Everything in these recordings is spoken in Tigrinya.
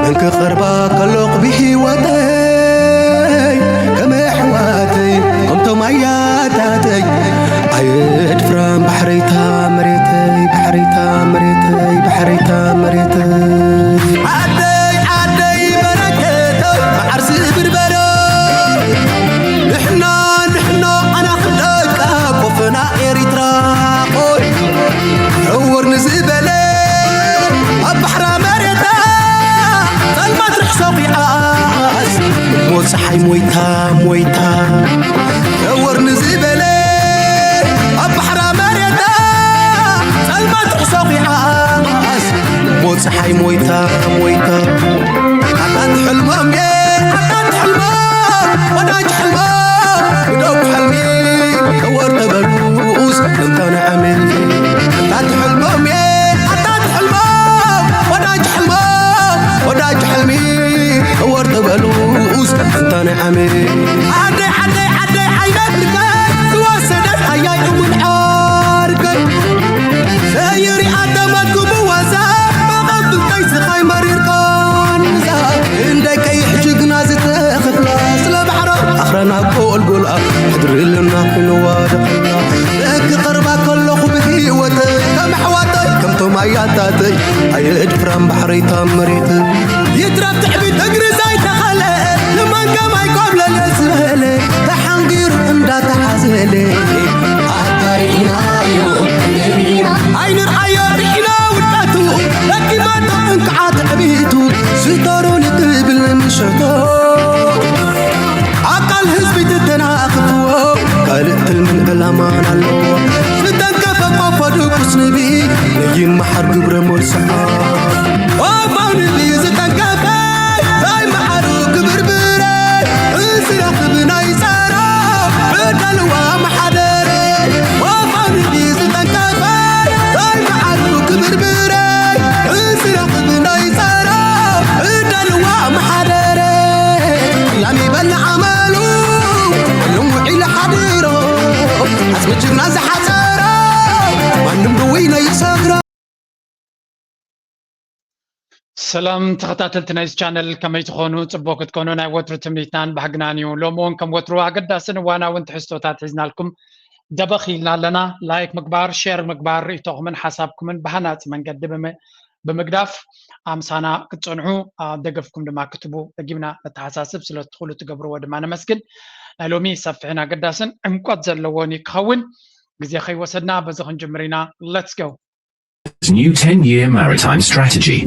እንክቐርባ ከሎኹ ብህይወተይ ከም ኣሕዋተይ ከምቶም ኣያታተይ ኣየድፍራን ባሕረይታ መሬተይ ባሕረይታ መሬተይ ባሕረይታ መሬተይ ዓደይ ዓደይ በረከተይ መዓር ስብርበረ ንሕና ንሕና ኣና ክንደቃ ኮፈና ኤሪትራ ቆይ ዕውር ንዝበለ ኣብ ባሕራ መሬታ ጸልማት ርሕሶ ኺዓስ እሞ ጸሓይ ሞይታ ሞይታ ዕውር ንዝበለ ኣብ ባሕራ መሬታ ጸልማት ርሕሶ ኺዓስ እሞ ጸሓይ ሞይታ ሞይታ ኣታት ሕልሞም እየ ኣታት ሕልሞም ወዳጅ ሕልሞም ግደው ሕልሚ ከወር ተበሉስ እንተነ ዓመት ኣታት ሕልሞም እየ ኣታት ሕልሞም ወዳጅ ሕልሞም ወዳጅ ሕልሚ ከወር ተበሉስ እንተነ ዓመት ዓደይ ዓደይ ዓደይ ዓይነትከ ዝወሰደት ኣያይ እውን ዓርከይ ዘይሪኣ ደመግቡ ወዛ መቐብልተይ ስኻይ መሪርካን እዛ እንደ ቀይሕ ጅግና ዝተኸፍላ ስለ ባሕራ ኣኽራና ቆልጎላ ሕድሪ ኣለና ክንዋደቕና ክቐርባ ከለኹ ብህይወተይ ከም ኣሕዋተይ ከምቶም ኣያታተይ ኣየድፍራን ባሕረይታ መሬት ይትረፍ ትዕቢት እግሪ ዘይተኸለ ንመንገም ኣይኮብለለ ዝበለ ተሓንጊሩ እንዳተሓዘለ ኣታሪኢናዮ ኣይንርኣዮ ርኢና ውድቀቱ ደኪማቶ እንክዓ ትዕቢቱ ዝተሩ ንትብል ምሸቶ ኣካል ህዝቢ ትተናኽፍዎ ካልእ ትልምን ዕላማን ኣለዎ ዝተንከፈ ቆፎ ድቁስ ንቢ ይመሓር ግብረ ሞልስዓ ቆፎ ንቢ ዝተንከፈ ናይ መዓሩ ክብርብረ ዝረኽብ ናይ ጸራ ዕደልዋ መሓደረ ቆፎ ንቢ ዝተንከፈ ናይ መዓሩ ክብርብረ ዝረኽብ ናይ ጸራ ዕደልዋ መሓደረ ላም ይበልዕ ኣመሉ ኩሉም ውዒሉ ሓዲሮ ዓጽሚ ጅግና ዝሓጸሮ ማንም ድውይ ነይሰግሮ ሰላም ተኸታተልቲ ናይዚ ቻነል ከመይ ትኾኑ? ጽቡቕ ክትኮኑ ናይ ወትሩ ትምኒትናን ባህግናን እዩ። ሎሚ እውን ከም ወትሩ ኣገዳስን እዋናውን ትሕዝቶታት ሒዝናልኩም ደበኽ ኢልና ኣለና። ላይክ ምግባር፣ ሼር ምግባር፣ ርእይቶኹምን ሓሳብኩምን ብሃናጺ መንገዲ ብምግዳፍ ኣምሳና ክትጸንሑ ደገፍኩም ድማ ክትቡ ደጊምና ነተሓሳስብ። ስለቲ ኩሉ ትገብርዎ ድማ ነመስግን። ናይ ሎሚ ሰፊሕን ኣገዳስን ዕምቆት ዘለዎን እዩ ክኸውን። ግዜ ከይወሰድና በዚ ክንጅምር ኢና። Let's go. New ten-year maritime strategy.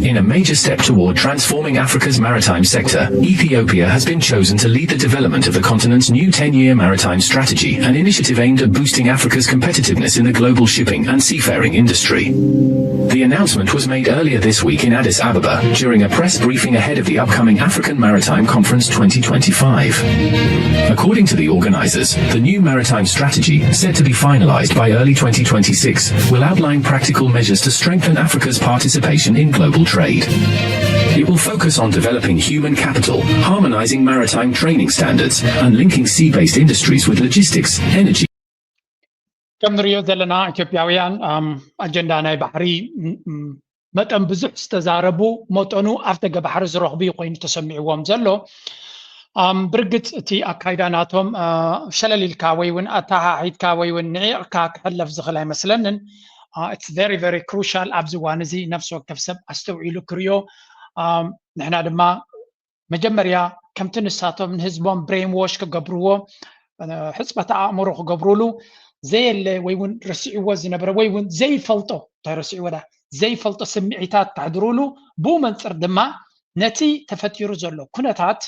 In a major step toward transforming Africa's maritime sector, Ethiopia has been chosen to lead the development of the continent's new ten-year maritime strategy, an initiative aimed at boosting Africa's competitiveness in the global shipping and seafaring industry. The announcement was made earlier this week in Addis Ababa during a press briefing ahead of the upcoming African Maritime Conference twenty twenty-five. According to the organizers, the new maritime strategy, set to be finalized by early twenty twenty-six, will outline practical measures to strengthen Africa's participation in global trade. It will focus on developing human capital, harmonizing maritime training standards, and linking sea-based industries with logistics, energy, ከም ንሪኦ ዘለና ኢትዮጵያውያን ኣጀንዳ ናይ ባሕሪ መጠን ብዙሕ ዝተዛረቡ መጠኑ ኣፍደገ ባሕሪ ዝረኽቡ እዩ ኮይኑ ተሰሚዕዎም ዘሎ። ብርግፅ እቲ ኣካይዳ ናቶም ሸለል ኢልካ ወይ እውን ኣተሓሒድካ ወይ እውን ንዒቕካ ክሕለፍ ዝኽእል ኣይመስለንን። It's very very crucial ኣብዚ እዋን እዚ ነፍሲ ወከፍ ሰብ ኣስተውዒሉ ክሪኦ። ንሕና ድማ መጀመርያ ከምቲ ንሳቶም ንህዝቦም brainwash ክገብርዎ ሕፅበተ ኣእምሮ ክገብሩሉ ዘየለ ወይ እውን ረሲዕዎ ዝነበረ ወይ እውን ዘይፈልጦ እንታይ ረሲዕዎ ዳ ዘይፈልጦ ስምዒታት ከሕድሩሉ ብኡ መንፅር ድማ ነቲ ተፈጢሩ ዘሎ ኩነታት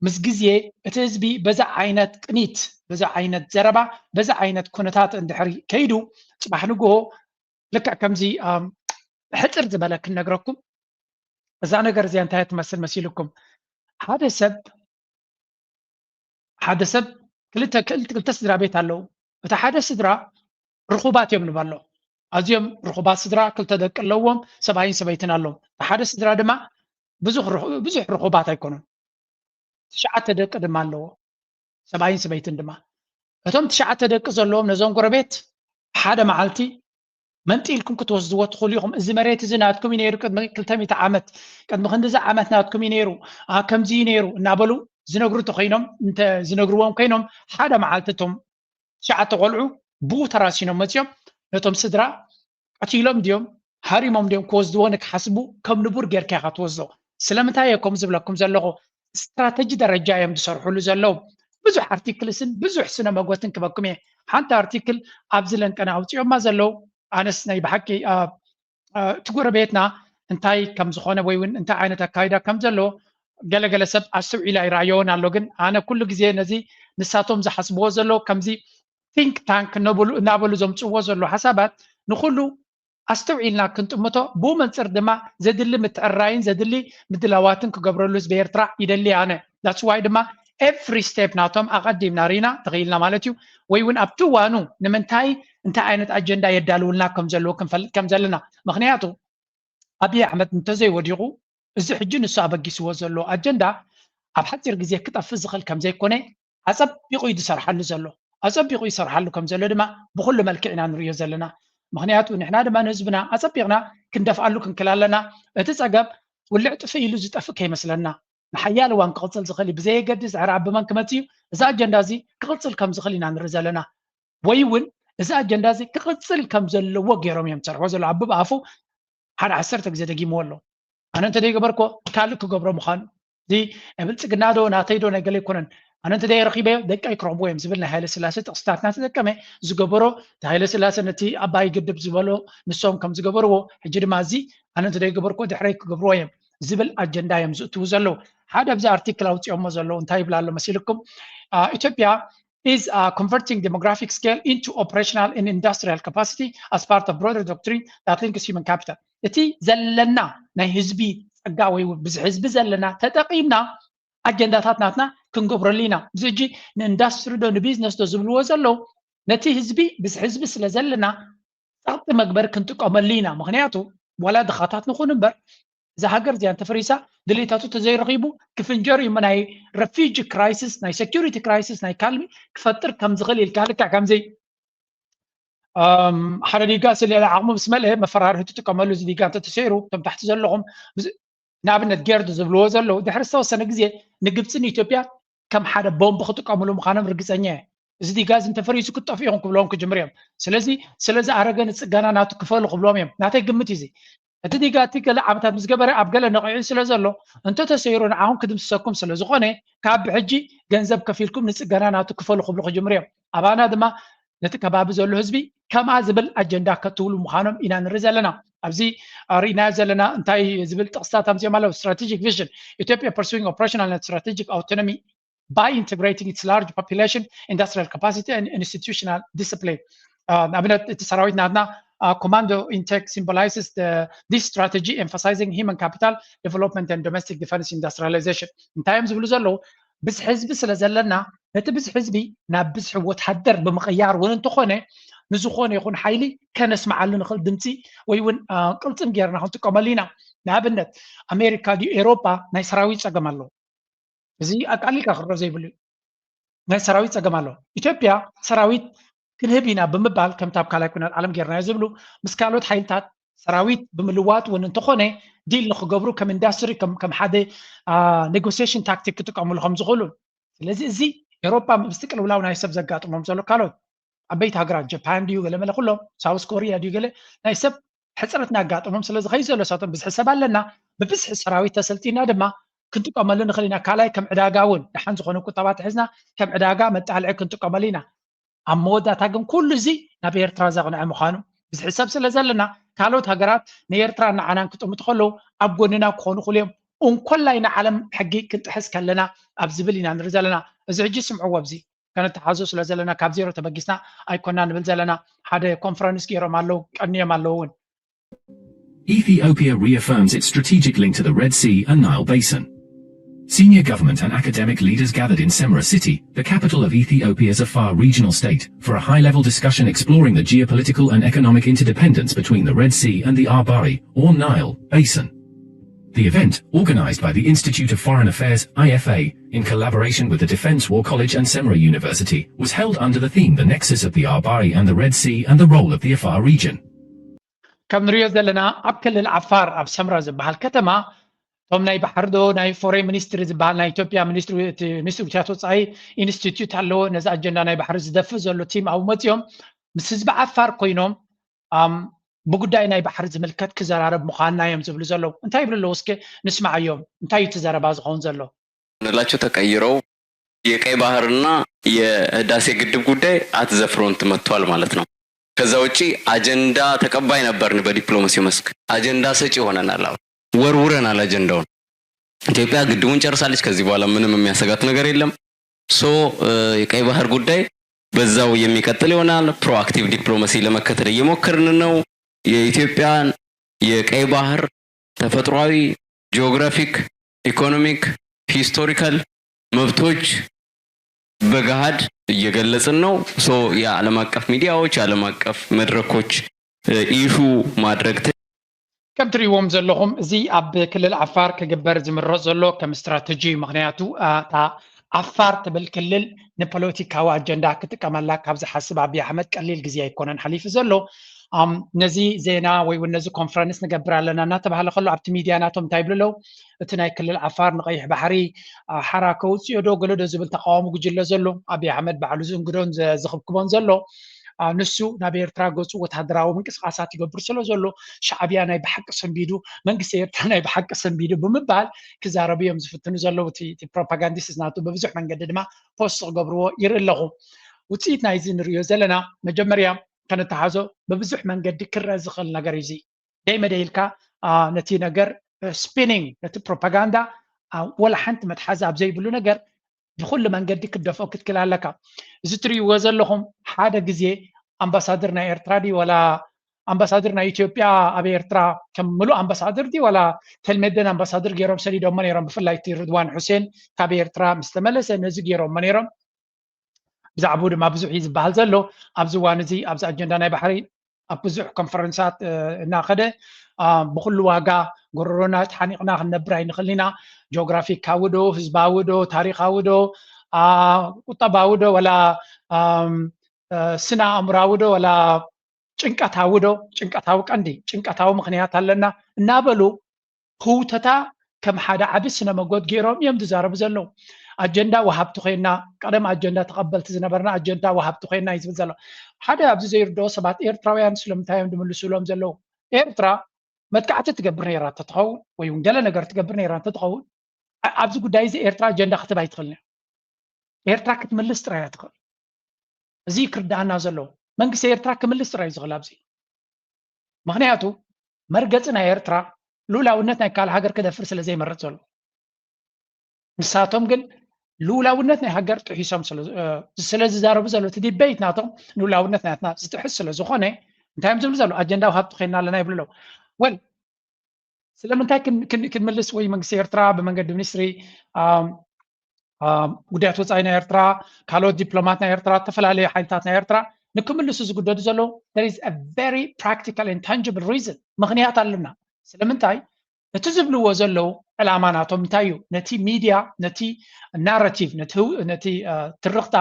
ምስ ግዜ እቲ ህዝቢ በዚ ዓይነት ቅኒት በዚ ዓይነት ዘረባ በዚ ዓይነት ኩነታት እንድሕር ከይዱ ፅባሕ ንግሆ ልክዕ ከምዚ ሕፅር ዝበለ ክነግረኩም እዛ ነገር እዚኣ እንታይ ትመስል መሲልኩም ሓደ ሰብ ሓደ ሰብ ክልተ ክልተ ስድራ ቤት ኣለዉ እቲ ሓደ ስድራ ርኹባት እዮም ንበሎ ኣዝዮም ርኹባት ስድራ ክልተ ደቂ ኣለዎም ሰብኣይን ሰበይትን ኣለዎም ሓደ ስድራ ድማ ብዙሕ ብዙሕ ርኹባት ኣይኮኑን ትሽዓተ ደቂ ድማ ኣለዎ ሰብኣይን ሰበይትን ድማ እቶም ትሽዓተ ደቂ ዘለዎም ነዞም ጎረቤት ሓደ መዓልቲ መንጢልኩም ክትወስድዎ ትኽእሉ ኢኹም። እዚ መሬት እዚ ናትኩም እዩ ነይሩ ቅድሚ ክልተ ሚእቲ ዓመት፣ ቅድሚ ክንዲዚ ዓመት ናትኩም እዩ ነይሩ፣ ኣ፣ ከምዚ እዩ ነይሩ እናበሉ ዝነግሩ እንተኮይኖም፣ እንተ ዝነግርዎም ኮይኖም፣ ሓደ መዓልቲ እቶም ትሽዓተ ቆልዑ ብኡ ተራሲኖም መፂኦም ነቶም ስድራ ቀቲሎም ድዮም ሃሪሞም ድዮም ክወስድዎ ንክሓስቡ ከም ንቡር ጌርካ ኢኻ ትወስዶ። ስለምንታይ እየ ከምኡ ዝብለኩም ዘለኹ? ስትራተጂ ደረጃ እዮም ዝሰርሕሉ ዘለዉ። ብዙሕ ኣርቲክልስን ብዙሕ ስነ መጎትን ክበኩም እየ። ሓንቲ ኣርቲክል ኣብዚ ለንቀና ኣውፂኦማ ዘለዉ፣ ኣነስ ናይ ብሓቂ እቲ ጎረቤትና እንታይ ከም ዝኾነ ወይ እውን እንታይ ዓይነት ኣካይዳ ከም ዘለዎ ገለገለ ሰብ ኣስተውዒሉ ኣይረኣዮን ኣሎ። ግን ኣነ ኩሉ ግዜ ነዚ ንሳቶም ዝሓስብዎ ዘለዉ ከምዚ ቲንክ ታንክ እናበሉ ዘምፅእዎ ዘለዉ ሓሳባት ንኩሉ ኣስተውዒልና ክንጥምቶ፣ ብኡ መንፅር ድማ ዘድሊ ምትዕርራይን ዘድሊ ምድላዋትን ክገብረሉ ህዝቢ ኤርትራ ይደሊ ኣነ። That's why ድማ every step ናቶም ኣቐዲምና ርኢና ተኽኢልና ማለት እዩ። ወይ እውን ኣብቲ እዋኑ ንምንታይ እንታይ ዓይነት ኣጀንዳ የዳልውልና ከም ዘለዎ ክንፈልጥ ከም ዘለና። ምክንያቱ ኣብይ ኣሕመድ እንተዘይወዲቑ እዚ ሕጂ ንሱ ኣበጊስዎ ዘሎ ኣጀንዳ ኣብ ሓፂር ግዜ ክጠፍእ ዝኽእል ከም ዘይኮነ ኣፀቢቑ እዩ ዝሰርሓሉ ዘሎ። ኣፀቢቑ ይሰርሓሉ ከም ዘሎ ድማ ብኩሉ መልክዕ ኢና ንሪኦ ዘለና። ምክንያቱ ንሕና ድማ ንህዝብና ኣፀቢቕና ክንደፍኣሉ ክንክእል ኣለና። እቲ ፀገም ውልዕ ጥፍእ ኢሉ ዝጠፍእ ከይመስለና። ንሓያል እዋን ክቕፅል ዝኽእል እዩ። ብዘየገድስ ድሕሪ ኣብ መን ክመፅእ እዩ፣ እዚ ኣጀንዳ እዚ ክቕፅል ከም ዝኽእል ኢና ንርኢ ዘለና። ወይ እውን እዚ ኣጀንዳ እዚ ክቕፅል ከም ዘለዎ ገይሮም እዮም ዝሰርሕዎ ዘሎ። ኣብ ብኣፉ ሓደ ዓሰርተ ግዜ ደጊምዎ ኣሎ። ኣነ እንተ ዘይገበርኮ ካልእ ክገብሮ ምዃኑ። እዚ ናይ ብልፅግና ዶ ናተይ ዶ ናይ ገለ ኣይኮነን። ኣነ እንተ ዘይረኺበዮ ደቀይ ክረኽብዎ እዮም ዝብል ናይ ሃይለ ስላሴ ጥቕስታት እናተጠቀመ ዝገበሮ፣ እቲ ሃይለ ስላሴ ነቲ ኣባይ ግድብ ዝበሎ ንሶም ከም ዝገበርዎ፣ ሕጂ ድማ እዚ ኣነ እንተ ዘይገበርኮ ድሕረይ ክገብርዎ እዮም ዝብል ኣጀንዳ እዮም ዝእትዉ ዘለዉ። ሓደ ኣብዚ ኣርቲክል ኣውፂኦሞ ዘለዉ እንታይ ይብል ኣሎ መሲልኩም? Uh, Ethiopia is uh, converting demographic scale into operational and industrial capacity as part of broader doctrine that links human capital. እቲ ዘለና ናይ ህዝቢ ፀጋ ወይ ብዝሒ ህዝቢ ዘለና ተጠቒምና ኣጀንዳታት ናትና ክንገብረሉ ኢና። እዚ ሕጂ ንኢንዳስትሪ ዶ ንቢዝነስ ዶ ዝብልዎ ዘለዉ ነቲ ህዝቢ ብዝሒ ህዝቢ ስለ ዘለና ጸቕጢ መግበሪ ክንጥቀመሉ ኢና። ምክንያቱ ዋላ ድኻታት ንኹን እምበር እዛ ሃገር እዚኣ እንተፈሪሳ ድሌታቱ ተዘይረኺቡ ክፍንጀር እዩ። ናይ ረፊጂ ክራይሲስ፣ ናይ ሴኪሪቲ ክራይሲስ፣ ናይ ካልሚ ክፈጥር ከም ዝኽእል ኢልካ ልክዕ ከምዚ ሓደ ዲጋ ስለ ዓቕሙ ምስ መልአ መፈራርሂ ትጥቀመሉ። እዚ ዲጋ እንተተሰይሩ እቶም ታሕቲ ዘለኹም ንኣብነት ጌርድ ዝብልዎ ዘለዉ ድሕሪ ዝተወሰነ ግዜ ንግብፂ ንኢትዮጵያ ከም ሓደ ቦምብ ክጥቀምሉ ምዃኖም ርግፀኛ እየ። እዚ ዲጋ እዚ እንተፈሪሱ ክትጠፍኡ ኢኹም ክብለዎም ክጅምር እዮም። ስለዚ ስለዚ ኣረገ ንፅገና ናቱ ክፈሉ ክብሎም እዮም። ናተይ ግምት እዩ እዚ። እቲ ዲጋ እቲ ገለ ዓመታት ምስ ገበረ ኣብ ገለ ነቒዑ ስለ ዘሎ እንተተሰይሩ ንዓኹም ክድምስሰኩም ስለ ዝኾነ ካብ ብሕጂ ገንዘብ ከፊልኩም ንፅገና ናቱ ክፈሉ ክብሉ ክጅምር እዮም። ኣባና ድማ ነቲ ከባቢ ዘሎ ህዝቢ ከምኣ ዝብል ኣጀንዳ ከትውሉ ምዃኖም ኢና ንርኢ ዘለና። ኣብዚ ርኢናዮ ዘለና እንታይ ዝብል ጥቕስታት ኣምፅኦም ኣለዉ። Strategic vision, Ethiopia pursuing operational and strategic autonomy by integrating its large population, industrial capacity and institutional discipline. ንኣብነት እቲ ሰራዊት ናትና commando intake symbolizes this strategy, emphasizing human capital development and domestic defense industrialization. እንታይ እዮም ዝብሉ ዘለዉ? ብዝሒ ህዝቢ ስለ ዘለና ነቲ ብዝሒ ህዝቢ ናብ ብዝሒ ወታደር ብምቕያር እውን እንተኾነ ንዝኾነ ይኹን ሓይሊ ከነስምዓሉ ንኽእል ድምፂ ወይ እውን ቅልፅም ጌርና ክንጥቀመሉ ኢና። ንኣብነት ኣሜሪካ ድዩ ኤሮፓ ናይ ሰራዊት ፀገም ኣለዎ። እዚ ኣቃሊልካ ክረኦ ዘይብሉ እዩ። ናይ ሰራዊት ፀገም ኣሎ። ኢትዮጵያ ሰራዊት ክንህብ ኢና ብምባል ከምቲ ኣብ ካልኣይ ኩናት ዓለም ጌርናዮ ዝብሉ ምስ ካልኦት ሓይልታት ሰራዊት ብምልዋጥ እውን እንተኾነ ዲል ንክገብሩ ከም ኢንዳስትሪ ከም ሓደ ኔጎሲሽን ታክቲክ ክጥቀምሉ ከም ዝኽእሉ። ስለዚ እዚ ኤሮፓ ምስቲ ቅልውላው ናይ ሰብ ዘጋጥሞም ዘሎ ካልኦት ዓበይቲ ሃገራት ጃፓን ድዩ ገለ መለ ኩሎም ሳውስ ኮሪያ ድዩ ገለ ናይ ሰብ ሕፅረት እናጋጠሞም ስለ ዝኸይ ዘሎ ሳቶም ብዝሒ ሰብ ኣለና ብብዝሒ ሰራዊት ተሰልጢና ድማ ክንጥቀመሉ ንኽእል ኢና። ካልኣይ ከም ዕዳጋ እውን ደሓን ዝኾነ ቁጠባ ተሒዝና ከም ዕዳጋ መጣልዒ ክንጥቀመሉ ኢና። ኣብ መወዳእታ ግን ኩሉ እዚ ናብ ኤርትራ ዘቕንዐ ምዃኑ ብዝሒ ሰብ ስለ ዘለና ካልኦት ሃገራት ንኤርትራ ንዓናን ክጥምቱ ከለዉ ኣብ ጎንና ክኾኑ ክእሉ እዮም። እንኮላይ ንዓለም ሕጊ ክንጥሕስ ከለና ኣብ ዝብል ኢና ንርኢ ዘለና። እዚ ሕጂ ስምዕዎ ኣብዚ ከነተሓዞ ስለ ዘለና ካብ ዜሮ ተበጊስና ኣይኮና ንብል ዘለና። ሓደ ኮንፈረንስ ገይሮም ኣለዉ ቀንዮም ኣለዉ እውን። Ethiopia reaffirms its strategic link to the Red Sea and Nile Basin. Senior government and academic leaders gathered in Semra city, the capital of Ethiopia's Afar regional state, for a high-level discussion exploring the geopolitical and economic interdependence between the Red Sea and the Arbari, or Nile, Basin. The event, organized by the Institute of Foreign Affairs, I F A, in collaboration with the Defense War College and Semra University, was held under the theme The Nexus of the Arbari and the Red Sea and the Role of the Afar Region. ከም ንሪኦ ዘለና ኣብ ክልል ዓፋር ኣብ ሰምራ ዝበሃል ከተማ እቶም ናይ ባሕሪ ዶ ናይ ፎሬን ሚኒስትሪ ዝበሃል ናይ ኢትዮጵያ ሚኒስትሪ እቲ ሚኒስትሪ ጉዳያት ወፃኢ ኢንስቲትዩት ኣለዎ። ነዚ ኣጀንዳ ናይ ባሕሪ ዝደፍእ ዘሎ ቲም ኣብኡ መፂኦም ምስ ህዝቢ ዓፋር ኮይኖም ኣም፣ ብጉዳይ ናይ ባሕሪ ዝምልከት ክዘራረብ ምዃንና እዮም ዝብሉ ዘለዉ። እንታይ ይብሉ ኣለዉ? እስኪ ንስማዓዮም። እንታይ እዩ እቲ ዘረባ ዝኸውን ዘሎ? ንላቸው ተቀይረው የቀይ ባህርና የህዳሴ ግድብ ጉዳይ አት ዘ ፍሮንት መጥቷል ማለት ነው። ከዛ ውጪ አጀንዳ ተቀባይ ነበርን በዲፕሎማሲው መስክ አጀንዳ ሰጪ ሆነናል። አሁን ወርውረናል አጀንዳውን። ኢትዮጵያ ግድቡን ጨርሳለች። ከዚህ በኋላ ምንም የሚያሰጋት ነገር የለም። ሶ የቀይ ባህር ጉዳይ በዛው የሚቀጥል ይሆናል። ፕሮአክቲቭ ዲፕሎማሲ ለመከተል እየሞከርን ነው። የኢትዮጵያን የቀይ ባህር ተፈጥሯዊ፣ ጂኦግራፊክ፣ ኢኮኖሚክ፣ ሂስቶሪካል መብቶች በገሃድ እየገለጽን ነው። ሶ የዓለም አቀፍ ሚዲያዎች፣ የዓለም አቀፍ መድረኮች ኢሹ ማድረግ ተ- ከም ትሪእዎም ዘለኹም እዚ ኣብ ክልል ዓፋር ክግበር ዝምረፅ ዘሎ ከም ስትራተጂ እዩ። ምክንያቱ እታ ዓፋር ትብል ክልል ንፖለቲካዊ ኣጀንዳ ክጥቀመላ ካብ ዝሓስብ ኣብይ ኣሕመድ ቀሊል ግዜ ኣይኮነን ሓሊፉ ዘሎ። ነዚ ዜና ወይ እውን ነዚ ኮንፈረንስ ንገብር ኣለና እናተባሃለ ከሎ ኣብቲ ሚድያ ናቶም እንታይ ይብሉ ኣለዉ? እቲ ናይ ክልል ዓፋር ንቀይሕ ባሕሪ ሓራ ከውፅኦ ዶ ገለ ዶ ዝብል ተቃዋሚ ጉጅለ ዘሎ ኣብይ ኣሕመድ ባዕሉ ዝእንግዶን ዝኽብክቦን ዘሎ ንሱ ናብ ኤርትራ ገፁ ወታደራዊ ምንቅስቃሳት ይገብር ስለ ዘሎ ሻዕብያ ናይ ብሓቂ ሰንቢዱ መንግስቲ ኤርትራ ናይ ብሓቂ ሰንቢዱ ብምባል ክዛረቡ እዮም ዝፍትኑ ዘለዉ። እቲ ፕሮፓጋንዲስት ናቱ ብብዙሕ መንገዲ ድማ ፖስት ክገብርዎ ይርኢ ኣለኹ። ውፅኢት ናይዚ ንሪኦ ዘለና መጀመርያ ከነተሓዞ ብብዙሕ መንገዲ ክረአ ዝኽእል ነገር እዩ። ደይ መደይ ኢልካ ነቲ ነገር ስፒኒንግ ነቲ ፕሮፓጋንዳ ወላ ሓንቲ መትሓዚ ኣብ ዘይብሉ ነገር ብኩሉ መንገዲ ክትደፍኦ ክትክል ኣለካ። እዚ ትርእይዎ ዘለኹም ሓደ ግዜ ኣምባሳደር ናይ ኤርትራ ድዩ ወላ ኣምባሳደር ናይ ኢትዮጵያ ኣብ ኤርትራ ከም ምሉእ ኣምባሳደር ድዩ ወላ ተልመደን ኣምባሳደር ገይሮም ሰዲዶሞ ነይሮም። ብፍላይ እቲ ርድዋን ሑሴን ካብ ኤርትራ ምስ ተመለሰ ነዚ ገይሮሞ ነይሮም። ብዛዕባኡ ድማ ብዙሕ እዩ ዝበሃል ዘሎ። ኣብዚ እዋን እዚ ኣብዚ ኣጀንዳ ናይ ባሕሪ ኣብ ብዙሕ ኮንፈረንሳት እናኸደ ብኩሉ ዋጋ ጎረሮና ተሓኒቕና ክንነብር ኣይንኽእል ኢና። ጂኦግራፊካዊ ዶ ህዝባዊ ዶ ታሪኻዊ ዶ ቁጠባዊ ዶ ወላ ስነ ኣእምራዊ ዶ ወላ ጭንቀታዊ ዶ ጭንቀታዊ ቀንዲ ጭንቀታዊ ምኽንያት ኣለና እናበሉ ህውተታ ከም ሓደ ዓቢ ስነ መጎት ገይሮም እዮም ዝዛረቡ ዘለዉ። ኣጀንዳ ወሃብቲ ኮይና ቀደም ኣጀንዳ ተቐበልቲ ዝነበርና ኣጀንዳ ወሃብቲ ኮይና እዩ ዝብል ዘሎ። ሓደ ኣብዚ ዘይርድኦ ሰባት ኤርትራውያን ስለምንታይ እዮም ዝምልሱ ኢሎም ዘለዉ? ኤርትራ መጥቃዕቲ ትገብር ነይራ እንተትኸውን ወይ እውን ገለ ነገር ትገብር ነይራ እንተትኸውን ኣብዚ ጉዳይ እዚ ኤርትራ ኣጀንዳ ክትብ ኣይትኽእልን እያ። ኤርትራ ክትምልስ ጥራይ እያ ትኽእል። እዚ ክርዳኣና ዘለዎ መንግስቲ ኤርትራ ክምልስ ጥራይ እዩ ዝኽእል ኣብዚ። ምኽንያቱ መርገፂ ናይ ኤርትራ ልኡላውነት ናይ ካልእ ሃገር ክደፍር ስለ ዘይመርፅ ዘሎ። ንሳቶም ግን ልኡላውነት ናይ ሃገር ጥሒሶም ስለ ዝዛረቡ ዘሎ እቲ ዲበይት ናቶም ልኡላውነት ናትና ዝጥሕስ ስለ ዝኾነ እንታይ እዮም ዝብሉ ዘሎ ኣጀንዳ ወሃብቲ ኮይና ኣለና ይብሉ ኣለዉ። ወል ስለምንታይ ክንምልስ ወይ መንግስቲ ኤርትራ ብመንገዲ ሚኒስትሪ ጉዳያት ወፃኢ ናይ ኤርትራ ካልኦት ዲፕሎማት ናይ ኤርትራ ዝተፈላለዩ ሓይልታት ናይ ኤርትራ ንክምልሱ ዝግደዱ ዘለዉ there is a very practical and tangible reason ምክንያት ኣለና። ስለምንታይ እቲ ዝብልዎ ዘለዉ ዕላማ ናቶም እንታይ እዩ? ነቲ ሚድያ ነቲ ናራቲቭ ነቲ ትርኽታ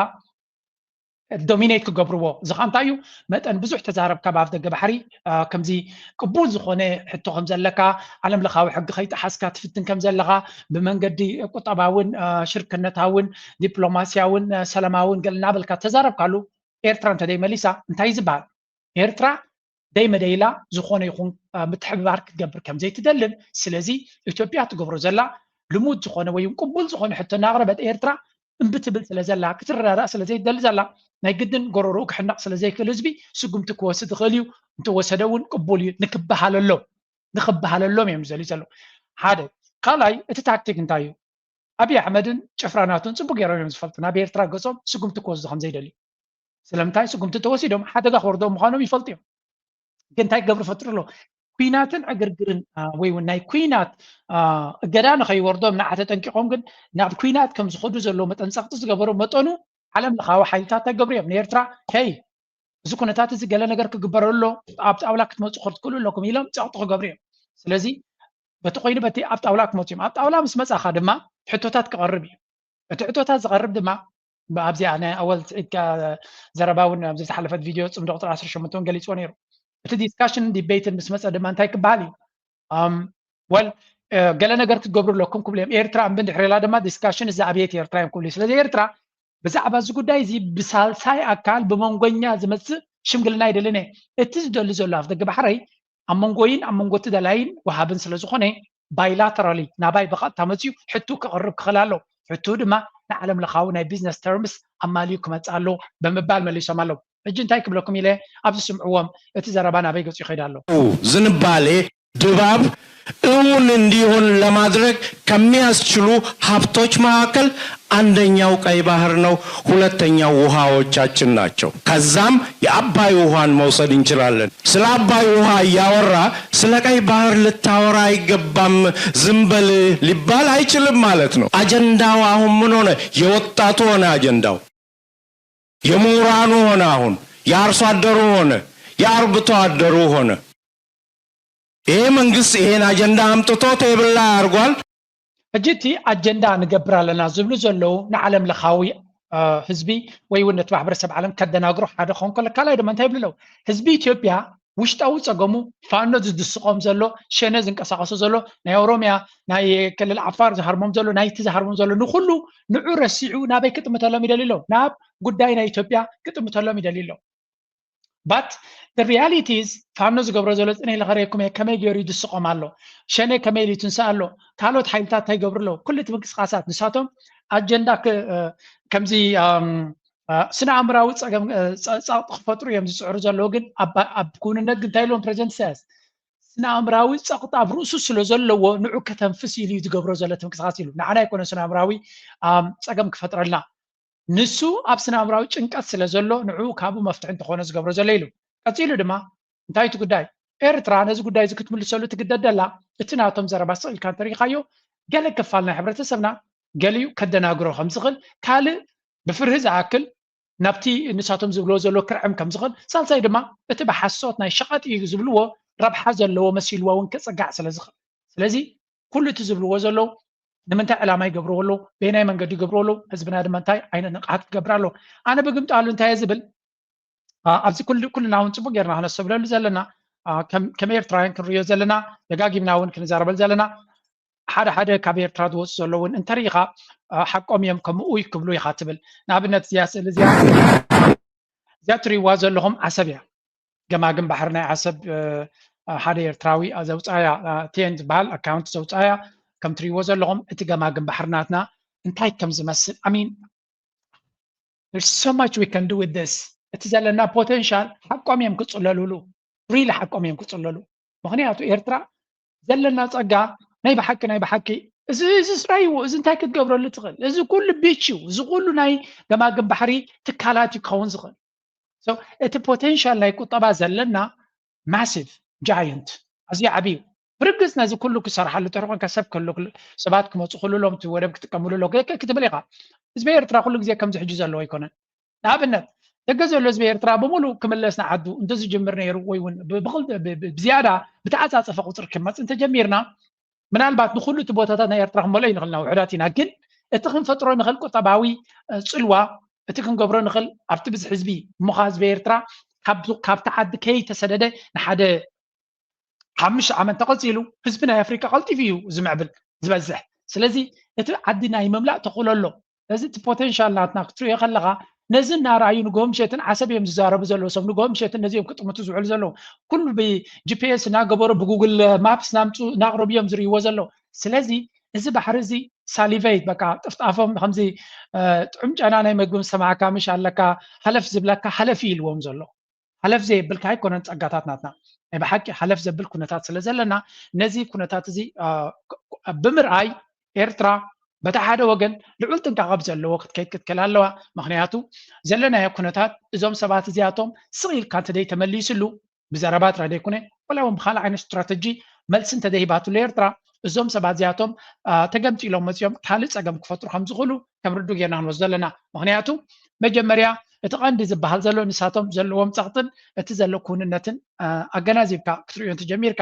ዶሚኔት ክገብርዎ። እዚ ከዓ እንታይ እዩ? መጠን ብዙሕ ተዛረብካ ብኣፍ ደገ ባሕሪ ከምዚ ቅቡል ዝኾነ ሕቶ ከም ዘለካ፣ ዓለም ለኻዊ ሕጊ ከይጠሓስካ ትፍትን ከም ዘለኻ፣ ብመንገዲ ቁጠባውን ሽርክነታውን ዲፕሎማስያውን ሰላማውን ገለ እናበልካ ተዛረብካሉ ኤርትራ እንተደይመሊሳ እንታይ እዩ ዝበሃል? ኤርትራ ደይመደይላ ዝኾነ ይኹን ምትሕብባር ክትገብር ከም ዘይትደልን ስለዚ ኢትዮጵያ ትገብሮ ዘላ ልሙድ ዝኾነ ወይ ቅቡል ዝኾነ ሕቶ እናቕረበት ኤርትራ እምቢ ትብል ስለ ዘላ ክትረዳዳእ ስለ ዘይትደሊ ዘላ ናይ ግድን ጎረርኡ ክሕነቕ ስለ ዘይክእል ህዝቢ ስጉምቲ ክወስድ ይኽእል እዩ። እንተወሰደ እውን ቅቡል እዩ ንክበሃለሎም ንክበሃለሎም እዮም ዝደልዩ ዘለዉ። ሓደ ካልኣይ እቲ ታክቲክ እንታይ እዩ? ኣብይ ኣሕመድን ጭፍራ ናቱን ፅቡቅ ገይሮም እዮም ዝፈልጡ ናብ ኤርትራ ገፆም ስጉምቲ ክወስዱ ከም ዘይደልዩ። ስለምንታይ ስጉምቲ ተወሲዶም ሓደጋ ክወርዶም ምዃኖም ይፈልጡ እዮም። ግን እንታይ ክገብሩ ፈጥሩ ኣሎ? ኩናትን ዕግርግርን ወይ እውን ናይ ኩናት እገዳ ንኸይወርዶም ንዓ ተጠንቂቖም ግን ናብ ኩናት ከም ዝኸዱ ዘለዎ መጠን ጸቕጢ ዝገበሩ መጠኑ ዓለም ለኻዊ ሓይልታት እንታይ ክገብሩ እዮም ንኤርትራ ከይ እዚ ኩነታት እዚ ገለ ነገር ክግበረሉ ኣሎ ኣብ ጣውላ ክትመፁ ክትክእሉ ኣለኩም ኢሎም ፀቕጢ ክገብሩ እዮም። ስለዚ በቲ ኮይኑ በቲ ኣብ ጣውላ ክመፁ እዮም። ኣብ ጣውላ ምስ መፃኻ ድማ ሕቶታት ክቐርብ እዩ። እቲ ሕቶታት ዝቐርብ ድማ ኣብዚኣ ናይ ኣወል ስዒድካ ዘረባ እውን ኣብዚ ዝሓለፈት ቪድዮ ፅምዶ ቁፅሪ ዓሰርተ ሸሞንተ እውን ገሊፅዎ ነይሩ። እቲ discussion ን debate ን ምስ መፀ ድማ እንታይ ክበሃል እዩ? ወል ገለ ነገር ክትገብሩ ኣለኩም ክብሉ እዮም። ኤርትራ እምቢ እንድሕር ኢላ ድማ discussion እዛ ኣብየት ኤርትራ እዮም ክብሉ። ስለዚ ኤርትራ ብዛዕባ እዚ ጉዳይ እዚ ብሳልሳይ ኣካል ብመንጎኛ ዝመፅእ ሽምግልና ኣይደልን እየ። እቲ ዝደሊ ዘሎ ኣፍ ደገ ባሕረይ ኣብ መንጎይን ኣብ መንጎ እቲ ደላይን ወሃብን ስለ ዝኾነ bilaterally ናባይ ብቐጥታ መፅዩ ሕቱ ክቕርብ ክኽእል ኣሎ። ሕቱ ድማ ንዓለም ለኻዊ ናይ business terms ኣማልዩ ክመፅእ ኣሎ ብምባል መሊሶም ኣለዉ። ሕጂ እንታይ ክብለኩም ኢለ ኣብዚ ስምዕዎም፣ እቲ ዘረባ ናበይ ገፂ ይኸይድ ኣሎ? ዝንባሌ ድባብ እውን እንዲሆን ለማድረግ ከሚያስችሉ ሀብቶች መካከል አንደኛው ቀይ ባህር ነው፣ ሁለተኛው ውሃዎቻችን ናቸው። ከዛም የአባይ ውሃን መውሰድ እንችላለን። ስለ አባይ ውሃ እያወራ ስለ ቀይ ባህር ልታወራ አይገባም፣ ዝም በል ሊባል አይችልም ማለት ነው። አጀንዳው አሁን ምን ሆነ? የወጣቱ ሆነ አጀንዳው፣ የምሁራኑ ሆነ፣ አሁን የአርሶ አደሩ ሆነ፣ የአርብቶ አደሩ ሆነ። ይሄ መንግስት ይሄን አጀንዳ አምጥቶ ቴብል ላይ አድርጓል። ሕጂ እቲ ኣጀንዳ ንገብር ኣለና ዝብሉ ዘለዉ ንዓለም ለኻዊ ህዝቢ ወይ እውን ነቲ ማሕበረሰብ ዓለም ከደናግሮ ሓደ ክኸውን ከሎ፣ ካልኣይ ድማ እንታይ ይብሉ ኣለዉ? ህዝቢ ኢትዮጵያ ውሽጣዊ ፀገሙ ፋኖ ዝድስቆም ዘሎ፣ ሸነ ዝንቀሳቀሱ ዘሎ፣ ናይ ኦሮሚያ ናይ ክልል ዓፋር ዝሃርሞም ዘሎ፣ ናይቲ ዝሃርሞም ዘሎ፣ ንኩሉ ንዑ ረሲዑ ናበይ ክጥምተሎም ይደሊ ኣሎ? ናብ ጉዳይ ናይ ኢትዮጵያ ክጥምተሎም ይደሊ ኣሎ። But the reality is ፋኖ ዝገብሮ ዘሎ ፅነ ኢለ ከረየኩም እየ። ከመይ ገይሩ ይድስቆም ኣሎ? ሸኔ ከመይ ኢሉ ይትንስእ ኣሎ? ካልኦት ሓይልታት እንታይ ይገብሩ ኣለዉ? ኩሉ እቲ ምንቅስቃሳት ንሳቶም ኣጀንዳ ከምዚ ስነ ኣእምራዊ ፀገም ፀቕጢ ክፈጥሩ እዮም ዝፅዕሩ ዘለዉ። ግን ኣብ ክውንነት ግን እንታይ ኢሎም ፕሬዚደንት ኢሳያስ? ስነ ኣእምራዊ ፀቕጢ ኣብ ርእሱ ስለ ዘለዎ ንዑ ከተንፍስ ኢሉ እዩ ዝገብሮ ዘሎ እቲ ምንቅስቃስ ኢሉ። ንዓና ኣይኮነ ስነ ኣእምራዊ ፀገም ክፈጥረልና ንሱ ኣብ ስነ ኣእምራዊ ጭንቀት ስለ ዘሎ ንዕኡ ካብኡ መፍትሒ እንተኾነ ዝገብሮ ዘሎ ኢሉ። ቀፂሉ ድማ እንታይ እቲ ጉዳይ? ኤርትራ ነዚ ጉዳይ እዚ ክትምልሰሉ ትግደድ ደላ። እቲ ናቶም ዘረባ ስቕ ኢልካ እንተሪኢኻዮ ገለ ክፋል ናይ ሕብረተሰብና ገሊኡ ከደናግሮ ከም ዝኽእል፣ ካልእ ብፍርሂ ዝኣክል ናብቲ ንሳቶም ዝብልዎ ዘሎ ክርዕም ከም ዝኽእል፣ ሳልሳይ ድማ እቲ ብሓሶት ናይ ሸቐጥ እዩ ዝብልዎ ረብሓ ዘለዎ መሲልዎ እውን ክፅጋዕ ስለ ዝኽእል። ስለዚ ኩሉ እቲ ዝብልዎ ዘለዉ ንምንታይ ዕላማ ይገብርዎ ኣለዉ? በየናይ መንገዲ ይገብርዎ ኣለዉ? ህዝብና ድማ እንታይ ዓይነት ንቕሓት ክገብር ኣለዎ? ኣነ ብግምጣሉ እንታይ እየ ዝብል? ኣብዚ ኩልና እውን ፅቡቅ ጌርና ክነስተብለሉ ዘለና ከም ኤርትራውያን ክንሪዮ ዘለና ደጋጊምና እውን ክንዛረበል ዘለና ሓደ ሓደ ካብ ኤርትራ ዝወፁ ዘለዉ እውን እንተሪኢኻ ሓቆም እዮም ከምኡ ክብሉ ኢኻ ትብል። ንኣብነት እዚኣ ስእሊ እዚኣ እዚኣ ትሪእዋ ዘለኹም ዓሰብ እያ። ገማግም ባሕሪ ናይ ዓሰብ ሓደ ኤርትራዊ ዘውፃያ ቴን ዝበሃል ኣካውንት ዘውፃያ ከም ትሪእዎ ዘለኹም እቲ ገማግም ባሕሪ ናትና እንታይ ከም ዝመስል I mean there's so much we can do with this። እቲ ዘለና ፖቴንሻል ሓቆም እዮም ክፅለሉሉ፣ ሪሊ ሓቆም እዮም ክፅለሉ። ምክንያቱ ኤርትራ ዘለና ፀጋ ናይ ብሓቂ ናይ ብሓቂ እዚ እዚ ስራይ እዚ እንታይ ክትገብረሉ ትኽእል? እዚ ኩሉ ቢች እዩ። እዚ ኩሉ ናይ ገማግም ባሕሪ ትካላት እዩ ክኸውን ዝኽእል። እቲ ፖቴንሻል ናይ ቁጠባ ዘለና ማሲቭ ጃየንት ኣዝዩ ዓብዩ። ብርግፅ ነዚ ኩሉ ክሰርሓሉ ተሪኮንካ ሰብ ከሎ ሰባት ክመፁ ክሉ ሎም ወደብ ክጥቀምሉ ኣሎ ክትብል ኢኻ። ህዝቢ ኤርትራ ኩሉ ግዜ ከምዚ ሕጂ ዘለዎ ኣይኮነን። ንኣብነት ደገ ዘሎ ህዝቢ ኤርትራ ብምሉእ ክምለስ ንዓዱ እንተዝጅምር ነይሩ ወይ እውን ብዝያዳ ብተዓፃፀፈ ቁፅሪ ክመፅ እንተጀሚርና ምናልባት ንኩሉ እቲ ቦታታት ናይ ኤርትራ ክንመልኦ ይንኽእል ኢና ውሑዳት ኢና። ግን እቲ ክንፈጥሮ ንኽእል ቁጠባዊ ፅልዋ እቲ ክንገብሮ ንኽእል ኣብቲ ብዝሒ ህዝቢ እሞ ከ ህዝቢ ኤርትራ ካብቲ ዓዲ ከይተሰደደ ንሓደ ሓሙሽተ ዓመት እንተቐፂሉ ህዝቢ ናይ ኣፍሪቃ ቀልጢፉ እዩ ዝምዕብል ዝበዝሕ። ስለዚ እቲ ዓዲ ናይ ምምላእ ተኽእሎ ኣሎ። ስለዚ እቲ ፖቴንሻል ናትና ክትሪኦ ከለኻ ነዚ እናረኣዩ ንግሆ ምሸትን ዓሰብ እዮም ዝዛረቡ ዘለዉ ሰብ ንግሆ ምሸትን ነዚ እዮም ክጥምቱ ዝውዕሉ ዘለዉ። ኩሉ ብጂፒኤስ እናገበሩ ብጉግል ማፕስ ናምፁ እናቕረቡ እዮም ዝርእይዎ ዘለዉ። ስለዚ እዚ ባሕሪ እዚ ሳሊቨይት በቃ ጥፍጣፎም ከምዚ ጥዑም ጨና ናይ መግቢ ምስ ሰማዕካ ምሽ ኣለካ ሃለፍ ዝብለካ ሃለፍ እዩ ኢልዎም ዘሎ። ሃለፍ ዘየብልካ ኣይኮነን ጸጋታት ናትና ናይ ብሓቂ ሃለፍ ዘብል ኩነታት ስለ ዘለና ነዚ ኩነታት እዚ ብምርኣይ ኤርትራ በቲ ሓደ ወገን ልዑል ጥንቃቐ ብዘለዎ ክትከይድ ክትክእል ኣለዋ። ምክንያቱ ዘለናዮ ኩነታት እዞም ሰባት እዚኣቶም ስቕ ኢልካ እንተደይ ተመሊስሉ ብዘረባ ጥራይ ዘይኮነ ዋላ እውን ብካልእ ዓይነት ስትራተጂ መልሲ እንተደይ ሂባትሉ ኤርትራ እዞም ሰባት እዚኣቶም ተገምጢሎም መፅኦም ካልእ ፀገም ክፈጥሩ ከም ዝኽእሉ ከም ርዱ ጌርና ክንወስዶ ኣለና። ምክንያቱ መጀመርያ እቲ ቀንዲ ዝበሃል ዘሎ ንሳቶም ዘለዎም ፀቕጥን እቲ ዘሎ ክውንነትን ኣገናዚብካ ክትርእዮ እንተጀሚርካ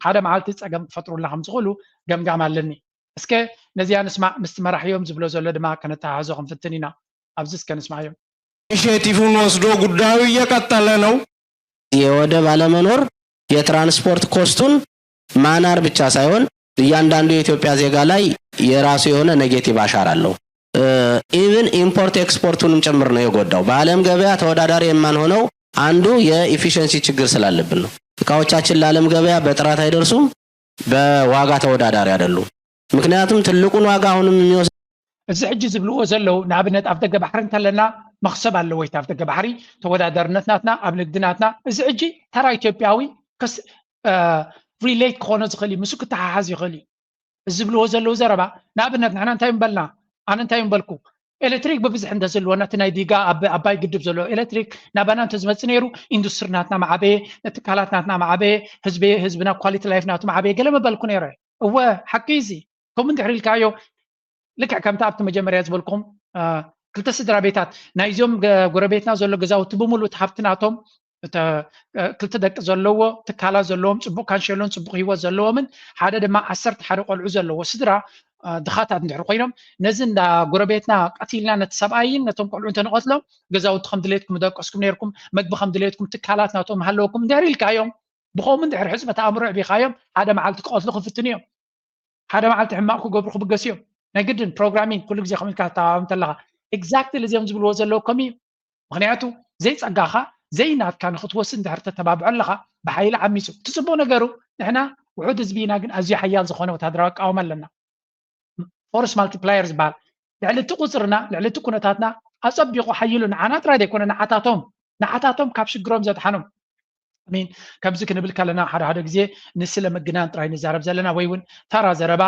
ሓደ መዓልቲ ፀገም ክፈጥሩልና ከም ዝኽእሉ ገምጋም ኣለኒ። እስከ ነዚኣ ንስማዕ፣ ምስቲ መራሒኦም ዝብሎ ዘሎ ድማ ከነተሓሕዞ ክንፍትን ኢና። ኣብዚ እስከ ንስማዓዮም። ኢኒሼቲቭን ወስዶ ጉዳዩ እየቀጠለ ነው። የወደብ አለመኖር የትራንስፖርት ኮስቱን ማናር ብቻ ሳይሆን እያንዳንዱ የኢትዮጵያ ዜጋ ላይ የራሱ የሆነ ኔጌቲቭ አሻራ አለው። ኢቭን ኢምፖርት ኤክስፖርቱንም ጭምር ነው የጎዳው። በዓለም ገበያ ተወዳዳሪ የማንሆነው አንዱ የኢፊሸንሲ ችግር ስላለብን ነው። እቃዎቻችን ለዓለም ገበያ በጥራት አይደርሱም፣ በዋጋ ተወዳዳሪ አይደሉም። ምክንያቱም ትልቁን ዋጋ አሁንም የሚወስድ እዚ ሕጂ ዝብልዎ ዘለዉ ንኣብነት ኣብ ደገ ባሕሪ እንተለና መኽሰብ ኣለዎ እቲ ኣብ ደገ ባሕሪ ተወዳዳርነት ናትና ኣብ ንግዲ ናትና እዚ ሕጂ ተራ ኢትዮጵያዊ ሪሌት ክኾኖ ዝኽእል እዩ፣ ምስ ክተሓሓዝ ይኽእል እዩ። እዚ ዝብልዎ ዘለዉ ዘረባ ንኣብነት ንሕና እንታይ ምበልና ኣነ እንታይ ምበልኩ ኤሌክትሪክ ብብዝሒ እንተዝህልወና እቲ ናይ ዲጋ ኣብ ኣባይ ግድብ ዘሎ ኤሌክትሪክ ናባና እንተዝመፅእ ነይሩ ኢንዱስትሪ ናትና ማዓበየ፣ ትካላት ናትና ማዓበየ፣ ህዝቢ ህዝብና ኳሊቲ ላይፍ ናቱ ማዓበየ ገለ ምበልኩ ነይረ። እወ ሓቂ እዚ ከምኡ እንድሕር ኢልካዮ ልክዕ ከምቲ ኣብቲ መጀመርያ ዝበልኩም ክልተ ስድራ ቤታት ናይዞም ጎረቤትና ዘሎ ገዛውቲ ብምሉእ እቲ ሃብቲ ናቶም ክልተ ደቂ ዘለዎ ትካላት ዘለዎም ፅቡቅ ካንሸሎን ፅቡቅ ህይወት ዘለዎምን ሓደ ድማ ዓሰርተ ሓደ ቆልዑ ዘለዎ ስድራ ድኻታት እንድሕር ኮይኖም ነዚ እንዳ ጎረቤትና ቀቲልና ነቲ ሰብኣይን ነቶም ቆልዑ እንተንቐትሎም ገዛውቲ ከም ድሌትኩም ደቀስኩም ነርኩም መግቢ ከም ድሌትኩም ትካላት ናቶም ሃለወኩም እንድሕር ኢልካዮም ብኸምኡ እንድሕር ሕፅበት ኣእምሮ ዕቢኻዮም ሓደ መዓልቲ ክቐትሉ ክፍትኑ እዮም ሓደ መዓልቲ ሕማቕ ክገብሩ ክብገሱ እዮም ናይ ግድን ፕሮግራሚንግ ኩሉ ግዜ ከምልካ ተተባብም ተለኻ ኤግዛክትሊ እዚኦም ዝብልዎ ዘለዉ ከም እዩ ምክንያቱ ዘይፀጋኻ ዘይናትካ ንክትወስድ እንድሕር ተተባብዖ ኣለኻ ብሓይሊ ዓሚፁ እቲ ፅቡቅ ነገሩ ንሕና ውሑድ ህዝቢ ኢና ግን ኣዝዩ ሓያል ዝኾነ ወታደራዊ ኣቃወማ ኣለና ፎርስ ማልቲፕላየር ዝበሃል ልዕሊ እቲ ቁፅርና ልዕሊ እቲ ኩነታትና ኣፀቢቑ ሓይሉ ንዓና ጥራይ ዘይኮነ ንዓታቶም ንዓታቶም ካብ ሽግሮም ዘድሓኖም ሚን ከምዚ ክንብል ከለና ሓደ ሓደ ግዜ ንስለ ምግናን ጥራይ ንዛረብ ዘለና ወይ እውን ተራ ዘረባ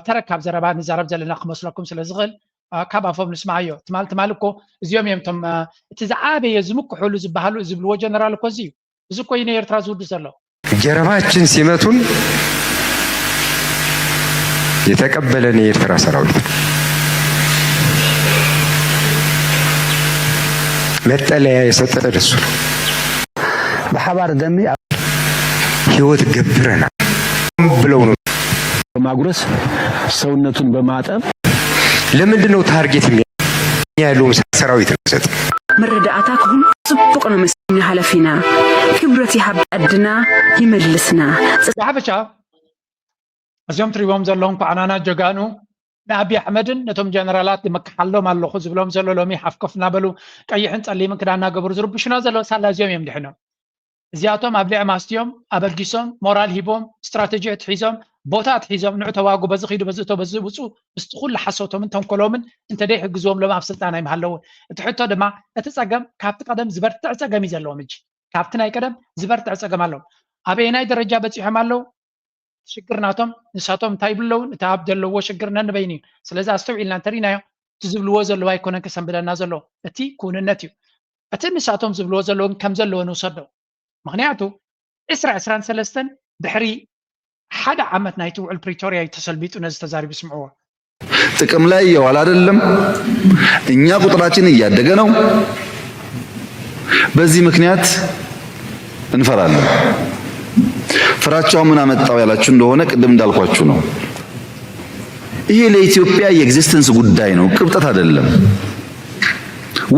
ተረካብ ዘረባ ንዛረብ ዘለና ክመስለኩም ስለ ዝኽእል ካብ ኣፎም ንስማዓዮ ትማል ትማል እኮ እዚኦም እዮም ቶም እቲ ዝዓበየ ዝምክሑሉ ዝበሃሉ ዝብልዎ ጀነራል እኮ እዚ እዩ እዚ እኮ እዩ ንኤርትራ ዝውድእ ዘሎ ጀርባችን ሲመቱን የተቀበለን የኤርትራ ሰራዊት መጠለያ የሰጠ እሱ ነው። ብሓባር ደሚ ህይወት ገብረናል ብለው ነው በማጉረስ ሰውነቱን በማጠብ ለምንድን ነው ታርጌት የሚያ ያለውን ሰራዊት ነው የሚሰጥ። መረዳእታ ክሁን ጽቡቕ ነው መሲልና ሃለፊና። ክብረት ይሃብ ዓድና ይመልስና። ብሓፈሻ እዚኦም ትሪቦም ዘለኹም ኳዕናና ጀጋኑ ንኣቢ ኣሕመድን ነቶም ጀነራላት ይመክሓሎም ኣለኹ ዝብሎም ዘሎ ሎሚ ሓፍኮፍ እናበሉ ቀይሕን ጸሊምን ክዳን እናገበሩ ዝርብሹና ዘለዉ ሳላ እዚኦም እዮም ድሕኖም። እዚኣቶም ኣብ ልዕም ኣስትዮም ኣበጊሶም ሞራል ሂቦም ስትራተጂ ኣትሒዞም ቦታ ኣትሒዞም ንዑ ተዋጉ በዚ ኺዱ በዚ እቶ በዚ ውፁ ምስቲ ኩሉ ሓሶቶምን ተንኮሎምን እንተደይ ሕግዝዎም ሎም ኣብ ስልጣን ኣይምሃለውን እቲ ሕቶ ድማ እቲ ፀገም ካብቲ ቀደም ዝበርትዕ ፀገም እዩ ዘለዎም እጂ ካብቲ ናይ ቀደም ዝበርትዕ ፀገም ኣለዎም ኣበየናይ ደረጃ በፂሖም ኣለዉ ሽግር ናቶም ንሳቶም እንታይ ይብሉ ኣለውን እቲ ኣብ ዘለዎ ሽግር ነንበይኑ እዩ ስለዚ ኣስተውዒልና እንተሪናዮ እቲ ዝብልዎ ዘለዉ ኣይኮነን ከሰንብደና ዘለዎ እቲ ክውንነት እዩ እቲ ንሳቶም ዝብልዎ ዘለዉ ግን ከም ዘለዎ ንውሰዶ ምኽንያቱ ዕስራ ዕስራን ሰለስተን ድሕሪ ሓደ ዓመት ናይቲ ውዕል ፕሪቶርያ እዩ ተሰልቢጡ ነዚ ተዛሪቡ ስምዕዎ ጥቅም ላይ እየዋለ አይደለም። እኛ ቁጥራችን እያደገ ነው። በዚህ ምክንያት እንፈራለን። ፍራቻው ምን አመጣው ያላችሁ እንደሆነ ቅድም እንዳልኳችሁ ነው። ይሄ ለኢትዮጵያ የኤግዚስተንስ ጉዳይ ነው፣ ቅብጠት አይደለም።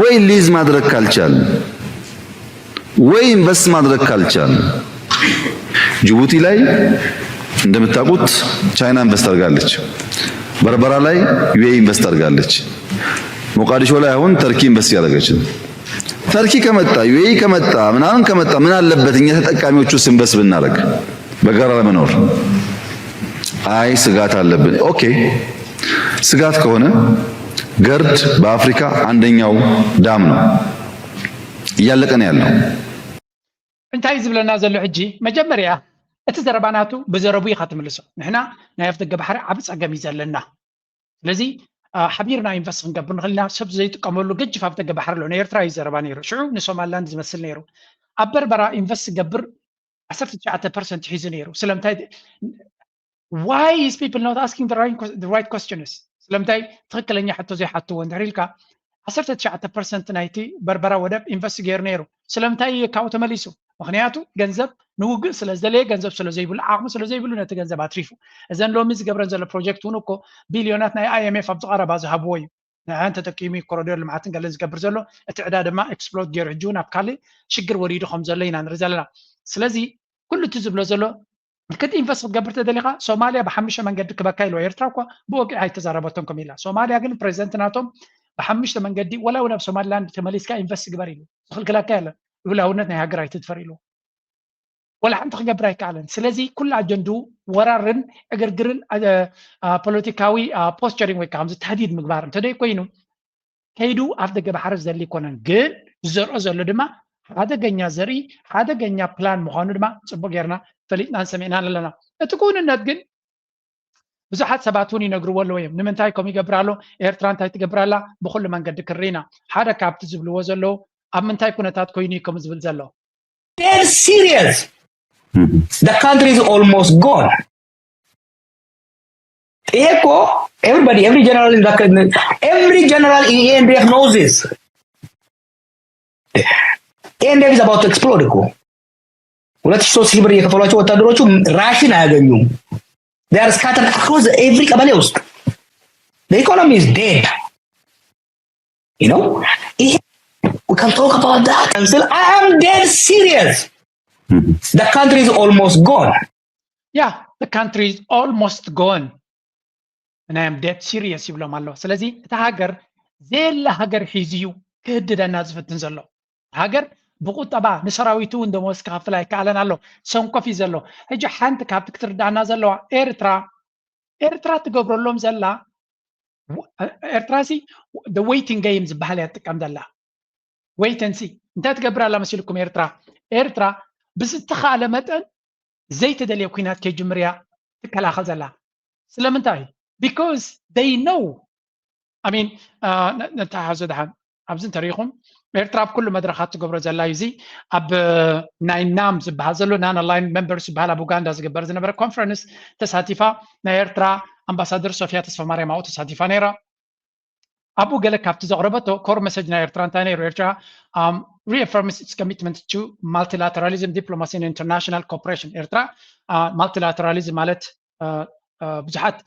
ወይ ሊዝ ማድረግ ካልቻል ወይ ኢንቨስት ማድረግ ካልቻል ጅቡቲ ላይ እንደምታውቁት ቻይና ኢንቨስት አድርጋለች። በርበራ ላይ ዩኤኢ ኢንቨስት አድርጋለች። ሞቃዲሾ ላይ አሁን ተርኪ ኢንቨስት እያደረገች ነው። ተርኪ ከመጣ ዩኤኢ ከመጣ ምናምን ከመጣ ምን አለበት እኛ ተጠቃሚዎቹ ኢንቨስት ብናደርግ በጋራ ለመኖር አይ ስጋት አለብን። ኦኬ ስጋት ከሆነ ገርድ በአፍሪካ አንደኛው ዳም ነው። እያለቀ ነው ያለው። እንታይ ዝብለና ዘሎ ሕጂ መጀመርያ እቲ ዘረባ ናቱ ብዘረቡ ኢኻ ትምልሶ ንሕና ናይ ኣፍ ደገ ባሕሪ ዓብ ፀገም እዩ ዘለና ስለዚ ሓቢርና ኢንቨስት ክንገብር ንኽእል ኢና ሰብ ዘይጥቀመሉ ገጅፍ ኣፍ ደገ ባሕሪ ኣሎ ንኤርትራ እዩ ዘረባ ነይሩ ሽዑ ንሶማላንድ ዝመስል ነይሩ ኣብ በርበራ ኢንቨስት ዝገብር ዓሰርተ ትሽዓተ ፐርሰንት ሒዙ ነይሩ ስለምንታይ why is people not asking the right, the right questions ስለምንታይ ትኽክለኛ ሕቶ ዘይሓትዎ እንድሕር ኢልካ ዓሰርተ ትሽዓተ ፐርሰንት ናይቲ በርበራ ወደብ ኢንቨስት ገይሩ ነይሩ ስለምንታይ ካብኡ ተመሊሱ ምክንያቱ ገንዘብ ንውግእ ስለ ዝደለየ ገንዘብ ስለ ዘይብሉ ዓቕሚ ስለ ዘይብሉ ነቲ ገንዘብ ኣትሪፉ እዘን ሎሚ ዝገብረን ዘሎ ፕሮጀክት እውን እኮ ቢልዮናት ናይ IMF ኣብዚ ቀረባ ዝሃብዎ እዩ ንዓን ተጠቂሙ ኮሪዶር ልምዓትን ገለን ዝገብር ዘሎ፣ እቲ ዕዳ ድማ ኤክስፕሎት ገይሩ ሕጂ እውን ኣብ ካልእ ሽግር ወሪዱ ከም ዘሎ ኢና ንርኢ ዘለና። ስለዚ ኩሉ እቲ ዝብሎ ዘሎ ክትኢንቨስት ክትገብር ተደሊኻ ሶማልያ ብሓሙሽተ መንገዲ ክበካ ኢሉ። ኤርትራ እኳ ብወግዒ ኣይተዛረበቶም ከም ኢላ። ሶማልያ ግን ፕሬዚደንት ናቶም ብሓሙሽተ መንገዲ ወላ እውን ኣብ ሶማሊላንድ ተመሊስካ ኢንቨስት ግበር ኢሉ ዝኽልክለካ የለን። ልኡላውነት ናይ ሃገር ኣይትድፈር ኢሉ። ወላ ሓንቲ ክገብር ኣይከኣለን። ስለዚ ኩሉ ኣጀንድኡ ወራርን ዕግርግርን ፖለቲካዊ ፖስቸሪንግ ወይ ከዓ ከምዚ ተህዲድ ምግባር እንተደይ ኮይኑ ከይዱ ኣብ ደገ ባሕሪ ዘድሊ ኣይኮነን። ግን ዝዘርኦ ዘሎ ድማ ሓደገኛ ዘርኢ ሓደገኛ ፕላን ምዃኑ ድማ ፅቡቅ ጌርና ፈሊጥናን ሰሚዕናን ኣለና። እቲ ክውንነት ግን ብዙሓት ሰባት እውን ይነግርዎ ኣለዉ እዮም። ንምንታይ ከምኡ ይገብር ኣሎ? ኤርትራ እንታይ ትገብር ኣላ? ብኩሉ መንገዲ ክርኢና ሓደ ካብቲ ዝብልዎ ዘለዉ ኣብ ምንታይ ኩነታት ኮይኑ እዩ ከምኡ ዝብል ዘሎ? They're serious. The country is almost gone. ይሄ እኮ everybody every general every general in E N D F knows this. E N D F is about to explode እኮ። ሁለት ሺህ ሶስት ሺህ ብር እየከፈሏቸው ወታደሮቹ ራሽን አያገኙም። They are scattered across every ቀበሌ ውስጥ። The economy is dead. You know? ይሄ we can talk about that and still I am dead serious. The country is almost gone. Yeah, the country is almost gone. And I am dead serious ይብሎም ኣሎ። ስለዚ እቲ ሃገር ዘየለ ሃገር ሒዙ እዩ ክህድደና ዝፍትን ዘሎ። ሃገር ብቁጠባ ንሰራዊቱ እውን ደሞዝ ክኸፍል ኣይከኣለን ኣሎ። ሰንኮፍ እዩ ዘሎ። ሕጂ ሓንቲ ካብቲ ክትርዳእና ዘለዋ ኤርትራ ኤርትራ ትገብረሎም ዘላ ኤርትራ ሲ waiting game ዝበሃል እያ ትጥቀም ዘላ። Wait and see እንታይ ትገብር ኣላ መሲልኩም? ኤርትራ ኤርትራ ብዝተኻእለ መጠን ዘይተደልየ ኩናት ከይጅምር እያ ትከላኸል ዘላ። ስለምንታይ? Because they know I mean ነተሓዞ ደሓን ኣብዚ እንተሪኢኹም ኤርትራ ኣብ ኩሉ መድረኻት ትገብሮ ዘላ እዩ። እዚ ኣብ ናይ ናም ዝበሃል ዘሎ non aligned members ዝበሃል ኣብ ኡጋንዳ ዝግበር ዝነበረ ኮንፈረንስ ተሳቲፋ ናይ ኤርትራ ኣምባሳደር ሶፊያ ተስፋማርያም ኣብኡ ተሳቲፋ ነይራ። ኣብኡ ገለ ካብቲ ዘቕረበቶ ኮር መሰጅ ናይ ኤርትራ እንታይ ነይሩ? ኤርትራ reaffirms its commitment to multilateralism, diplomacy and international cooperation. ኤርትራ ማልቲላተራሊዝም ማለት ብዙሓት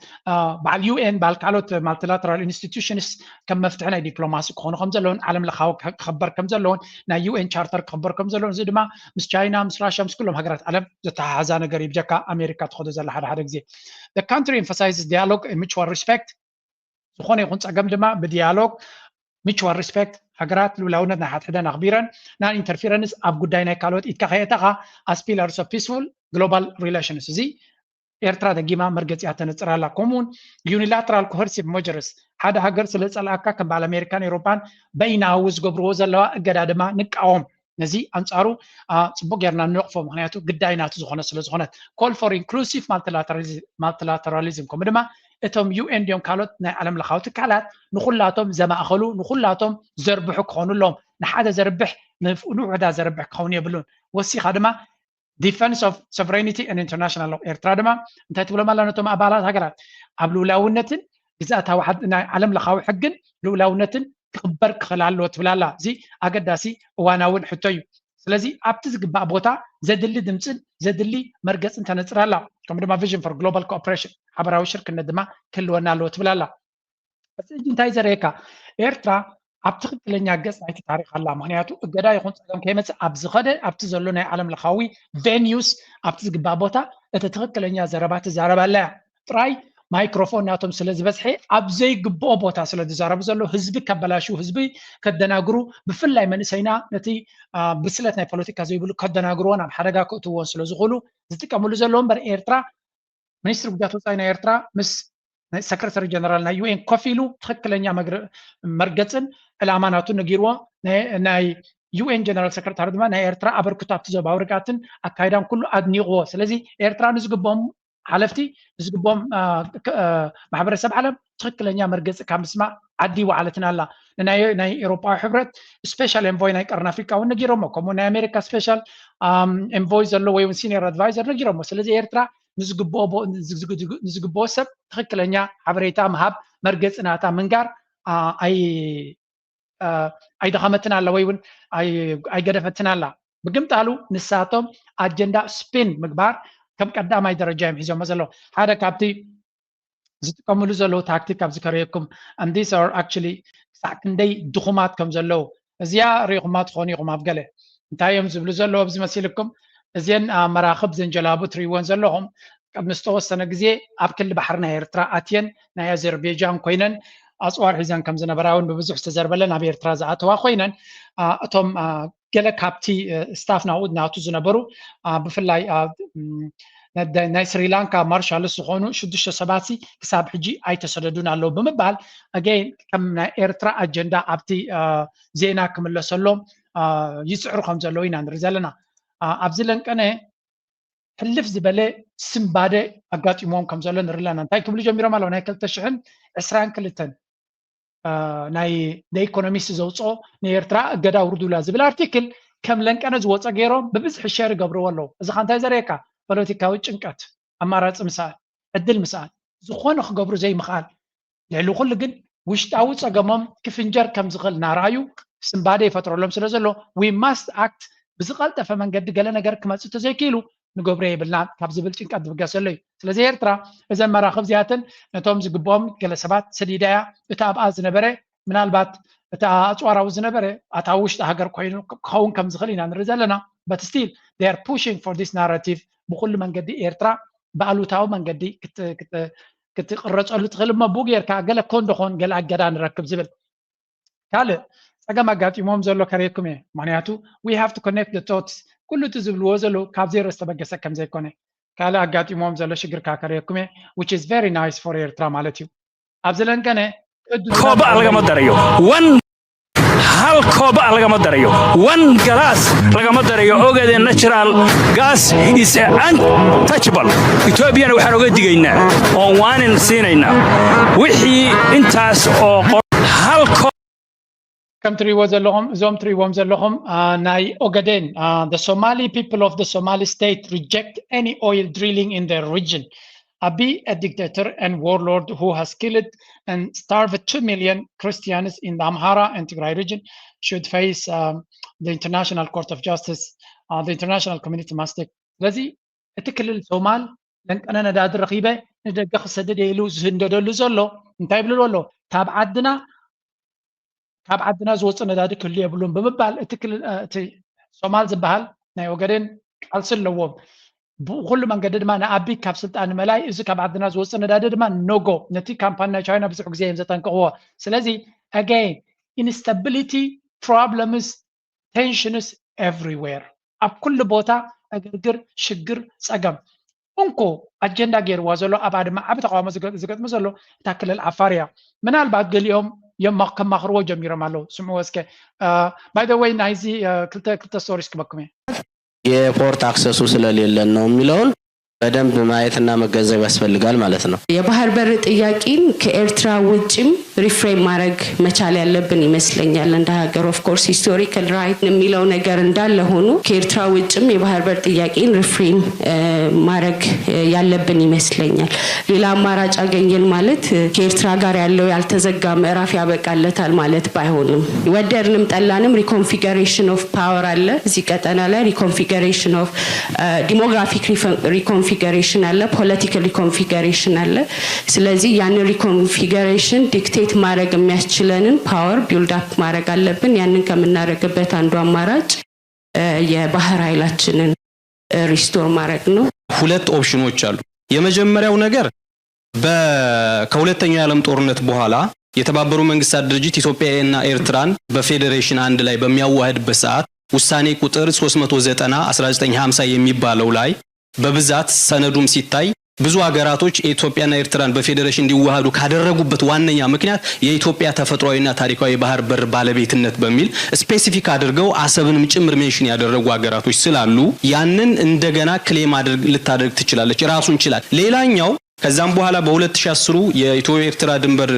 በዓል ዩ ኤን በዓል ካልኦት ማልቲላተራል ኢንስቲቱሽንስ ከም መፍትሒ ናይ ዲፕሎማሲ ክኾኑ ከም ዘለውን ዓለም ለኻዊ ክኽበር ከም ዘለውን ናይ ዩ ኤን ቻርተር ክኽበር ከም ዘለውን እዚ ድማ ምስ ቻይና ምስ ራሽያ ምስ ኩሎም ሃገራት ዓለም ዘተሓሓዛ ነገር እዩ። ብጀካ ኣሜሪካ ትኸዶ ዘላ ሓደ ሓደ ግዜ the country emphasizes dialogue and mutual respect ዝኾነ ይኹን ፀገም ድማ ብዲያሎግ mutual respect ሃገራት ልኡላውነት ናይ ሓድሕደን ኣኽቢረን non interference ኣብ ጉዳይ ናይ ካልኦት ኢድካ ከየእተኻ as pillars of peaceful global relations እዚ ኤርትራ ደጊማ መርገፂኣ ተነፅር ኣላ። ከምኡውን unilateral coercive measures ሓደ ሃገር ስለ ዝፀልኣካ ከም በዓል ኣሜሪካን ኤውሮፓን በይናዊ ዝገብርዎ ዘለዋ እገዳ ድማ ንቃወም። ነዚ ኣንፃሩ ፅቡቅ ጌርና ንነቕፎ፣ ምክንያቱ ግዳይ ናቱ ዝኾነ ስለ ዝኾነት። Call for inclusive multilateralism ከምኡ ድማ እቶም ዩ ኤን ድዮም ካልኦት ናይ ዓለም ለኻዊ ትካላት ንኩላቶም ዘማእኸሉ ንኩላቶም ዘርብሑ ክኾኑ ኣለዎም። ንሓደ ዘርብሕ ንውሕዳ ዘርብሕ ክኸውን የብሉን። ወሲኻ ድማ defense of sovereignty and international law ኤርትራ ድማ እንታይ ትብሎም ኣላ ነቶም ኣባላት ሃገራት ኣብ ልኡላውነትን ግዛእታዊ ናይ ዓለም ለኻዊ ሕግን ልኡላውነትን ክኽበር ክኽእል ኣለዎ ትብል ኣላ። እዚ ኣገዳሲ እዋናውን ሕቶ እዩ። ስለዚ ኣብቲ ዝግባእ ቦታ ዘድሊ ድምፅን ዘድሊ መርገፅን ተነፅር ኣላ። ከምኡ ድማ vision for global cooperation ሓበራዊ ሽርክነት ድማ ክህልወና ኣለዎ ትብል ኣላ። እዚ ሕጂ እንታይ ዘርእየካ? ኤርትራ ኣብ ትኽክለኛ ገፅ ናይቲ ታሪኽ ኣላ። ምክንያቱ እገዳ ይኹን ፀገም ከይመፅእ ኣብ ዝኸደ ኣብቲ ዘሎ ናይ ዓለም ለኻዊ ቬኒዩስ ኣብቲ ዝግባእ ቦታ እቲ ትኽክለኛ ዘረባ ትዛረብ ኣላ እያ። ጥራይ ማይክሮፎን ናቶም ስለ ዝበዝሐ ኣብ ዘይግብኦ ቦታ ስለ ዝዛረቡ ዘለዉ ህዝቢ ከበላሽዉ ህዝቢ ከደናግሩ ብፍላይ መንእሰይና ነቲ ብስለት ናይ ፖለቲካ ዘይብሉ ከደናግርዎን ኣብ ሓደጋ ክእትውዎን ስለ ዝኽእሉ ዝጥቀምሉ ዘለዉ እምበር ኤርትራ ሚኒስትሪ ጉዳያት ወፃኢ ናይ ኤርትራ ምስ ሰክረታሪ ጀነራል ናይ ዩ ኤን ኮፍ ኢሉ ትኽክለኛ መርገፅን ዕላማ ናቱ ነጊርዎ ናይ ዩ ኤን ጀነራል ሰክረታሪ ድማ ናይ ኤርትራ ኣበርክቶ ኣብቲ ዞባዊ ርግኣትን ኣካይዳን ኩሉ ኣድኒቕዎ። ስለዚ ኤርትራ ንዝግብኦም ሓለፍቲ ንዝግብኦም ማሕበረሰብ ዓለም ትኽክለኛ መርገፂ ካብ ምስማዕ ዓዲ ይወዓለትን ኣላ። ናይ ኤሮፓዊ ሕብረት ስፔሻል ኤንቮይ ናይ ቀርኒ ኣፍሪቃ እውን ነጊሮሞ ከምኡ ናይ ኣሜሪካ ስፔሻል ኤንቮይ ዘሎ ወይ እውን ሲኒየር ኣድቫይዘር ነጊሮሞ። ስለዚ ኤርትራ ንዝግብኦ ሰብ ትኽክለኛ ሓበሬታ ምሃብ መርገፂ ናታ ምንጋር ኣይደኸመትን ኣላ ወይ እውን ኣይገደፈትን ኣላ። ብግምጣሉ ንሳቶም ኣጀንዳ ስፒን ምግባር ከም ቀዳማይ ደረጃ እዮም ሒዞሞ ዘለዉ። ሓደ ካብቲ ዝጥቀምሉ ዘለዉ ታክቲክ ኣብዚ ከርእየኩም። And these are actually ክሳዕ ክንደይ ድኹማት ከም ዘለዉ እዚኣ ርኢኹማ ትኾኑ ኢኹም። ኣብ ገለ እንታይ እዮም ዝብሉ ዘለዉ ኣብዚ መሲልኩም? እዚን መራኽብ ዘንጀላቡ ትርእይወን ዘለኹም ቅድሚ ዝተወሰነ ግዜ ኣብ ክሊ ባሕሪ ናይ ኤርትራ ኣትየን ናይ ኣዘርቤጃን ኮይነን ኣፅዋር ሒዘን ከም ዝነበራ እውን ብብዙሕ ዝተዘርበለ ናብ ኤርትራ ዝኣተዋ ኮይነን እቶም ገለ ካብቲ ስታፍ ናብኡ ናቱ ዝነበሩ ብፍላይ ናይ ስሪላንካ ማርሻልስ ዝኾኑ ሽዱሽተ ሰባት ክሳብ ሕጂ ኣይተሰደዱን ኣለዉ ብምባል ኣገይን ከም ናይ ኤርትራ ኣጀንዳ ኣብቲ ዜና ክምለሰሎም ይፅዕሩ ከም ዘለዉ ኢና ንርኢ ዘለና። ኣብዚ ለንቀነ ሕልፍ ዝበለ ስንባደ ኣጋጢሞም ከም ዘሎ ንርኢ ኣለና። እንታይ ክብሉ ጀሚሮም ኣለዉ? ናይ ክልተ ሽሕን ዕስራን ክልተን ናይ ኢኮኖሚስት ዘውፅኦ ንኤርትራ እገዳ ውርዱላ ዝብል ኣርቲክል ከም ለንቀነ ዝወፀ ገይሮም ብብዝሒ ሸር ይገብርዎ ኣለዉ። እዚ ካ እንታይ ዘርእየካ? ፖለቲካዊ ጭንቀት፣ ኣማራፂ ምስኣል፣ ዕድል ምስኣል፣ ዝኾነ ክገብሩ ዘይምኽኣል። ልዕሊ ኩሉ ግን ውሽጣዊ ፀገሞም ክፍንጀር ከም ዝኽእል እናረኣዩ ስንባደ ይፈጥረሎም ስለ ዘሎ we must act ብዝቐልጠፈ መንገዲ ገለ ነገር ክመፅእ ተዘይክኢሉ ንገብሮ የብልናን ካብ ዝብል ጭንቀት ዝብገሰሉ እዩ። ስለዚ ኤርትራ እዘን መራኽብ እዚኣተን ነቶም ዝግብኦም ገለ ሰባት ሰዲዳ እያ። እቲ ኣብኣ ዝነበረ ምናልባት እቲ ኣፅዋራዊ ዝነበረ ኣታ ውሽጢ ሃገር ኮይኑ ክኸውን ከም ዝኽእል ኢና ንርኢ ዘለና። But still they are pushing for this narrative ብኩሉ መንገዲ ኤርትራ ብኣሉታዊ መንገዲ ክትቅረፀሉ ትኽእል እሞ ብኡ ጌርካ ገለ ኮን ደኾን ገለ ኣገዳ ንረክብ ዝብል ካልእ ፀገም ኣጋጢሞም ዘሎ ከርእየኩም እየ። ምክንያቱ we have to connect the dots ኩሉ እቲ ዝብልዎ ዘለዉ ካብ ዜሮ ዝተበገሰ ከም ዘይኮነ ካልእ ኣጋጢሞም ዘሎ ሽግር ከኣ ከርእየኩም እየ which is very nice for ኤርትራ ማለት እዩ። ኣብዚ ለንቀነ ኮባእ lagama darayo one hal koba lagama darayo one galaas lagama darayo ogaadeen natural gas is untouchable. Ethiopiana waxaan oga digaynaa oon waanin siinaynaa wixii intaas oo hal ከም ትሪእዎ ዘለኹም እዞም ትሪእዎም ዘለኹም ናይ ኦገዴን the Somali people of the Somali state reject any oil drilling in their region. Abiy, a dictator and warlord who has killed and starved two million Christians in the Amhara and Tigray region, should face um, the International Court of Justice. Uh, the international community must take. ስለዚ እቲ ክልል ሶማል ለንቀነ ነዳዲ ረኺበ ንደገ ክሰደድ ኢሉ ዝህንደደሉ ዘሎ እንታይ ይብልዎ ኣሎ? ካብ ዓድና ካብ ዓድና ዝወፅእ ነዳዲ ክህሉ የብሉን ብምባል እቲ ክልል እቲ ሶማል ዝበሃል ናይ ኦገዴን ቃልሲ ኣለዎም። ብኩሉ መንገዲ ድማ ንኣቢ ካብ ስልጣን ንምእላይ እዚ ካብ ዓድና ዝወፅእ ነዳዲ ድማ no go ነቲ ካምፓኒ ናይ ቻይና ብዙሕ ግዜ እዮም ዘጠንቅቕዎ። ስለዚ again instability problems tensions everywhere ኣብ ኩሉ ቦታ ዕግርግር ሽግር ፀገም እንኮ ኣጀንዳ ገይርዋ ዘሎ ኣብኣ ድማ ዓቢ ተቃውሞ ዝገጥሞ ዘሎ እታ ክልል ዓፋር እያ። ምናልባት ገሊኦም ከማኽርዎ ጀሚሮም ኣለዉ። ስምዕዎ እስከ። By the way ናይዚ ክልተ ክልተ stories ክበኩም እየ። የፖርት access ኡ ስለሌለን ነው የሚለውን በደንብ ማየትና መገንዘብ ያስፈልጋል ማለት ነው። የባህር በር ጥያቄን ከኤርትራ ውጭም reframe ማድረግ መቻል ያለብን ይመስለኛል እንደ ሀገር። Of course historical right የሚለው ነገር እንዳለ ሆኖ ከኤርትራ ውጭም የባህር በር ጥያቄን reframe ማድረግ ያለብን ይመስለኛል። ሌላ አማራጭ አገኘን ማለት ከኤርትራ ጋር ያለው ያልተዘጋ ምዕራፍ ያበቃለታል ማለት ባይሆንም ወደድንም ጠላንም reconfiguration of power አለ እዚህ ቀጠና ላይ reconfiguration of demographic reconfiguration አለ፣ political reconfiguration አለ። ስለዚህ ያንን reconfiguration dictate ማድረግ የሚያስችለንን power build up ማድረግ አለብን። ያንን ከምናደርግበት አንዱ አማራጭ የባህር ኃይላችንን restore ማድረግ ነው። ሁለት option ኦች አሉ። የመጀመሪያው ነገር ከሁለተኛው የዓለም ጦርነት በኋላ የተባበሩ መንግስታት ድርጅት ኢትዮጵያና ኤርትራን በፌዴሬሽን አንድ ላይ በሚያዋህድበት ሰዓት ውሳኔ ቁጥር ሶስት መቶ ዘጠና አስራ ዘጠኝ ሀምሳ የሚባለው ላይ በብዛት ሰነዱም ሲታይ ብዙ ሀገራቶች ኢትዮጵያና ኤርትራን በፌዴሬሽን እንዲዋሃዱ ካደረጉበት ዋነኛ ምክንያት የኢትዮጵያ ተፈጥሯዊና ታሪካዊ የባህር በር ባለቤትነት በሚል specific አድርገው አሰብንም ጭምር mention ያደረጉ ሀገራቶች ስላሉ ያንን እንደገና claim አድርግ ልታደርግ ትችላለች። ራሱን ችላል። ሌላኛው ከዛም በኋላ በ2010ሩ የኢትዮ ኤርትራ ድንበር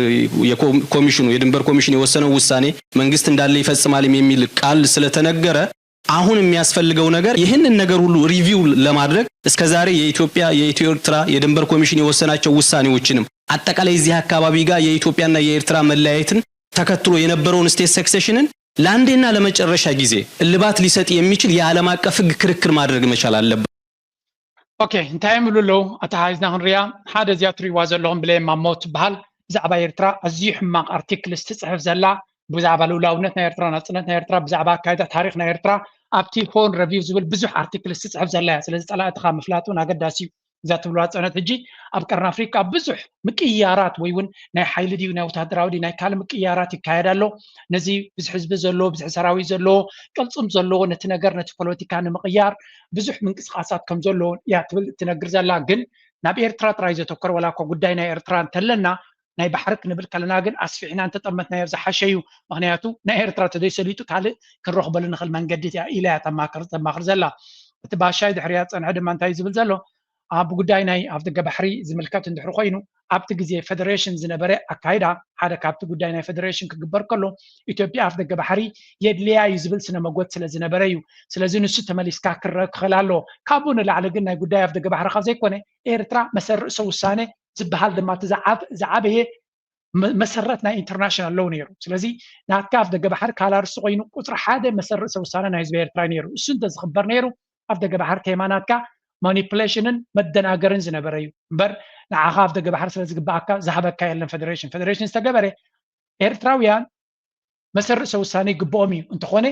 ኮሚሽኑ የድንበር ኮሚሽን የወሰነው ውሳኔ መንግስት እንዳለ ይፈጽማልም የሚል ቃል ስለተነገረ አሁን የሚያስፈልገው ነገር ይህንን ነገር ሁሉ review ለማድረግ እስከዛሬ የኢትዮጵያ የኢትዮ ኤርትራ የድንበር ኮሚሽን የወሰናቸው ውሳኔዎችንም አጠቃላይ እዚህ አካባቢ ጋር የኢትዮጵያና የኤርትራ መለያየትን ተከትሎ የነበረውን state succession ን ለአንዴና ለመጨረሻ ጊዜ እልባት ሊሰጥ የሚችል የዓለም አቀፍ ህግ ክርክር ማድረግ መቻል አለበት። ኦኬ፣ እንታይ እዮም ይብሉ ኣለዉ? ኣተሓሒዝና ክንሪኣ፣ ሓደ እዚኣ ትሪእዋ ዘለኹም ብሌን ማሞ ትበሃል ብዛዕባ ኤርትራ ኣዝዩ ሕማቕ ኣርቲክልስ ትጽሕፍ ዘላ፣ ብዛዕባ ልኡላውነት ናይ ኤርትራ፣ ናጽነት ናይ ኤርትራ፣ ብዛዕባ ኣካይዳ ታሪኽ ናይ ኤርትራ ኣብቲ ሆርን ረቪው ዝብል ብዙሕ ኣርቲክልስ ትጽሕፍ ዘላ እያ። ስለዚ ጸላእትኻ ምፍላጥ እውን ኣገዳሲ እዩ። እዛ ትብልዋ ዝጸነት ሕጂ ኣብ ቀርኒ ኣፍሪቃ ብዙሕ ምቅያራት ወይ እውን ናይ ሓይሊ ድዩ ናይ ወታደራዊ ድዩ ናይ ካልእ ምቅያራት ይካየድ ኣሎ። ነዚ ብዙሕ ህዝቢ ዘለዎ፣ ብዙሕ ሰራዊት ዘለዎ፣ ቅልጽም ዘለዎ፣ ነቲ ነገር ነቲ ፖለቲካ ንምቕያር ብዙሕ ምንቅስቃሳት ከም ዘለዎ እያ ትብል ትነግር ዘላ። ግን ናብ ኤርትራ ጥራይ ዘተኮረ ዋላ እኳ ጉዳይ ናይ ኤርትራ እንተለና ናይ ባሕሪ ክንብል ከለና ግን ኣስፊሕና እንተጠመትናዮ ዝሓሸ እዩ። ምክንያቱ ናይ ኤርትራ ተዘይሰሊጡ ካልእ ክንረኽበሉ ንኽእል መንገዲ እያ ኢላ እያ ተማክር ዘላ። እቲ ባሻይ ድሕሪያ ዝጸንሐ ድማ እንታይ እዩ ዝብል ዘሎ? ኣብ ጉዳይ ናይ ኣፍደገ ባሕሪ ዝምልከት እንድሕሪ ኮይኑ ኣብቲ ግዜ ፌደሬሽን ዝነበረ ኣካይዳ ሓደ ካብቲ ጉዳይ ናይ ፌደሬሽን ክግበር ከሎ ኢትዮጵያ ኣፍደገ ባሕሪ የድልያ እዩ ዝብል ስነ መጎት ስለ ዝነበረ እዩ። ስለዚ ንሱ ተመሊስካ ክረአ ክኽእል ኣለዎ። ካብኡ ንላዕሊ ግን ናይ ጉዳይ ኣፍደገ ባሕሪ ካብ ዘይኮነ ኤርትራ መሰል ርእሰ ውሳነ ዝበሃል ድማ እቲ ዝዓበየ መሰረት ናይ ኢንተርናሽናል ሎው ነይሩ። ስለዚ ናትካ ኣፍደገ ባሕሪ ካላርሲ ኮይኑ ቁፅሪ ሓደ መሰል ርእሰ ውሳነ ናይ ህዝቢ ኤርትራ ነይሩ። እሱ እንተዝኽበር ነይሩ ኣፍደገ ባሕሪ ከይማ ናትካ ማኒፕሌሽንን መደናገርን ዝነበረ እዩ እምበር ንዓኻ ኣፍደገ ባሕሪ ስለ ዝግበኣካ ዝሃበካ የለን። ፌደሬሽን ፌደሬሽን ዝተገበረ ኤርትራውያን መሰል ርእሰ ውሳነ ይግብኦም እዩ። እንተኾነ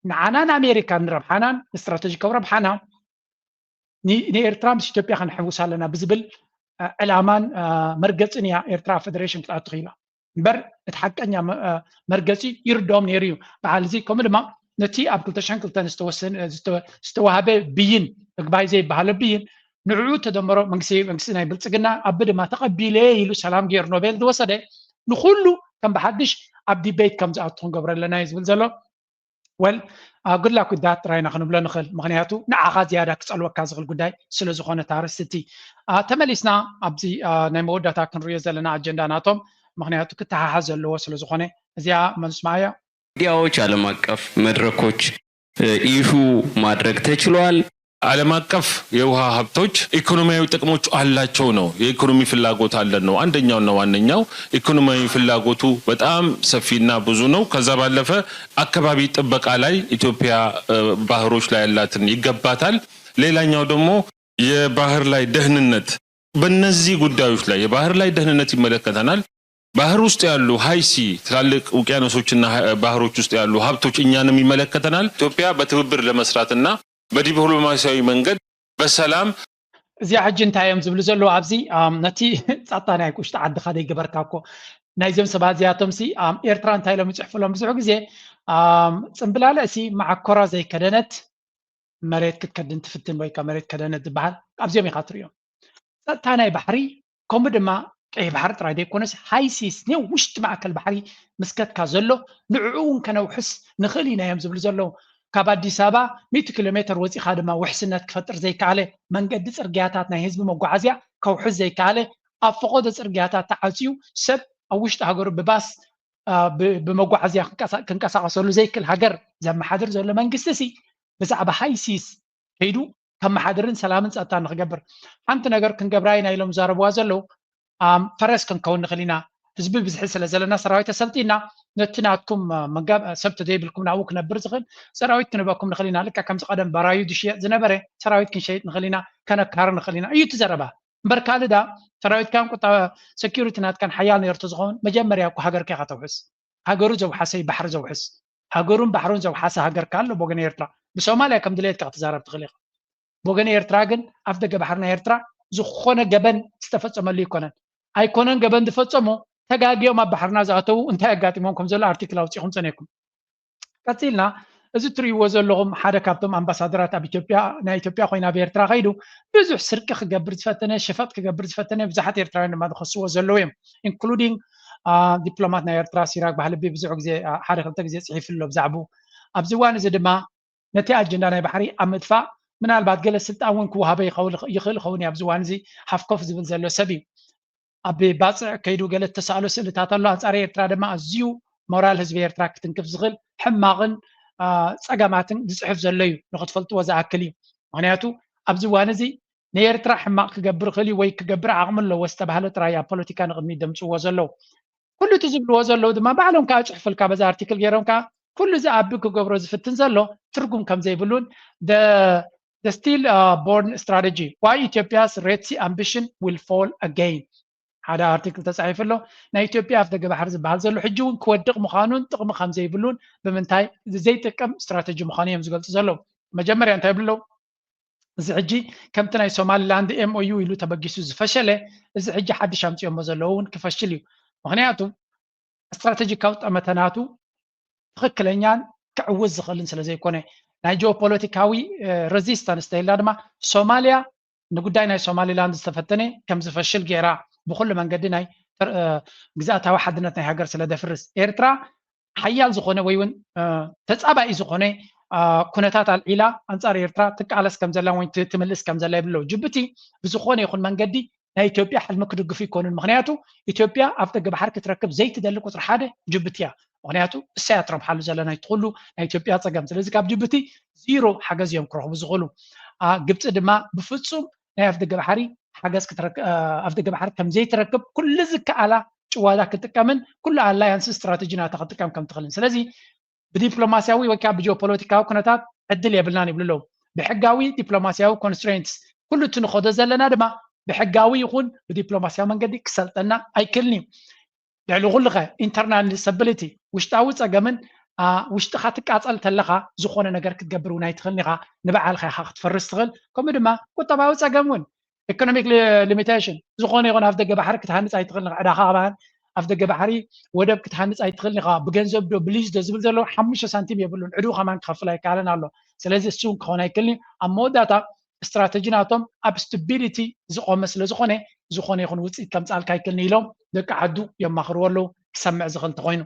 ንዓና ንኣሜሪካ ንረብሓናን ንስትራተጂካዊ ረብሓና ንኤርትራ ምስ ኢትዮጵያ ከነሕውስ ኣለና ብዝብል ዕላማን መርገፅን እያ ኤርትራ ፌደሬሽን ክትኣቱ ክኢላ እምበር እቲ ሓቀኛ መርገፂ ይርድኦም ነይሩ እዩ። በዓል እዚ ከምኡ ድማ ነቲ ኣብ ክልተ ሽሕን ክልተን ዝተወሃበ ብይን ምግባይ ዘይበሃለ ብይን ንዕኡ ተደመሮ መንግስቲ መንግስቲ ናይ ብልፅግና ኣብ ድማ ተቐቢለ ኢሉ ሰላም ጌር ኖቤል ዝወሰደ ንኩሉ ከም ብሓድሽ ኣብ ዲቤት ከም ዝኣቱ ክንገብሮ ኣለና እዩ ዝብል ዘሎ። ወል ጉድላክ ዳት ጥራይና ክንብሎ ንኽእል። ምክንያቱ ንዓኻ ዝያዳ ክፀልወካ ዝኽእል ጉዳይ ስለ ዝኾነ ታርስቲ ተመሊስና ኣብዚ ናይ መወዳእታ ክንሪኦ ዘለና ኣጀንዳ ናቶም ምክንያቱ ክተሓሓዝ ዘለዎ ስለ ዝኾነ እዚኣ መንስማያ ሚዲያዎች፣ ዓለም አቀፍ መድረኮች ኢሹ ማድረግ ተችሏል። ዓለም አቀፍ የውሃ ሀብቶች ኢኮኖሚያዊ ጥቅሞች አላቸው ነው። የኢኮኖሚ ፍላጎት አለን ነው አንደኛውና ዋነኛው። ኢኮኖሚያዊ ፍላጎቱ በጣም ሰፊና ብዙ ነው። ከዛ ባለፈ አካባቢ ጥበቃ ላይ ኢትዮጵያ ባህሮች ላይ ያላትን ይገባታል። ሌላኛው ደግሞ የባህር ላይ ደህንነት። በእነዚህ ጉዳዮች ላይ የባህር ላይ ደህንነት ይመለከተናል። ባህር ውስጥ ያሉ ሀይ ሲ ትላልቅ ውቅያኖሶችና ባህሮች ውስጥ ያሉ ሀብቶች እኛንም ይመለከተናል። ኢትዮጵያ በትብብር ለመስራትና በዲፕሎማሲያዊ መንገድ በሰላም እዚኣ ሕጂ እንታይ እዮም ዝብሉ ዘለዉ ኣብዚ ነቲ ጸጥታ ናይ ውሽጢ ዓድኻ ዘይገበርካ እኮ ናይዞም ሰባት እዚኣቶም ሲ ኤርትራ እንታይ ኢሎም ይፅሕፉሎም ብዙሕ ግዜ ፅምብላለ ሲ መዓኮራ ዘይከደነት መሬት ክትከድን ትፍትን ወይ መሬት ከደነት ዝበሃል ኣብዚኦም ኢኻ ትሪኦም ጸጥታ ናይ ባሕሪ ከምኡ ድማ ቀይ ባሕሪ ጥራይ ዘይኮነስ ሃይሲስ ናይ ውሽጢ ማእከል ባሕሪ ምስከትካ ዘሎ ንዕኡ እውን ከነውሕስ ንኽእል ኢና እዮም ዝብሉ ዘለዉ ካብ ኣዲስ ኣበባ ሚእቲ ኪሎ ሜትር ወፂኻ ድማ ውሕስነት ክፈጥር ዘይከኣለ መንገዲ ፅርግያታት ናይ ህዝቢ መጓዓዝያ ከውሕስ ዘይከኣለ ኣብ ፈቐዶ ፅርግያታት ተዓፅዩ ሰብ ኣብ ውሽጢ ሃገሩ ብባስ ብመጓዓዝያ ክንቀሳቀሰሉ ዘይክእል ሃገር ዘመሓድር ዘሎ መንግስቲ ሲ ብዛዕባ ሃይሲስ ከይዱ ከመሓድርን ሰላምን ፀጥታን ንክገብር ሓንቲ ነገር ክንገብራ ኢና ኢሎም ዝዛረብዋ ዘለዉ ፈረስ ክንከውን ንኽእል ኢና ህዝቢ ብዝሒ ስለ ዘለና ሰራዊት ኣሰልጢና ነቲ ናትኩም ሰብ ተዘይብልኩም ናብኡ ክነብር ዝኽእል ሰራዊት ክንህበኩም ንኽእል ኢና ልክዕ ከምዚ ቀደም ባራዩ ዝሽየጥ ዝነበረ ሰራዊት ክንሸይጥ ንኽእል ኢና ከነካሪ ንኽእል ኢና እዩ እቲ ዘረባ እምበር ካልእ ዳ ሰራዊትካን ቁጣ ሰኪሪቲ ናትካን ሓያል ነይሩ ተዝኸውን መጀመርያ እኮ ሃገርካ ኢኻ ተውሕስ ሃገሩ ዘውሓሰ እዩ ባሕሪ ዘውሕስ ሃገሩን ባሕሩን ዘውሓሰ ሃገር ከ ኣሎ ብወገን ኤርትራ ብሶማልያ ከም ድሌትካ ክትዛረብ ትኽእል ኢኻ ብወገን ኤርትራ ግን ኣፍ ደገ ባሕሪ ናይ ኤርትራ ዝኾነ ገበን ዝተፈጸመሉ ኣይኮነን ኣይኮነን ገበን ዝፈጸሙ ተጋጊዮም ኣብ ባሕርና ዝኣተዉ እንታይ ኣጋጢሞም ከም ዘሎ ኣርቲክል ኣውጺኹም ጸኒሕኩም ቀጺልና እዚ ትርእይዎ ዘለኹም ሓደ ካብቶም ኣምባሳደራት ኣብ ኢትዮጵያ ናይ ኢትዮጵያ ኮይና ኣብ ኤርትራ ከይዱ ብዙሕ ስርቂ ክገብር ዝፈተነ ሸፈጥ ክገብር ዝፈተነ ብዙሓት ኤርትራውያን ድማ ዝኸስዎ ዘለዉ እዮም including ዲፕሎማት ናይ ኤርትራ ሲራክ ባህልቢ ብዙሕ ግዜ ሓደ ክልተ ግዜ ፅሒፉ ኣሎ ብዛዕቡ ኣብዚ እዋን እዚ ድማ ነቲ ኣጀንዳ ናይ ባሕሪ ኣብ ምጥፋእ ምናልባት ገለ ስልጣን እውን ክወሃበ ይኽእል ይኸውን እዩ ኣብዚ እዋን እዚ ሃፍኮፍ ዝብል ዘሎ ሰብ እዩ ኣብ ባፅዕ ከይዱ ገለ እተሳእሎ ስእልታት ኣሎ ኣንፃር ኤርትራ ድማ ኣዝዩ ሞራል ህዝቢ ኤርትራ ክትንክፍ ዝኽእል ሕማቕን ፀገማትን ዝፅሕፍ ዘሎ እዩ ንክትፈልጥዎ ዝኣክል እዩ ምክንያቱ ኣብዚ እዋን እዚ ንኤርትራ ሕማቕ ክገብር ይኽእል እዩ ወይ ክገብር ዓቕሚ ኣለዎ ዝተባህለ ጥራይ ኣብ ፖለቲካ ንቕድሚት ደምፅዎ ዘለዉ ኩሉ እቲ ዝብልዎ ዘለዉ ድማ ባዕሎም ከዓ ፅሕፍልካ በዛ ኣርቲክል ገይሮም ከዓ ኩሉ እዚ ኣቢ ክገብሮ ዝፍትን ዘሎ ትርጉም ከም ዘይብሉን The still uh, born strategy, why Ethiopia's Red Sea ambition will fall again. ሓደ ኣርቲክል ተፃሒፉ ኣሎ። ናይ ኢትዮጵያ ኣፍደገ ባሕሪ ዝበሃል ዘሎ ሕጂ እውን ክወድቕ ምዃኑን ጥቕሚ ከም ዘይብሉን ብምንታይ ዘይጥቀም ስትራተጂ ምዃኑ እዮም ዝገልፁ ዘለዉ። መጀመርያ እንታይ ይብሉ ኣለዉ? እዚ ሕጂ ከምቲ ናይ ሶማሊላንድ M O U ኢሉ ተበጊሱ ዝፈሸለ፣ እዚ ሕጂ ሓድሽ ኣምፅኦሞ ዘለዉ እውን ክፈሽል እዩ። ምክንያቱ ስትራቴጂካዊ ጠመተ ናቱ ትኽክለኛን ክዕውት ዝኽእልን ስለ ዘይኮነ፣ ናይ ጂኦፖለቲካዊ ሬዚስታንስ ተይልና ድማ ሶማሊያ ንጉዳይ ናይ ሶማሊላንድ ዝተፈተነ ከም ዝፈሽል ገይራ ብኩሉ መንገዲ ናይ ግዝኣታዊ ሓድነት ናይ ሃገር ስለ ደፍርስ፣ ኤርትራ ሓያል ዝኾነ ወይ እውን ተፃባኢ ዝኾነ ኩነታት ኣልዒላ ኣንፃር ኤርትራ ትቃለስ ከም ዘላ ወይ ትምልስ ከም ዘላ ይብለው። ጅቡቲ ብዝኾነ ይኹን መንገዲ ናይ ኢትዮጵያ ሕልሚ ክድግፉ ይኮኑን። ምክንያቱ ኢትዮጵያ ኣፍደገ ባሕሪ ክትረክብ ዘይትደሊ ቁፅሪ ሓደ ጅቡቲ እያ። ምክንያቱ እሳ እያ ትረብሓሉ ዘላ ናይቲ ኩሉ ናይ ኢትዮጵያ ፀገም። ስለዚ ካብ ጅቡቲ ዚሮ ሓገዝ እዮም ክረኽቡ ዝኽእሉ። ግብፂ ድማ ብፍፁም ናይ ኣፍደገ ባሕሪ ሓገዝ ኣፍደገ ባሕሪ ከም ዘይትረክብ ኩሉ ዝከኣላ ጭዋዳ ክትጥቀምን ኩሉ ኣላያንስ ስትራተጂ ናታ ክትጥቀም ከም ትኽእልን። ስለዚ ብዲፕሎማሲያዊ ወይ ከዓ ብጂኦፖለቲካዊ ኩነታት ዕድል የብልናን ይብሉ ኣለዉ። ብሕጋዊ ዲፕሎማሲያዊ ኮንስትሬንትስ ኩሉ እቲ ንኸዶ ዘለና ድማ ብሕጋዊ ይኹን ብዲፕሎማሲያዊ መንገዲ ክሰልጠና ኣይክልን እዩ። ልዕሊ ኩሉ ኸ ኢንተርናል ኢንስታቢሊቲ፣ ውሽጣዊ ፀገምን ውሽጥኻ ትቃፀል ተለኻ ዝኾነ ነገር ክትገብር እውን ኣይትኽእልን ኢኻ። ንባዕልኻ ኢኻ ክትፈርስ ትኽእል። ከምኡ ድማ ቁጠባዊ ፀገም እውን ኢኮኖሚክ ሊሚቴሽን፣ ዝኾነ ይኹን ኣፍደገ ባሕሪ ክትሃንፅ ኣይትኽእልን ኢኻ። ዕዳኻ ከማን ኣፍደገ ባሕሪ ወደብ ክትሃንፅ ኣይትኽእልን ኢኻ። ብገንዘብ ዶ ብሊዝ ዶ ዝብል ዘሎ ሓሙሽተ ሳንቲም የብሉን። ዕዱ ከማን ክኸፍል ኣይከኣልን ኣሎ። ስለዚ እሱ እውን ክኸውን ኣይክእልን እዩ። ኣብ መወዳእታ ስትራተጂ ናቶም ኣብ ስቱቢዲቲ ዝቆመ ስለ ዝኾነ፣ ዝኾነ ይኹን ውፅኢት ከምፅኣልካ ኣይክእልን ኢሎም ደቂ ዓዱ የማኽርዎ ኣለዉ። ክሰምዕ ዝኽእል እንተኾይኑ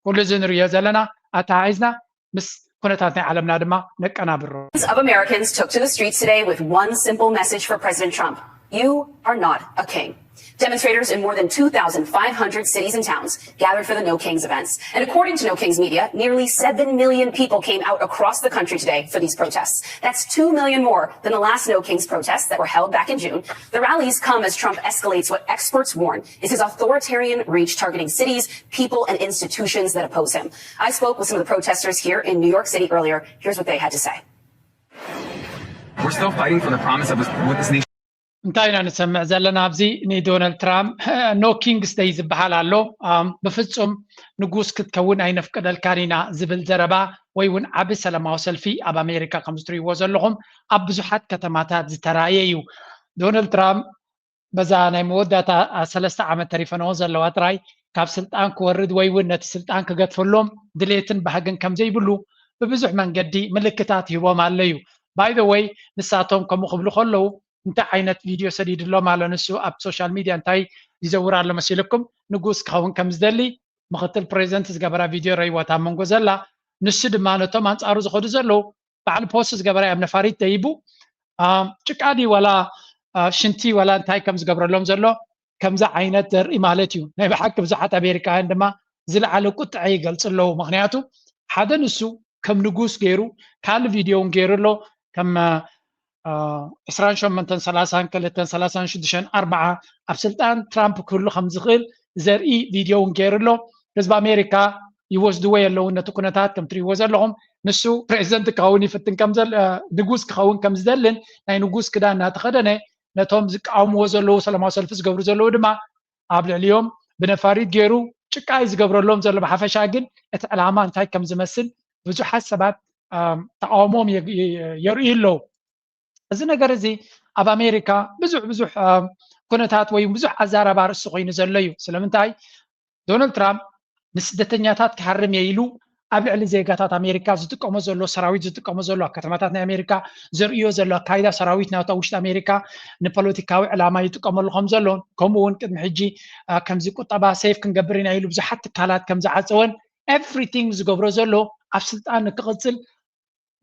ኩሉ እዚ ንርእዮ ዘለና ኣተሓሒዝና ምስ ኩነታት ናይ ዓለምና ድማ ነቀናብሮ። Of Americans took to the streets today with one simple message for President Trump: you are not a king. Demonstrators in more than two thousand five hundred cities and towns gathered for the No Kings events. And according to No Kings media, nearly seven million people came out across the country today for these protests. That's two million more than the last No Kings protests that were held back in June. The rallies come as Trump escalates what experts warn is his authoritarian reach, targeting cities, people, and institutions that oppose him. I spoke with some of the protesters here in New York City earlier. Here's what they had to say. We're still fighting for the promise of this, what this nation እንታይ ኢና ንሰምዕ ዘለና ኣብዚ? ንዶናልድ ትራምፕ ኖ ኪንግስ ደይ ዝበሃል ኣሎ። ብፍፁም ንጉስ ክትከውን ኣይነፍቅደልካን ኢና ዝብል ዘረባ ወይ እውን ዓቢ ሰላማዊ ሰልፊ ኣብ ኣሜሪካ ከም ዝትርእይዎ ዘለኹም ኣብ ብዙሓት ከተማታት ዝተራእየ እዩ። ዶናልድ ትራምፕ በዛ ናይ መወዳእታ ሰለስተ ዓመት ተሪፈንዎ ዘለዋ ጥራይ ካብ ስልጣን ክወርድ ወይ እውን ነቲ ስልጣን ክገድፈሎም ድሌትን ባህግን ከም ዘይብሉ ብብዙሕ መንገዲ ምልክታት ይህቦም ኣሎ እዩ። ባይ ዘ ወይ ንሳቶም ከምኡ ክብሉ ከለዉ እንታይ ዓይነት ቪድዮ ሰዲድሎም ኣሎ? ንሱ ኣብ ሶሻል ሚድያ እንታይ ይዘውር ኣሎ መሲልኩም? ንጉስ ክኸውን ከም ዝደሊ ምክትል ፕሬዚደንት ዝገበራ ቪድዮ ረይወታ ኣብ መንጎ ዘላ። ንሱ ድማ ነቶም ኣንፃሩ ዝኸዱ ዘለዉ ባዕሉ ፖስት ዝገበራ ኣብ ነፋሪት ደይቡ ጭቃ ድዩ ዋላ ሽንቲ ዋላ እንታይ ከም ዝገብረሎም ዘሎ ከምዚ ዓይነት ዘርኢ ማለት እዩ። ናይ ብሓቂ ብዙሓት ኣሜሪካውያን ድማ ዝለዓለ ቁጥዐ ይገልፁ ኣለዉ። ምክንያቱ ሓደ ንሱ ከም ንጉስ ገይሩ ካልእ ቪድዮ እውን ገይሩ ኣሎ። ከም ዕስራን ሸሞንተን ሰላሳን ክልተን ሰላሳን ሽዱሽተን ኣርብዓ ኣብ ስልጣን ትራምፕ ክህሉ ከም ዝኽእል ዘርኢ ቪድዮ እውን ገይሩ ኣሎ። ህዝቢ ኣሜሪካ ይወስድዎ የለውን ነቲ ኩነታት ከም ትርእይዎ ዘለኹም። ንሱ ፕሬዚደንት ክኸውን ይፍትን ከም ዘል ንጉስ ክኸውን ከም ዝደልን ናይ ንጉስ ክዳን እናተኸደነ ነቶም ዝቃወምዎ ዘለዉ ሰላማዊ ሰልፊ ዝገብሩ ዘለዉ ድማ ኣብ ልዕሊኦም ብነፋሪት ገይሩ ጭቃ እዩ ዝገብረሎም ዘሎ። ብሓፈሻ ግን እቲ ዕላማ እንታይ ከም ዝመስል ብዙሓት ሰባት ተቃውሞም የርእዩ ኣለዉ። እዚ ነገር እዚ ኣብ ኣሜሪካ ብዙሕ ብዙሕ ኩነታት ወይ ብዙሕ ኣዛራቢ ኣርእስቲ ኮይኑ ዘሎ እዩ። ስለምንታይ ዶናልድ ትራምፕ ንስደተኛታት ክሃርም እየ ኢሉ ኣብ ልዕሊ ዜጋታት ኣሜሪካ ዝጥቀሞ ዘሎ ሰራዊት ዝጥቀሞ ዘሎ ኣብ ከተማታት ናይ ኣሜሪካ ዘርእዮ ዘሎ ኣካይዳ ሰራዊት ናቱ ኣብ ውሽጢ ኣሜሪካ ንፖለቲካዊ ዕላማ ይጥቀመሉ ከም ዘሎን ከምኡ እውን ቅድሚ ሕጂ ከምዚ ቁጠባ ሴፍ ክንገብር ኢና ኢሉ ብዙሓት ትካላት ከም ዝዓፀወን ኤቭሪቲንግ ዝገብሮ ዘሎ ኣብ ስልጣን ንክቕፅል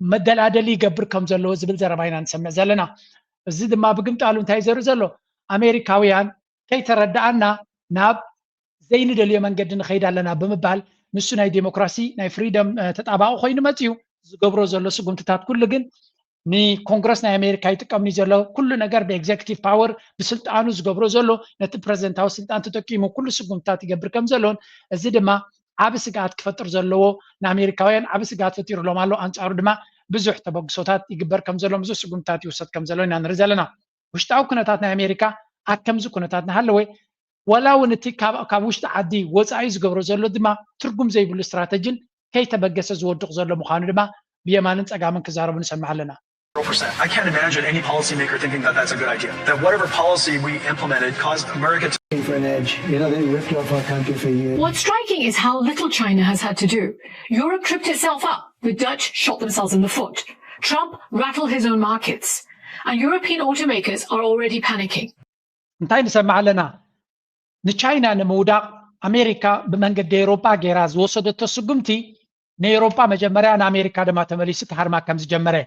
መደላደሊ ይገብር ከም ዘለዎ ዝብል ዘረባ ኢና ንሰምዕ ዘለና። እዚ ድማ ብግምጣሉ እንታይ ዘርኢ ዘሎ ኣሜሪካውያን ከይተረዳኣና ናብ ዘይንደልዮ መንገዲ ንኸይድ ኣለና ብምባል ንሱ ናይ ዴሞክራሲ ናይ ፍሪደም ተጣባቂ ኮይኑ መፅዩ ዝገብሮ ዘሎ ስጉምትታት ኩሉ ግን ንኮንግረስ ናይ ኣሜሪካ ይጥቀምኒ ዘሎ ኩሉ ነገር ብኤግዜክቲቭ ፓወር ብስልጣኑ ዝገብሮ ዘሎ ነቲ ፕረዚደንታዊ ስልጣን ተጠቂሙ ኩሉ ስጉምትታት ይገብር ከም ዘሎን እዚ ድማ ዓቢ ስግኣት ክፈጥር ዘለዎ ንኣሜሪካውያን ዓቢ ስግኣት ፈጢሩሎም ኣሎ። ኣንጻሩ ድማ ብዙሕ ተበግሶታት ይግበር ከም ዘሎ፣ ብዙሕ ስጉምታት ይውሰድ ከም ዘሎ ኢና ንርኢ ዘለና። ውሽጣዊ ኩነታት ናይ ኣሜሪካ ኣብ ከምዚ ኩነታት እናሃለወ፣ ዋላ እውን እቲ ካብ ውሽጢ ዓዲ ወፃኢ ዝገብሮ ዘሎ ድማ ትርጉም ዘይብሉ ስትራተጂን ከይተበገሰ ዝወድቕ ዘሎ ምዃኑ ድማ ብየማንን ፀጋምን ክዛረቡ ንሰምዕ ኣለና። I can't imagine any policymaker thinking that that's a good idea. That whatever policy we implemented caused America to for an edge. You know, they ripped off our country for years. What's striking is how little China has had to do. Europe tripped itself up. The Dutch shot themselves in the foot. Trump rattled his own markets. And European automakers are already panicking. እንታይ ንሰምዕ ኣለና? ንቻይና ንምውዳቕ ኣሜሪካ ብመንገዲ ኤውሮጳ ገይራ ዝወሰደቶ ስጉምቲ ንኤውሮጳ መጀመርያ ንኣሜሪካ ድማ ተመሊሱ ክሃርማ ከም ዝጀመረ።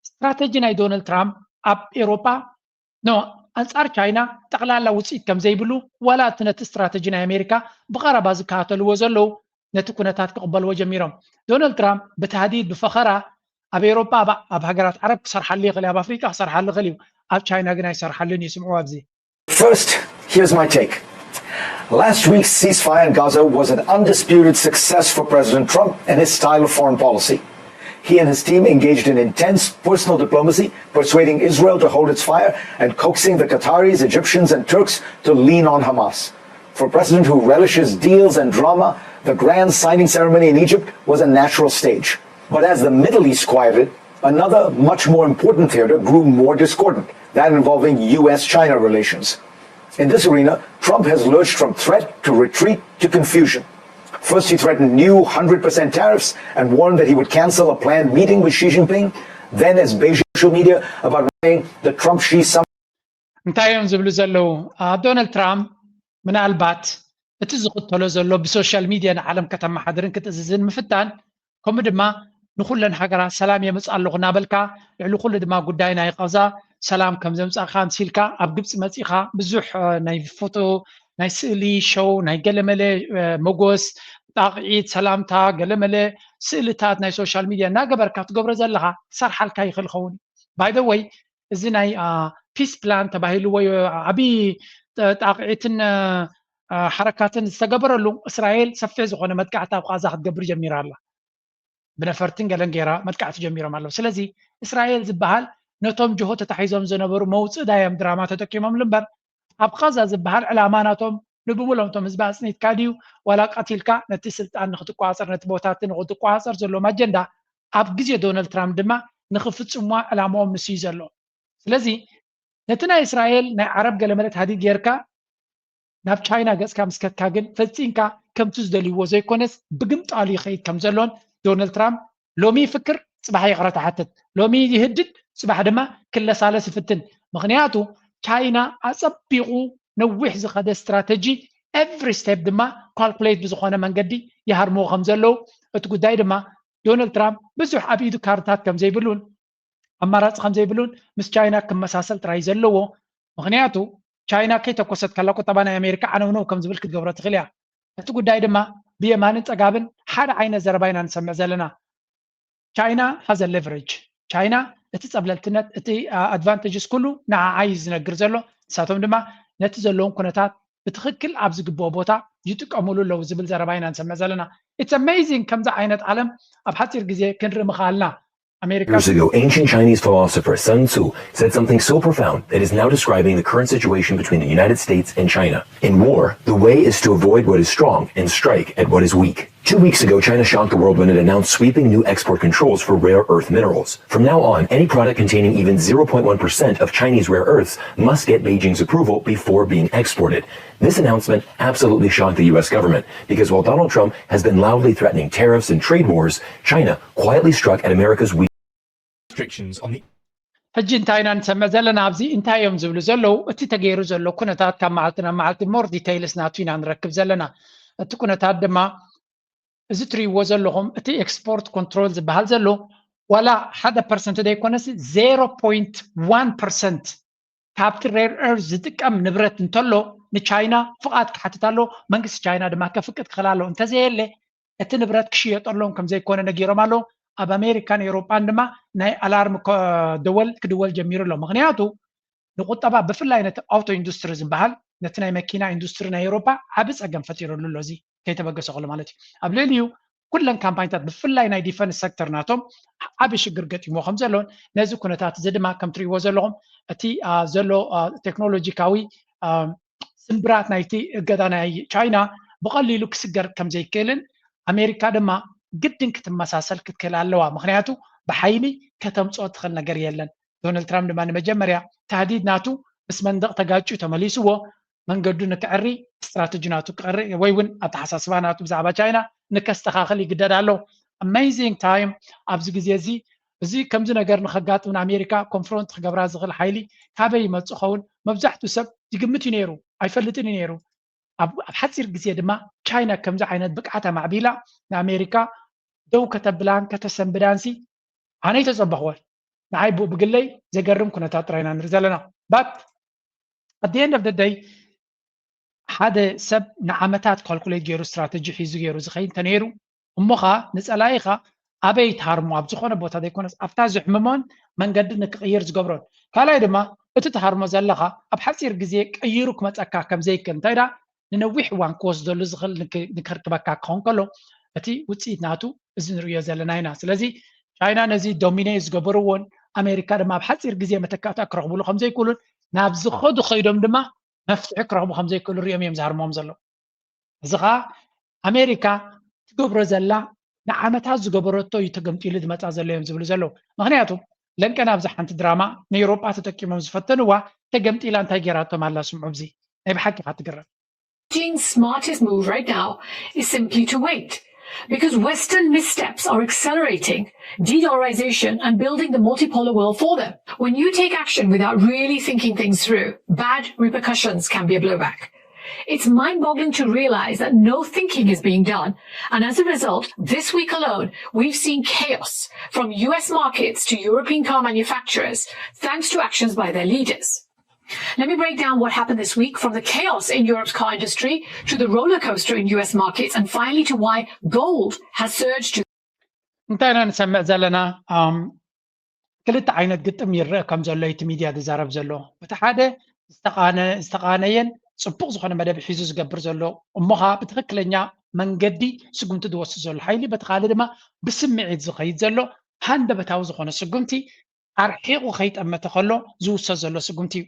ስትራተጂ ናይ ዶናልድ ትራምፕ ኣብ ኤውሮጳ ኖ ኣንጻር ቻይና ጠቕላላ ውፅኢት ከም ዘይብሉ ዋላ እቲ ነቲ ስትራተጂ ናይ ኣሜሪካ ብቐረባ ዝከታተልዎ ዘለዉ ነቲ ኩነታት ክቕበልዎ ጀሚሮም። ዶናልድ ትራምፕ ብታህዲድ ብፈኸራ ኣብ ኤውሮጳ ኣብ ሃገራት ዓረብ ክሰርሓሉ ይኽእል ኣብ ኣፍሪቃ ክሰርሓሉ ይኽእል እዩ ኣብ ቻይና ግን ኣይሰርሓሉን እዩ ስምዑ ኣብዚ First, here's my take. Last week's ceasefire in Gaza was an undisputed success for President Trump and his style of foreign policy. He and his team engaged in intense personal diplomacy, persuading Israel to hold its fire and coaxing the Qataris, Egyptians, and Turks to lean on Hamas. For a president who relishes deals and drama, the grand signing ceremony in Egypt was a natural stage. But as the Middle East quieted, another much more important theater grew more discordant, that involving U S China relations. In this arena, Trump has lurched from threat to retreat to confusion. First, he threatened new one hundred percent tariffs and warned that he would cancel a planned meeting with Xi Jinping. Then, as Beijing social media about running the Trump Xi summit. እንታይ እዮም ዝብሉ ዘለዉ? ዶናልድ ትራምፕ ምናልባት እቲ ዝኽተሎ ዘሎ ብሶሻል ሚድያ ንዓለም ከተመሓድርን ክትእዝዝን ምፍታን ከምኡ ድማ ንኩለን ሃገራት ሰላም የምፅእ ኣለኹ እናበልካ ልዕሊ ኩሉ ድማ ጉዳይ ናይ ቃዛ ሰላም ከም ዘምፃእካ ኣምሲልካ ኣብ ግብፂ መፂእካ ብዙሕ ናይ ፎቶ ናይ ስእሊ ሸው ናይ ገለመለ መጎስ ጣቕዒት ሰላምታ ገለመለ ስእልታት ናይ ሶሻል ሚድያ እናገበርካ ትገብሮ ዘለካ ክሰርሓልካ ይኽእል ኸውን ባይደወይ እዚ ናይ ፒስ ፕላን ተባሂሉ ወይ ዓብዪ ጣቕዒትን ሓረካትን ዝተገበረሉ እስራኤል ሰፊሕ ዝኾነ መጥቃዕቲ ኣብ ቃዛ ክትገብር ጀሚራ ኣላ ብነፈርትን ገለን ገይራ መጥቃዕቲ ጀሚሮም ኣለዉ ስለዚ እስራኤል ዝበሃል ነቶም ጅሆ ተታሒዞም ዝነበሩ መውፅእ ዳዮም ድራማ ተጠቂሞምሉ እምበር ኣብ ቃዛ ዝበሃል ዕላማ ናቶም ንብሙሎም እቶም ህዝቢ ኣፅኒትካ ድዩ ዋላ ቀቲልካ ነቲ ስልጣን ንክትቋፀር ነቲ ቦታቲ ንክትቋፀር ዘለዎም ኣጀንዳ ኣብ ግዜ ዶናልድ ትራምፕ ድማ ንክፍፅምዋ ዕላምኦም ንሱ እዩ ዘሎ ስለዚ ነቲ ናይ እስራኤል ናይ ዓረብ ገለመለ ታህዲድ ጌርካ ናብ ቻይና ገፅካ ምስ ከድካ ግን ፈፂምካ ከምቲ ዝደልይዎ ዘይኮነስ ብግምጣሉ ይኸይድ ከም ዘሎን ዶናልድ ትራምፕ ሎሚ ይፍክር ፅባሕ ይቕረታ ሓትት ሎሚ ይህድድ ፅባሕ ድማ ክለሳለስ ይፍትን ምኽንያቱ ቻይና ኣፀቢቑ ነዊሕ ዝኸደ ስትራተጂ every step ድማ calculate ብዝኾነ መንገዲ ይሃርምዎ ከም ዘለዉ እቲ ጉዳይ ድማ ዶናልድ ትራምፕ ብዙሕ ኣብ ኢዱ ካርድታት ከም ዘይብሉን ኣማራፂ ከም ዘይብሉን ምስ ቻይና ክመሳሰል ጥራይ ዘለዎ ምኽንያቱ ቻይና ከይተኮሰት ከላ ቁጠባ ናይ ኣሜሪካ ዓነውነው ከም ዝብል ክትገብሮ ትኽእል እያ እቲ ጉዳይ ድማ ብየማንን ፀጋብን ሓደ ዓይነት ዘረባ ኢና ንሰምዕ ዘለና ቻይና has a leverage ቻይና እቲ ፀብለልትነት እቲ advantages ኩሉ ንዓዓ እዩ ዝነግር ዘሎ ንሳቶም ድማ ነቲ ዘለዎም ኩነታት ብትኽክል ኣብ ዝግብኦ ቦታ ይጥቀምሉ ኣለዉ ዝብል ዘረባ ኢና ንሰምዕ ዘለና it's amazing ከምዚ ዓይነት ዓለም ኣብ ሓፂር ግዜ ክንርኢ ምኽኣልና ኣሜሪካ Years ago, ancient Chinese philosopher Sun Tzu said something so profound that is now describing the current situation between the United States and China. In war, the way is to avoid what is strong and strike at what is weak. Two weeks ago, China shocked the world when it announced sweeping new export controls for rare earth minerals. From now on, any product containing even zero point one percent of Chinese rare earths must get Beijing's approval before being exported. This announcement absolutely shocked the U S government because while Donald Trump has been loudly threatening tariffs and trade wars, China quietly struck at America's weak. Restrictions on the ሕጂ እንታይ ኢና ንሰምዕ ዘለና ኣብዚ እንታይ እዮም ዝብሉ ዘለዉ እቲ ተገይሩ ዘሎ ኩነታት ካብ መዓልቲ ናብ መዓልቲ more details ናቱ ኢና ንረክብ ዘለና እቲ ኩነታት ድማ እዚ ትርእይዎ ዘለኹም እቲ export control ዝበሃል ዘሎ ዋላ ሓደ percent ዘይኮነስ zero point one percent ካብቲ rare earth ዝጥቀም ንብረት እንተሎ ንቻይና ፍቓድ ክሓትት ኣሎ መንግስቲ ቻይና ድማ ከፍቅድ ክኽእል ኣሎ እንተዘየለ እቲ ንብረት ክሽየጠሎም ከም ዘይኮነ ነጊሮም ኣለዉ ኣብ ኣሜሪካን ኤውሮጳን ድማ ናይ ኣላርም ደወል ክድወል ጀሚሩ ኣሎ ምኽንያቱ ንቁጠባ ብፍላይ ነቲ ኣውቶ ኢንዱስትሪ ዝበሃል ነቲ ናይ መኪና ኢንዱስትሪ ናይ ኤውሮጳ ዓቢ ጸገም ፈጢሩሉ ኣሎ እዚ ከይተበገሰ ከሎ ማለት እዩ ኣብ ልዕሊኡ ኩለን ካምፓኒታት ብፍላይ ናይ ዲፈንስ ሴክተር ናቶም ዓቢ ሽግር ገጢሞ ከም ዘሎን ነዚ ኩነታት እዚ ድማ ከም ትርእይዎ ዘለኹም እቲ ዘሎ ቴክኖሎጂካዊ ስምብራት ናይቲ እገዳ ናይ ቻይና ብቐሊሉ ክስገር ከም ዘይክእልን ኣሜሪካ ድማ ግድን ክትመሳሰል ክትክእል ኣለዋ። ምክንያቱ ብሓይሊ ከተምፅኦ ትኽእል ነገር የለን። ዶናልድ ትራምፕ ድማ ንመጀመርያ ታህዲድ ናቱ ምስ መንደቕ ተጋጭዩ ተመሊስዎ መንገዱ ንክዕሪ ስትራተጂ ናቱ ክዕሪ ወይ እውን ኣተሓሳስባ ናቱ ብዛዕባ ቻይና ንከስተኻኽል ይግደድ ኣሎ። ኣሜዚንግ ታይም ኣብዚ ግዜ እዚ እዚ ከምዚ ነገር ንኸጋጥም ንኣሜሪካ ኮንፍሮንት ክገብራ ዝኽእል ሓይሊ ካበይ ይመፅእ ኸውን? መብዛሕትኡ ሰብ ይግምት እዩ ነይሩ፣ ኣይፈልጥን እዩ ነይሩ። ኣብ ኣብ ሓፂር ግዜ ድማ ቻይና ከምዚ ዓይነት ብቅዓት ኣማዕቢላ ንኣሜሪካ ደው ከተብላን ከተሰንብዳንሲ ኣነ ኣይተፀበኽዎን። ንዓይ ብኡ ብግለይ ዘገርም ኩነታት ጥራይ ኢና ንርኢ ዘለና። But at the end of the day ሓደ ሰብ ንዓመታት ካልኩሌት ገይሩ ስትራተጂ ሒዙ ገይሩ ዝኸይድ እንተነይሩ እሞ ኸዓ ንፀላኢኻ ኣበይ ትሃርሞ ኣብ ዝኾነ ቦታ ዘይኮነስ ኣብታ ዝሕምሞን መንገዲ ንክቕይር ዝገብሮን ካልኣይ ድማ እቲ ትሃርሞ ዘለኻ ኣብ ሓፂር ግዜ ቀይሩ ክመፀካ ከም ዘይክእል እንታይ ዳ ንነዊሕ እዋን ክወስደሉ ዝኽእል ንክ- ንከርክበካ ክኸውን ከሎ እቲ ውፅኢት ናቱ እዚ ንርእዮ ዘለና ኢና። ስለዚ ቻይና ነዚ ዶሚኔት ዝገበርዎን ኣሜሪካ ድማ ኣብ ሓፂር ግዜ መተካእታ ክረኽብሉ ከም ዘይክእሉን ናብ ዝኸዱ ከይዶም ድማ መፍትሒ ክረኽቡ ከም ዘይክእሉ ሪኦም እዮም ዝሃርሞም ዘለዉ። እዚ ከዓ ኣሜሪካ ትገብሮ ዘላ ንዓመታት ዝገበረቶ እዩ ተገምጢሉ ዝመፃ ዘሎ እዮም ዝብሉ ዘለዉ። ምክንያቱ ለንቀን ኣብዚ ሓንቲ ድራማ ንኤውሮጳ ተጠቂሞም ዝፈተንዋ ተገምጢላ እንታይ ገይራቶም ኣላ ስምዑ ብዚ ናይ ብሓቂ ኢኻ ትግረም። Beijing's smartest move right now is simply to wait. Because Western missteps are accelerating de-dollarization and building the multipolar world for them. When you take action without really thinking things through, bad repercussions can be a blowback. It's mind boggling to realize that no thinking is being done. And as a result, this week alone, we've seen chaos from U S markets to European car manufacturers, thanks to actions by their leaders. Let me break down what happened this week from the chaos in Europe's car industry to the roller coaster in U S markets and finally to why gold has surged to እንታይ ኢና ንሰምዕ ዘለና? ኣም፣ ክልተ ዓይነት ግጥም ይረአ ከም ዘሎ እቲ ሚድያ ዝዛረብ ዘሎ። እቲ ሓደ ዝተቓነ- ዝተቓነየን ፅቡቕ ዝኾነ መደብ ሒዙ ዝገብር ዘሎ እሞ ኸዓ ብትኽክለኛ መንገዲ ስጉምቲ ዝወስድ ዘሎ ሓይሊ፣ በቲ ካልእ ድማ ብስምዒት ዝኸይድ ዘሎ ሃንደበታዊ ዝኾነ ስጉምቲ ኣርሒቑ ከይጠመተ ከሎ ዝውሰድ ዘሎ ስጉምቲ እዩ።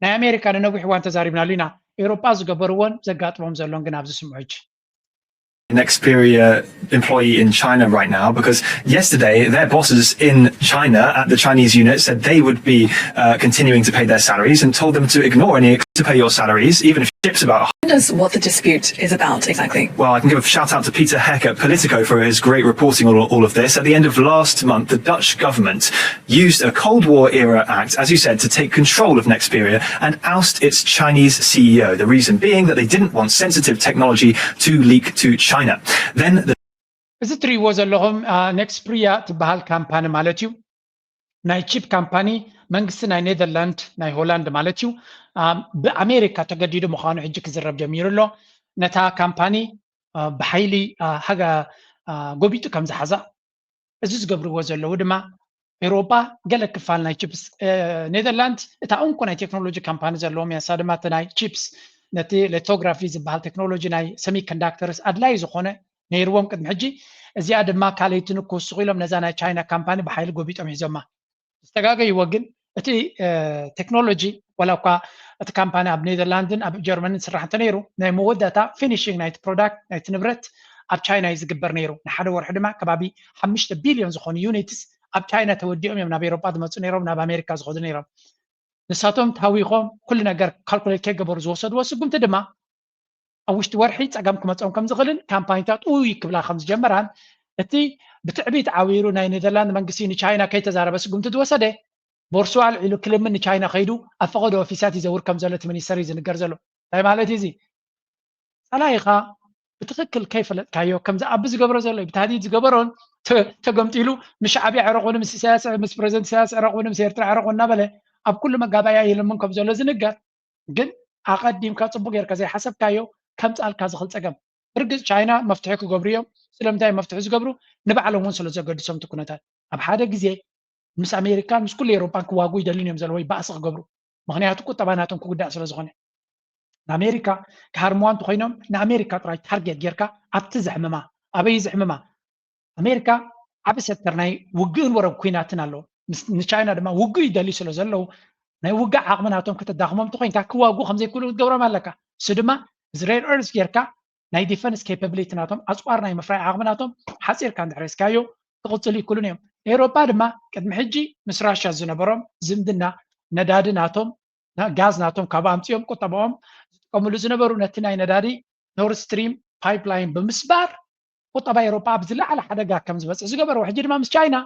ናይ ኣሜሪካ ንነዊሕ እዋን ተዛሪብናሉ ኢና። ኤውሮጳ ዝገበርዎን ዘጋጥሞም ዘሎን ግን ኣብዚ ስምዑ ሕጂ። Nexperia employee in China right now because yesterday their bosses in China at the Chinese unit said they would be uh, continuing to pay their salaries and told them to ignore any to pay your salaries, even if ships about What the dispute is about exactly. Well, I can give a shout out to Peter Heck at Politico for his great reporting on all of this. At the end of last month, the Dutch government used a Cold War era act, as you said, to take control of Nexperia and oust its Chinese C E O. The reason being that they didn't want sensitive technology to leak to China. Then the እዚ ትርእይዎ ዘለኹም ኔክስፕሪያ ትበሃል ካምፓኒ ማለት እዩ። ናይ ቺፕ ካምፓኒ መንግስቲ ናይ ኔዘርላንድ ናይ ሆላንድ ማለት እዩ ብኣሜሪካ ተገዲዱ ምዃኑ ሕጂ ክዝረብ ጀሚሩ ኣሎ። ነታ ካምፓኒ ብሓይሊ ሃጋ ጎቢጡ ከም ዝሓዛ እዚ ዝገብርዎ ዘለዉ ድማ ኤውሮጳ ገለ ክፋል ናይ ቺፕስ ኔዘርላንድ እታ እንኮ ናይ ቴክኖሎጂ ካምፓኒ ዘለዎም እያ። ንሳ ድማ እቲ ናይ ቺፕስ ነቲ ሌቶግራፊ ዝበሃል ቴክኖሎጂ ናይ ሰሚኮንዳክተርስ ኣድላይ ዝኾነ ነይርዎም ቅድሚ ሕጂ። እዚኣ ድማ ካልኣይቲ ንክውስኹ ኢሎም ነዛ ናይ ቻይና ካምፓኒ ብሓይሊ ጎቢጦም ሒዞማ። ዝተጋገይዎ ግን እቲ ቴክኖሎጂ ዋላ እኳ እቲ ካምፓኒ ኣብ ኔዘርላንድን ኣብ ጀርመንን ስራሕ እንተነይሩ ናይ መወዳእታ ፊኒሽንግ ናይቲ ፕሮዳክት ናይቲ ንብረት ኣብ ቻይና እዩ ዝግበር ነይሩ። ንሓደ ወርሒ ድማ ከባቢ ሓሙሽተ ቢልዮን ዝኾኑ ዩኒትስ ኣብ ቻይና ተወዲኦም እዮም ናብ ኤሮጳ ዝመፁ ነይሮም፣ ናብ ኣሜሪካ ዝኸዱ ነይሮም። ንሳቶም ታዊኾም ኩሉ ነገር ካልኩሌት ከይገበሩ ዝወሰድዎ ስጉምቲ ድማ ኣብ ውሽጢ ወርሒ ፀገም ክመፆም ከም ዝኽእልን ካምፓኒታት ኡይ ክብላ ከም ዝጀመራን እቲ ብትዕቢት ዓዊሩ ናይ ኔዘርላንድ መንግስቲ ንቻይና ከይተዛረበ ስጉምቲ ዝወሰደ ቦርሱ ኣልዒሉ ክልምን ንቻይና ከይዱ ኣብ ፈቐዶ ኦፊሳት ይዘውር ከም ዘሎ እቲ ሚኒስተር እዩ ዝንገር ዘሎ። እንታይ ማለት እዩ እዚ? ፀላኢኻ ብትኽክል ከይፈለጥካዮ ከምዚ ኣቢ ዝገብሮ ዘሎ እዩ ብታህዲድ ዝገበሮን ተገምጢሉ ምስ ሻዕብያ ዕረቑኒ ምስ ኢሳያስ ምስ ፕሬዚደንት ኢሳያስ ዕረቑኒ ምስ ኤርትራ ዕረቑ እናበለ ኣብ ኩሉ መጋባእያ ይልምን ከም ዘሎ ዝንገር ግን ኣቐዲምካ ፅቡቅ ጌርካ ዘይሓሰብካዮ ከምፅኣልካ ዝኽእል ፀገም። ብርግፅ ቻይና መፍትሒ ክገብሩ እዮም። ስለምንታይ መፍትሒ ዝገብሩ? ንባዕሎም እውን ስለ ዘገድሶም እቲ ኩነታት ኣብ ሓደ ግዜ ምስ ኣሜሪካን ምስ ኩሉ ኤውሮጳን ክዋጉ ይደልን እዮም ዘለዉ ወይ ባእሲ ክገብሩ። ምክንያቱ ቁጠባ ናቶም ክጉዳእ ስለ ዝኾነ ንኣሜሪካ ክሃርምዋ እንተኮይኖም ንኣሜሪካ ጥራይ ታርጌት ጌርካ ኣብቲ ዘሕምማ ኣበይ ዘሕምማ ኣሜሪካ ዓቢ ሴክተር ናይ ውግእን ወረብ ኩናትን ኣለዎ። ንቻይና ድማ ውግእ ይደልዩ ስለ ዘለዉ ናይ ውግእ ዓቕሚ ናቶም ከተዳኽሞም እንተኮይንካ ክዋግኡ ከምዘይክእሉ ክትገብሮም ኣለካ። እሱ ድማ እዚ ሬር እርስ ጌርካ ናይ ዲፈንስ ኬፓብሊቲ ናቶም ኣፅዋር ናይ ምፍራይ ዓቕሚ ናቶም ሓፂርካ እንድሕር ሒዝካዮ ክቕፅሉ ይክእሉን እዮም። ኤውሮጳ ድማ ቅድሚ ሕጂ ምስ ራሽያ ዝነበሮም ዝምድና ነዳዲ ናቶም ጋዝ ናቶም ካብ ኣምፅኦም ቁጠባኦም ዝጥቀምሉ ዝነበሩ ነቲ ናይ ነዳዲ ኖርድ ስትሪም ፓይፕላይን ብምስባር ቁጠባ ኤውሮጳ ኣብ ዝለዓለ ሓደጋ ከም ዝበፅሕ ዝገበርዎ ሕጂ ድማ ምስ ቻይና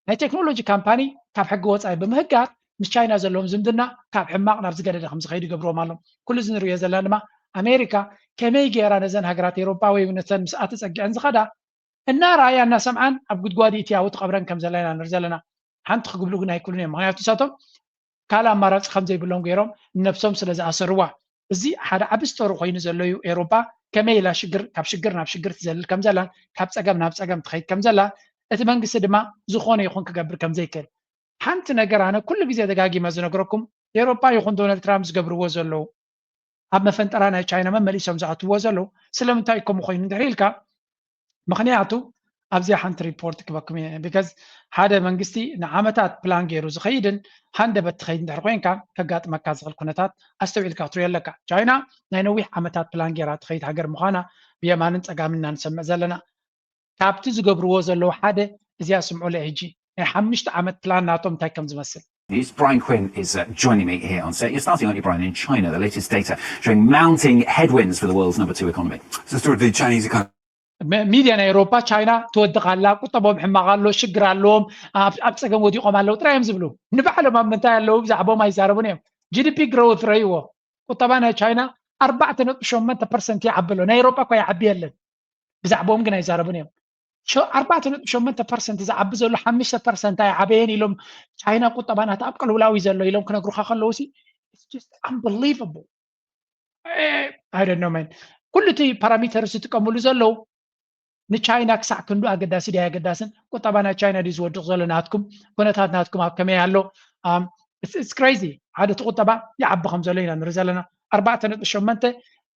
ናይ ቴክኖሎጂ ካምፓኒ ካብ ሕጊ ወፃኢ ብምህጋር ምስ ቻይና ዘለዎም ዝምድና ካብ ሕማቕ ናብ ዝገደደ ከም ዝኸይድ ይገብርዎም ኣለዉ። ኩሉ እዚ ንሪኦ ዘለና ድማ ኣሜሪካ ከመይ ገይራ ነዘን ሃገራት ኤውሮጳ ወይ ነተን ምስኣ ተፀጊዐን ዝኸዳ እናረኣያ እናሰምዓን ኣብ ጉድጓድ ኢትያዊ ትቐብረን ከም ዘላ ኢና ንርኢ ዘለና። ሓንቲ ክግብሉ ግን ኣይክእሉን እዮም። ምክንያቱ ንሳቶም ካልእ ኣማራፂ ከም ዘይብሎም ገይሮም ንነብሶም ስለ ዝኣሰርዋ። እዚ ሓደ ዓቢ ስቶሪ ኮይኑ ዘሎ እዩ። ኤውሮጳ ከመይ ኢላ ሽግር ካብ ሽግር ናብ ሽግር ትዘልል ከም ዘላን ካብ ፀገም ናብ ፀገም ትኸይድ ከም ዘላን እቲ መንግስቲ ድማ ዝኾነ ይኹን ክገብር ከም ዘይክእል። ሓንቲ ነገር ኣነ ኩሉ ግዜ ደጋጊመ ዝነግረኩም ኤውሮጳ ይኹን ዶናልድ ትራምፕ ዝገብርዎ ዘለዉ ኣብ መፈንጠራ ናይ ቻይና መመሊሶም ዝኣትዎ ዘለዉ ስለምንታይ ከምኡ ኮይኑ እንድሕር ኢልካ ምክንያቱ ኣብዚኣ ሓንቲ ሪፖርት ክበኩም እየ ቢካዝ ሓደ መንግስቲ ንዓመታት ፕላን ገይሩ ዝኸይድን ሃንደበት ትኸይድ እንድሕር ኮይንካ ከጋጥመካ ዝኽእል ኩነታት ኣስተውዒልካ ክትሪኦ ኣለካ። ቻይና ናይ ነዊሕ ዓመታት ፕላን ገይራ ትኸይድ ሃገር ምዃና ብየማንን ፀጋምን ኢና ንሰምዕ ዘለና። ካብቲ ዝገብርዎ ዘለዉ ሓደ እዚኣ ስምዑለይ ሕጂ ናይ ሓሙሽተ ዓመት ፕላን ናቶም እንታይ ከም ዝመስል። News. Brian Quinn is uh, joining me here on set. You're starting, aren't you, Brian, in China? The latest data showing mounting headwinds for the world's number two economy. So, Stuart, the Chinese economy. ሚድያ ናይ ኤውሮፓ ቻይና ትወድቕ ኣላ፣ ቁጠቦም ሕማቕ ኣሎ፣ ሽግር ኣለዎም፣ ኣብ ኣብ ፀገም ወዲቖም ኣለዉ ጥራይ እዮም ዝብሉ። ንባዕሎም ኣብ ምንታይ ኣለዉ ብዛዕባኦም ኣይዛረቡን እዮም። ጂ ዲ ፒ ግሮውት ረእይዎ። ቁጠባ ናይ ቻይና ኣርባዕተ ነጥቢ ሸሞንተ ፐርሰንት ይዓቢ ኣሎ። ናይ ኤውሮፓ እኳ ይዓቢ የለን። ብዛዕባኦም ግን ኣይዛረቡን እዮም። ኣርባዕተ ነጥቢ ሸሞንተ ፐርሰንት ዝዓቢ ዘሎ ሓሙሽተ ፐርሰንት ኣይዓበየን ኢሎም ቻይና ቁጠባ ናታ ኣብ ቅልውላው እዩ ዘሎ ኢሎም ክነግሩካ ከለዉ ሲ it's just unbelievable። I don't know man። ኩሉ እቲ ፓራሚተር ዝጥቀምሉ ዘለዉ ንቻይና ክሳዕ ክንዱ ኣገዳሲ ድያ ኣገዳስን ቁጠባ ናይ ቻይና ድዩ ዝወድቕ ዘሎ ናትኩም ኩነታት ናትኩም ኣብ ከመይ ኣሎ? It's crazy። ሓደ እቲ ቁጠባ ይዓቢ ከም ዘሎ ኢና ንርኢ ዘለና። ኣርባዕተ ነጥቢ ሸሞንተ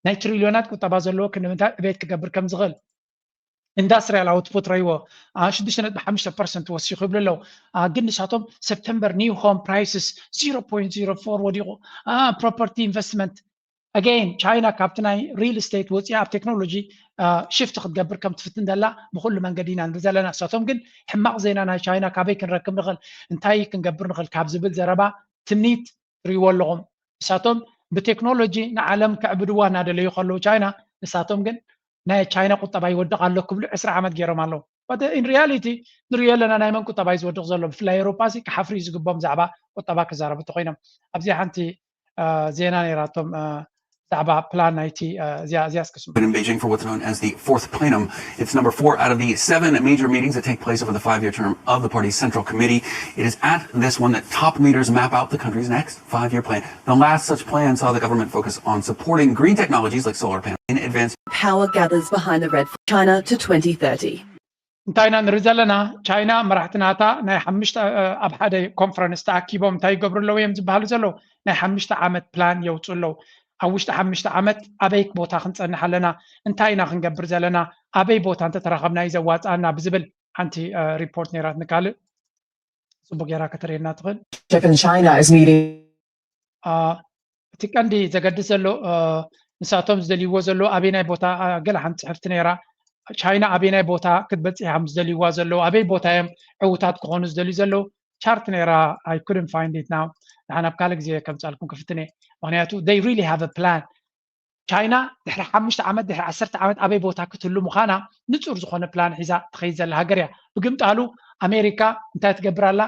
ናይ ትሪልዮናት ቁጠባ ዘለዎ ክንዲ ምንታይ ዕቤት ክገብር ከም ዝኽእል ኢንዳስትሪያል ኣውትፑት ረይዎ ሽዱሽተ ነጥቢ ሓሙሽተ ፐርሰንት ወሲኹ ይብሉ ኣለዉ። ግን ንሳቶም ሰፕተምበር ኒው ሆም ፕራይስስ ዜሮ ፖይንት ዜሮ ፎር ወዲቑ። ፕሮፐርቲ ኢንቨስትመንት ኣገይን ቻይና ካብቲ ናይ ሪል ስቴት ወፂኣ ኣብ ቴክኖሎጂ ሽፍት ክትገብር ከም ትፍትን ዘላ ብኩሉ መንገዲ ኢና ንርኢ ዘለና። ንሳቶም ግን ሕማቕ ዜና ናይ ቻይና ካበይ ክንረክብ ንኽእል እንታይ ክንገብር ንኽእል ካብ ዝብል ዘረባ ትምኒት ትሪእዎ ኣለኹም። ንሳቶም ብቴክኖሎጂ ንዓለም ከዕብድዋ እናደለዩ ከለዉ ቻይና ንሳቶም ግን ናይ ቻይና ቁጠባ ይወድቕ ኣሎ ክብሉ ዕስራ ዓመት ገይሮም ኣለዉ። But in reality ንሪኦ ኣለና ናይ መን ቁጠባ እዩ ዝወድቕ ዘሎ። ብፍላይ ኤውሮጳ ሲ ክሓፍሩ እዩ ዝግቦም ብዛዕባ ቁጠባ ክዛረቡ እንተኮይኖም። ኣብዚ ሓንቲ ዜና ነይራቶም ብዛዕባ ፕላን ናይቲ እዚኣ እዚኣ እስከ ስምዑ። In Beijing for what's known as the fourth plenum. It's number four out of the seven major meetings that take place over the five-year term of the party's Central Committee. It is at this one that top leaders map out the country's next five-year plan. The last such plan saw the government focus on supporting green technologies like solar panels in advance. Power gathers behind the red China to twenty thirty. እንታይ ኢና ንርኢ ዘለና? ቻይና መራሕቲ ናታ ናይ ሓሙሽተ ኣብ ሓደ ኮንፈረንስ ተኣኪቦም እንታይ ይገብሩ ኣለዉ እዮም ዝበሃሉ ዘለዉ? ናይ ሓሙሽተ ዓመት ፕላን የውፅኡ ኣለዉ። ኣብ ውሽጢ ሓሙሽተ ዓመት ኣበይ ቦታ ክንፀንሕ ኣለና? እንታይ ኢና ክንገብር ዘለና? ኣበይ ቦታ እንተተራኸብና እዩ ዘዋፅኣና? ብዝብል ሓንቲ ሪፖርት ነይራትኒ። ካልእ ፅቡቅ ጌራ ከተርእየና ትኽእል? Chip in China is meeting. እቲ ቀንዲ ዘገድስ ዘሎ ንሳቶም ዝደልይዎ ዘሎ ኣበይናይ ቦታ ገለ ሓንቲ ፅሕፍቲ ነይራ። ቻይና ኣበይናይ ቦታ ክትበፅሕ እዮም ዝደልይዋ ዘለዉ፣ ኣበይ ቦታ እዮም ዕዉታት ክኾኑ ዝደልዩ ዘለዉ። ቻርት ነይራ። I couldn't find it now። ንሓን ኣብ ካልእ ግዜ ከምፃልኩም ክፍትን እየ። ምክንያቱ they really have a plan። ቻይና ድሕሪ ሓሙሽተ ዓመት ድሕሪ ዓሰርተ ዓመት ኣበይ ቦታ ክትህሉ ምዃና ንፁር ዝኾነ ፕላን ሒዛ ትኸይድ ዘላ ሃገር እያ። ብግምጣሉ ኣሜሪካ እንታይ ትገብር ኣላ?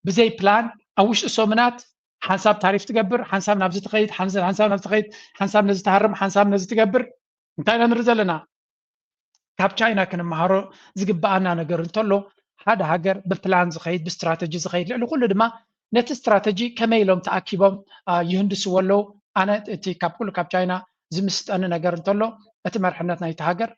ብዘይ ፕላን ኣብ ውሽጢ ሰሙናት ሓንሳብ ታሪፍ ትገብር፣ ሓንሳብ ናብዚ ትኸይድ፣ ሓንሳብ ናብዚ ትኸይድ፣ ሓንሳብ ነዚ ትሃርም፣ ሓንሳብ ነዚ ትገብር። እንታይ ኢና ንርኢ ዘለና? ካብ ቻይና ክንመሃሮ ዝግብኣና ነገር እንተሎ ሓደ ሃገር ብፕላን ዝኸይድ ብስትራተጂ ዝኸይድ ልዕሊ ኩሉ ድማ ነቲ ስትራተጂ ከመይ ኢሎም ተኣኪቦም ይህንድስዎ ኣለዉ። ኣነ እቲ ካብ ኩሉ ካብ ቻይና ዝምስጠኒ ነገር እንተሎ እቲ መርሕነት ናይቲ ሃገር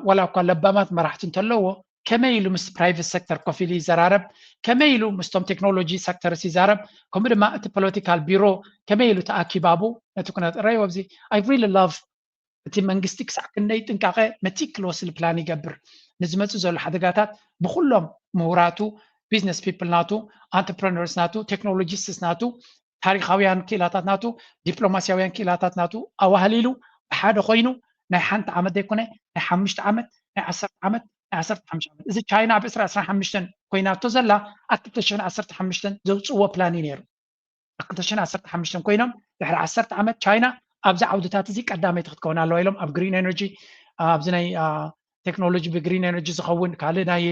ዋላ እኳ ለባማት መራሕቲ እንተለዎ ከመይ ኢሉ ምስ ፕራይቨት ሰክተር ኮፍ ኢሉ ይዘራረብ፣ ከመይ ኢሉ ምስቶም ቴክኖሎጂ ሰክተርስ ይዛረብ፣ ከምኡ ድማ እቲ ፖለቲካል ቢሮ ከመይ ኢሉ ተኣኪባቡ ነቲ ኩነት ረይ ወብዚ I really love እቲ መንግስቲ ክሳዕ ክንደይ ጥንቃቐ መቲክሎስሊ ፕላን ይገብር። ንዝመፅእ ዘሎ ሓደጋታት ብኩሎም ምሁራቱ፣ ቢዝነስ ፒፕል ናቱ፣ ኣንተርፕረነርስ ናቱ፣ ቴክኖሎጂስትስ ናቱ፣ ታሪኻውያን ክኢላታት ናቱ፣ ዲፕሎማሲያውያን ክኢላታት ናቱ ኣዋህሊሉ ብሓደ ኮይኑ ናይ ሓንቲ ዓመት ዘይኮነ ናይ ሓሙሽተ ዓመት ናይ ዓሰርተ ዓመት ናይ ዓሰርተ ሓሙሽተ ዓመት እዚ ቻይና ኣብ ዕስራ ዕስራን ሓሙሽተን ኮይናቶ ዘላ ኣብ ክልተ ሽሕን ዓሰርተ ሓሙሽተን ዘውፅእዎ ፕላን እዩ ነይሩ። ኣብ ክልተ ሽሕን ዓሰርተ ሓሙሽተን ኮይኖም ድሕሪ ዓሰርተ ዓመት ቻይና ኣብዚ ዓውድታት እዚ ቀዳመይቲ ክትከውን ኣለዋ ኢሎም ኣብ ግሪን ኤነርጂ ኣብዚ ናይ ቴክኖሎጂ ብግሪን ኤነርጂ ዝኸውን ካልእ ናይ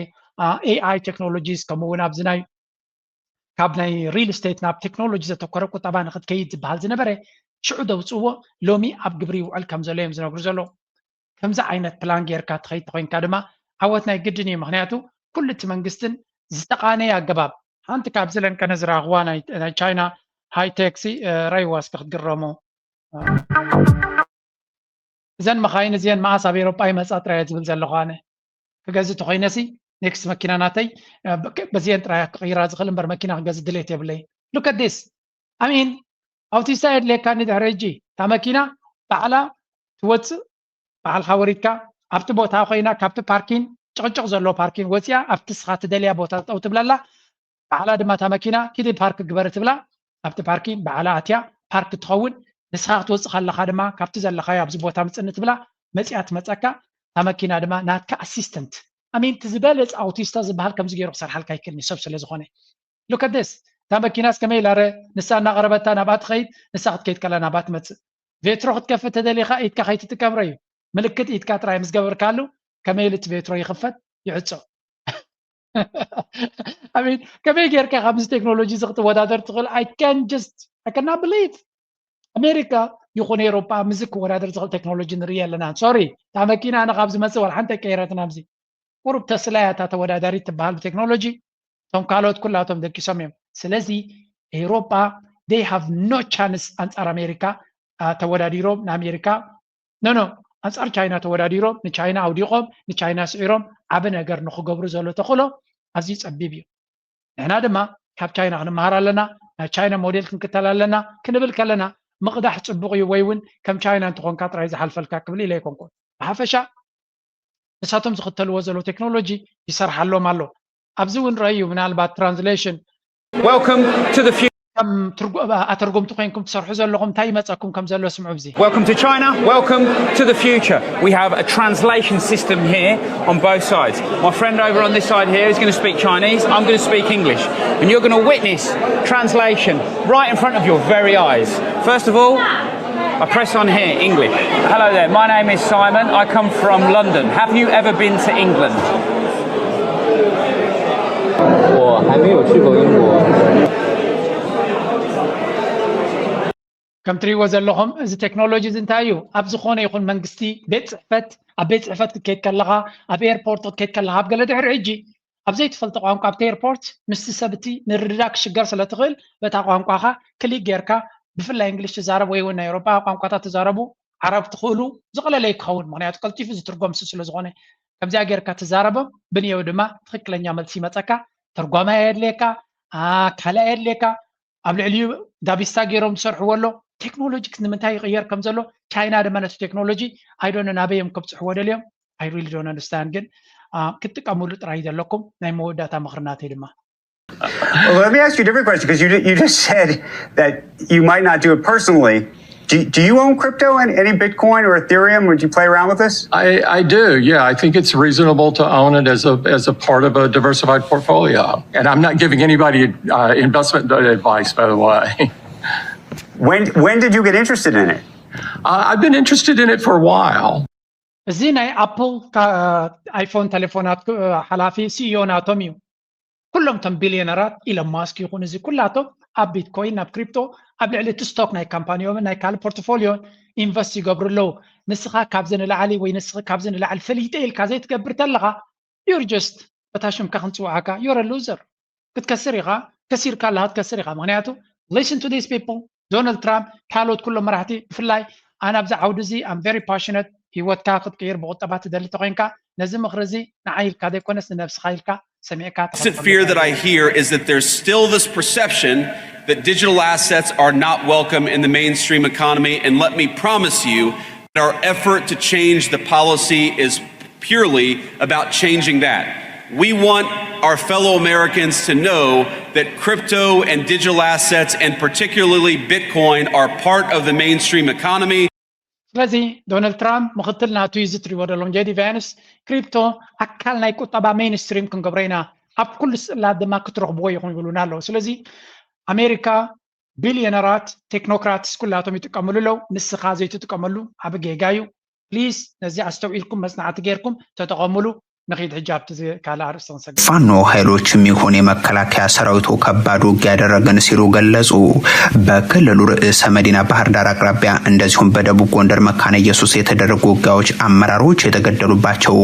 ኤኣይ ቴክኖሎጂስ ከምኡ እውን ኣብዚ ናይ ካብ ናይ ሪል ስቴት ናብ ቴክኖሎጂ ዘተኮረ ቁጠባ ንክትከይድ ዝበሃል ዝነበረ ሽዑ ደውፅዎ ሎሚ ኣብ ግብሪ ይውዕል ከም ዘሎ እዮም ዝነግሩ ዘለዉ። ከምዚ ዓይነት ፕላን ጌርካ ትኸይድ ተኮይንካ ድማ ዓወት ናይ ግድን እዩ። ምክንያቱ ኩሉ እቲ መንግስትን ዝተቃነየ ኣገባብ ሓንቲ ካብዚ ለንቀነ ዝረኣኽዋ ናይ ቻይና ሃይቴክ ሲ ረይዋ እስከ ክትግረሙ። እዘን መኻይን እዚአን መዓስ ኣብ ኤሮጳ ይመጻ ጥራይ ዝብል ዘለኹ ኣነ ክገዝእ ተኮይነሲ ኔክስት መኪና ናተይ በዚአን ጥራይ ክቕይራ ዝኽእል እምበር መኪና ክገዝእ ድሌት የብለይ። Look at this. I mean ኣውቲስታ የድልየካኒ ድሕሪ ሕጂ እታ መኪና ባዕላ ትወፅእ ባዕልካ ወሪድካ ኣብቲ ቦታ ኮይና ካብቲ ፓርኪን ጭቕጭቕ ዘለዎ ፓርኪን ወፂኣ ኣብቲ ስኻ ትደልያ ቦታ ጠው ትብለላ። ባዕላ ድማ እታ መኪና ኪዲ ፓርክ ግበሪ ትብላ ኣብቲ ፓርኪን ባዕላ ኣትያ ፓርክ ትኸውን። ንስኻ ክትወፅእ ከለኻ ድማ ካብቲ ዘለኻዮ ኣብዚ ቦታ ምፅኒ ትብላ መፂኣ ትመፀካ። እታ መኪና ድማ ናትካ ኣሲስተንት ኣሚን እቲ ዝበለፅ ኣውቲስታ ዝበሃል ከምዚ ገይሩ ክሰርሓልካ ይክእልኒ ሰብ ስለ ዝኾነ። Look at this. እታ መኪናስ ከመይ ኢላ ረ ንሳ እናቐረበታ ናብኣ ትኸይድ ንሳ ክትከይድ ከላ ናብኣ ትመፅእ። ቬትሮ ክትከፍት ተደሊኻ ኢድካ ከይትጥቀም ረዩ ምልክት ኢድካ ጥራይ ምስ ገበርካሉ ከመይ ኢሉ እቲ ቬትሮ ይኽፈት ይዕፆ። I mean ከመይ ጌርካ ካብዚ ቴክኖሎጂ እዚ ክትወዳደር ትኽእል? I can just I cannot believe ኣሜሪካ ይኹን ኤሮጳ ምዚ ክወዳደር ዝኽእል ቴክኖሎጂ ንርኢ ኣለና። ሶሪ እታ መኪና ኣነ ካብ ዝመፅእ ዋላ ሓንቲ ኣይቀየረትን ኣብዚ ቁሩብ ተስላ እያ እታ ተወዳዳሪት ትበሃል ብቴክኖሎጂ። እቶም ካልኦት ኩላቶም ደቂሶም እዮም። ስለዚ ኤውሮጳ they have no chance ኣንጻር ኣሜሪካ ተወዳዲሮም ንኣሜሪካ ኖ ኖ ኣንጻር ቻይና ተወዳዲሮም ንቻይና ኣውዲቖም ንቻይና ስዒሮም ዓቢ ነገር ንኽገብሩ ዘሎ ተኽእሎ ኣዝዩ ጸቢብ እዩ። ንሕና ድማ ካብ ቻይና ክንመሃር ኣለና፣ ናይ ቻይና ሞዴል ክንክተል ኣለና ክንብል ከለና ምቕዳሕ ጽቡቕ እዩ ወይ እውን ከም ቻይና እንተኾንካ ጥራይ ዝሓልፈልካ ክብል ኢለ ኣይኮንኩን። ብሓፈሻ ንሳቶም ዝኽተልዎ ዘለዉ ቴክኖሎጂ ይሰርሓሎም ኣሎ። ኣብዚ እውን ረኣዩ ምናልባት ትራንስሌሽን Welcome to the future. ከም ኣተርጎምቲ ኮይንኩም ትሰርሑ ዘለኹም እንታይ ይመፀኩም ከም ዘሎ ስምዑ ብዚ Welcome to China. Welcome to the future. We have a translation system here on both sides. My friend over on this side here is going to speak Chinese. I'm going to speak English. And you're going to witness translation right in front of your very eyes. First of all, I press on here, English. Hello there, my name is Simon. I come from London. Have you ever been to England? 我还没有去过英国。 ከም ትሪእዎ ዘለኹም እዚ ቴክኖሎጂ እዚ እንታይ እዩ ኣብ ዝኾነ ይኹን መንግስቲ ቤት ፅሕፈት ኣብ ቤት ፅሕፈት ክትከይድ ከለኻ ኣብ ኤርፖርት ክትከይድ ከለኻ ኣብ ገለ ድሕሪ ሕጂ ኣብ ዘይትፈልጦ ቋንቋ ኣብቲ ኤርፖርት ምስቲ ሰብ እቲ ምርድዳእ ክሽገር ስለ ትኽእል በታ ቋንቋኻ ክሊክ ጌርካ ብፍላይ እንግሊሽ ትዛረብ ወይ እውን ናይ ኤውሮጳ ቋንቋታት ትዛረቡ ዓረብ ትኽእሉ ዝቐለለ እዩ ክኸውን ምኽንያቱ ቀልጢፉ ዝትርጎም እሱ ስለ ዝኾነ ከምዚኣ ጌርካ ትዛረቦም ብንየው ድማ ትኽክለኛ መልሲ ይመፀካ ተርጓማይ ኣየድልየካ ካልእ ኣየድልየካ ኣብ ልዕሊኡ ዳቢስታ ገይሮም ዝሰርሕዎ ኣሎ ቴክኖሎጂ ንምንታይ ይቕየር ከም ዘሎ ቻይና ድማ ነቲ ቴክኖሎጂ ኣይዶነ ናበይ እዮም ከብፅሕዎ ደልዮም I really don't understand ግን ክትጥቀምሉ ጥራይ ዘለኩም ናይ መወዳእታ ምኽሪ ናተይ ድማ Well, let me ask you a different question because you, you just said that you might not do it personally. Do, do you own crypto and any Bitcoin or Ethereum? Would you play around with this? I, I do, yeah. I think it's reasonable to own it as a, as a part of a diversified portfolio. And I'm not giving anybody uh, investment advice, by the way. When, when did you get interested in it? Uh, I've been interested in it for a while. እዚ ናይ ኣፕል ኣይፎን ቴሌፎናት ሓላፊ ሲኢኦ ናቶም እዩ ኩሎም ቶም ቢልዮነራት ኢሎን ማስክ ይኹን እዚ ኩላቶም ኣብ ቢትኮይን ናብ ክሪፕቶ ኣብ ልዕሊ እቲ ስቶክ ናይ ካምፓኒዮምን ናይ ካልእ ፖርትፎሊዮን ኢንቨስት ይገብሩ ኣለዉ ንስኻ ካብዚ ንላዕሊ ወይ ንስኺ ካብዚ ንላዕሊ ፈሊጠ ኢልካ ዘይትገብር ተለኻ you're just በታ ሽምካ ክንፅውዓካ you're a loser ክትከስር ኢኻ ከሲርካ ኣለኻ ክትከስር ኢኻ ምክንያቱ listen to these people ዶናልድ ትራምፕ ካልኦት ኩሎም መራሕቲ ብፍላይ ኣነ ኣብዚ ዓውዲ እዚ I'm very passionate ሂወትካ ክትቅይር ብቁጠባ ትደሊ ተኮይንካ ነዚ ምክሪ እዚ ንዓይ ኢልካ ዘይኮነስ ንነብስኻ ኢልካ ሰሚዕካ constant fear that I hear is that there's still this perception that digital assets are not welcome in the mainstream economy. And let me promise you that our effort to change the policy is purely about changing that. We want our fellow Americans to know that crypto and digital assets, and particularly Bitcoin, are part of the mainstream economy. ስለዚ ዶናልድ ትራምፕ ምክትል ናቱ እዩ። እዚ ትሪእዎ ዘለኹም ጄዲ ቫንስ፣ ክሪፕቶ ኣካል ናይ ቁጠባ ሜንስትሪም ክንገብሮ ኢና፣ ኣብ ኩሉ ስእላት ድማ ክትረኽብዎ ኢኹም ይብሉና ኣለዉ። ስለዚ ኣሜሪካ ቢልዮነራት፣ ቴክኖክራትስ ኩላቶም ይጥቀምሉ ኣለዉ። ንስኻ ዘይትጥቀመሉ ዓቢ ጌጋ እዩ። ፕሊዝ ነዚ ኣስተውዒልኩም መጽናዕቲ ጌርኩም ተጠቐምሉ። ንኺድ ሕጂ ኣብቲ ካልእ ኣርእስቲ ክንሰግር። ፋኖ ኃይሎችም ይሁን የመከላከያ ሰራዊቱ ከባድ ውጊያ ያደረግን ሲሉ ገለጹ። በክልሉ ርእሰ መዲና ባህር ዳር አቅራቢያ እንደዚሁም በደቡብ ጎንደር መካነ ኢየሱስ የተደረጉ ውጊያዎች አመራሮች የተገደሉባቸው፣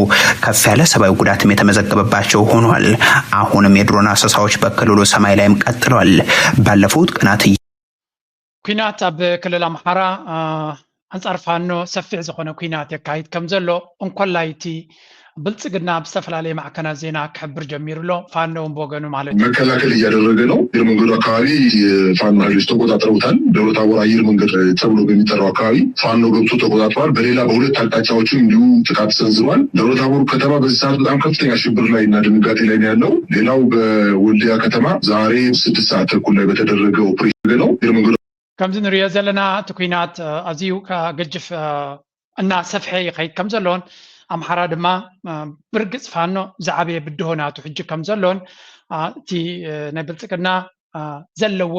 ከፍ ያለ ሰብአዊ ጉዳትም የተመዘገበባቸው ሆኗል። አሁንም የድሮን አሰሳዎች በክልሉ ሰማይ ላይም ቀጥሏል። ባለፉት ቀናት ኲናት ኣብ ክልል ኣምሓራ ኣንጻር ፋኖ ሰፊሕ ዝኾነ ኲናት የካይድ ከም ዘሎ፣ እንኮላይ እቲ ብልጽግና ኣብ ዝተፈላለየ ማዕከናት ዜና ክሕብር ጀሚሩ ኣሎ። ፋኖ እውን ብወገኑ ማለት እዩ። መከላከል እያደረገ ነው። አየር መንገዱ አካባቢ የፋኖ ኃይሎች ተቆጣጥረውታል። ደብረ ታቦር አየር መንገድ ተብሎ በሚጠራው አካባቢ ፋኖ ገብቶ ተቆጣጥሯል። በሌላ በሁለት አቅጣጫዎችም እንዲሁ ጥቃት ሰንዝሯል። ደብረ ታቦር ከተማ በዚህ ሰዓት በጣም ከፍተኛ ሽብር ላይ እና ድንጋጤ ላይ ነው ያለው። ሌላው በወልዲያ ከተማ ዛሬ ስድስት ሰዓት ተኩል ላይ በተደረገ ኦፕሬሽን ነው። አየር መንገዱ ከምዚ ንሪኦ ዘለና እቲ ኲናት ኣዝዩ ገጅፍ እናሰፍሐ ይኸይድ ከም ዘሎን፣ ኣምሓራ ድማ ብርግፅ ፋኖ ዝዓበየ ብድሆ ናቱ ሕጂ ከም ዘሎን፣ እቲ ናይ ብልፅግና ዘለዎ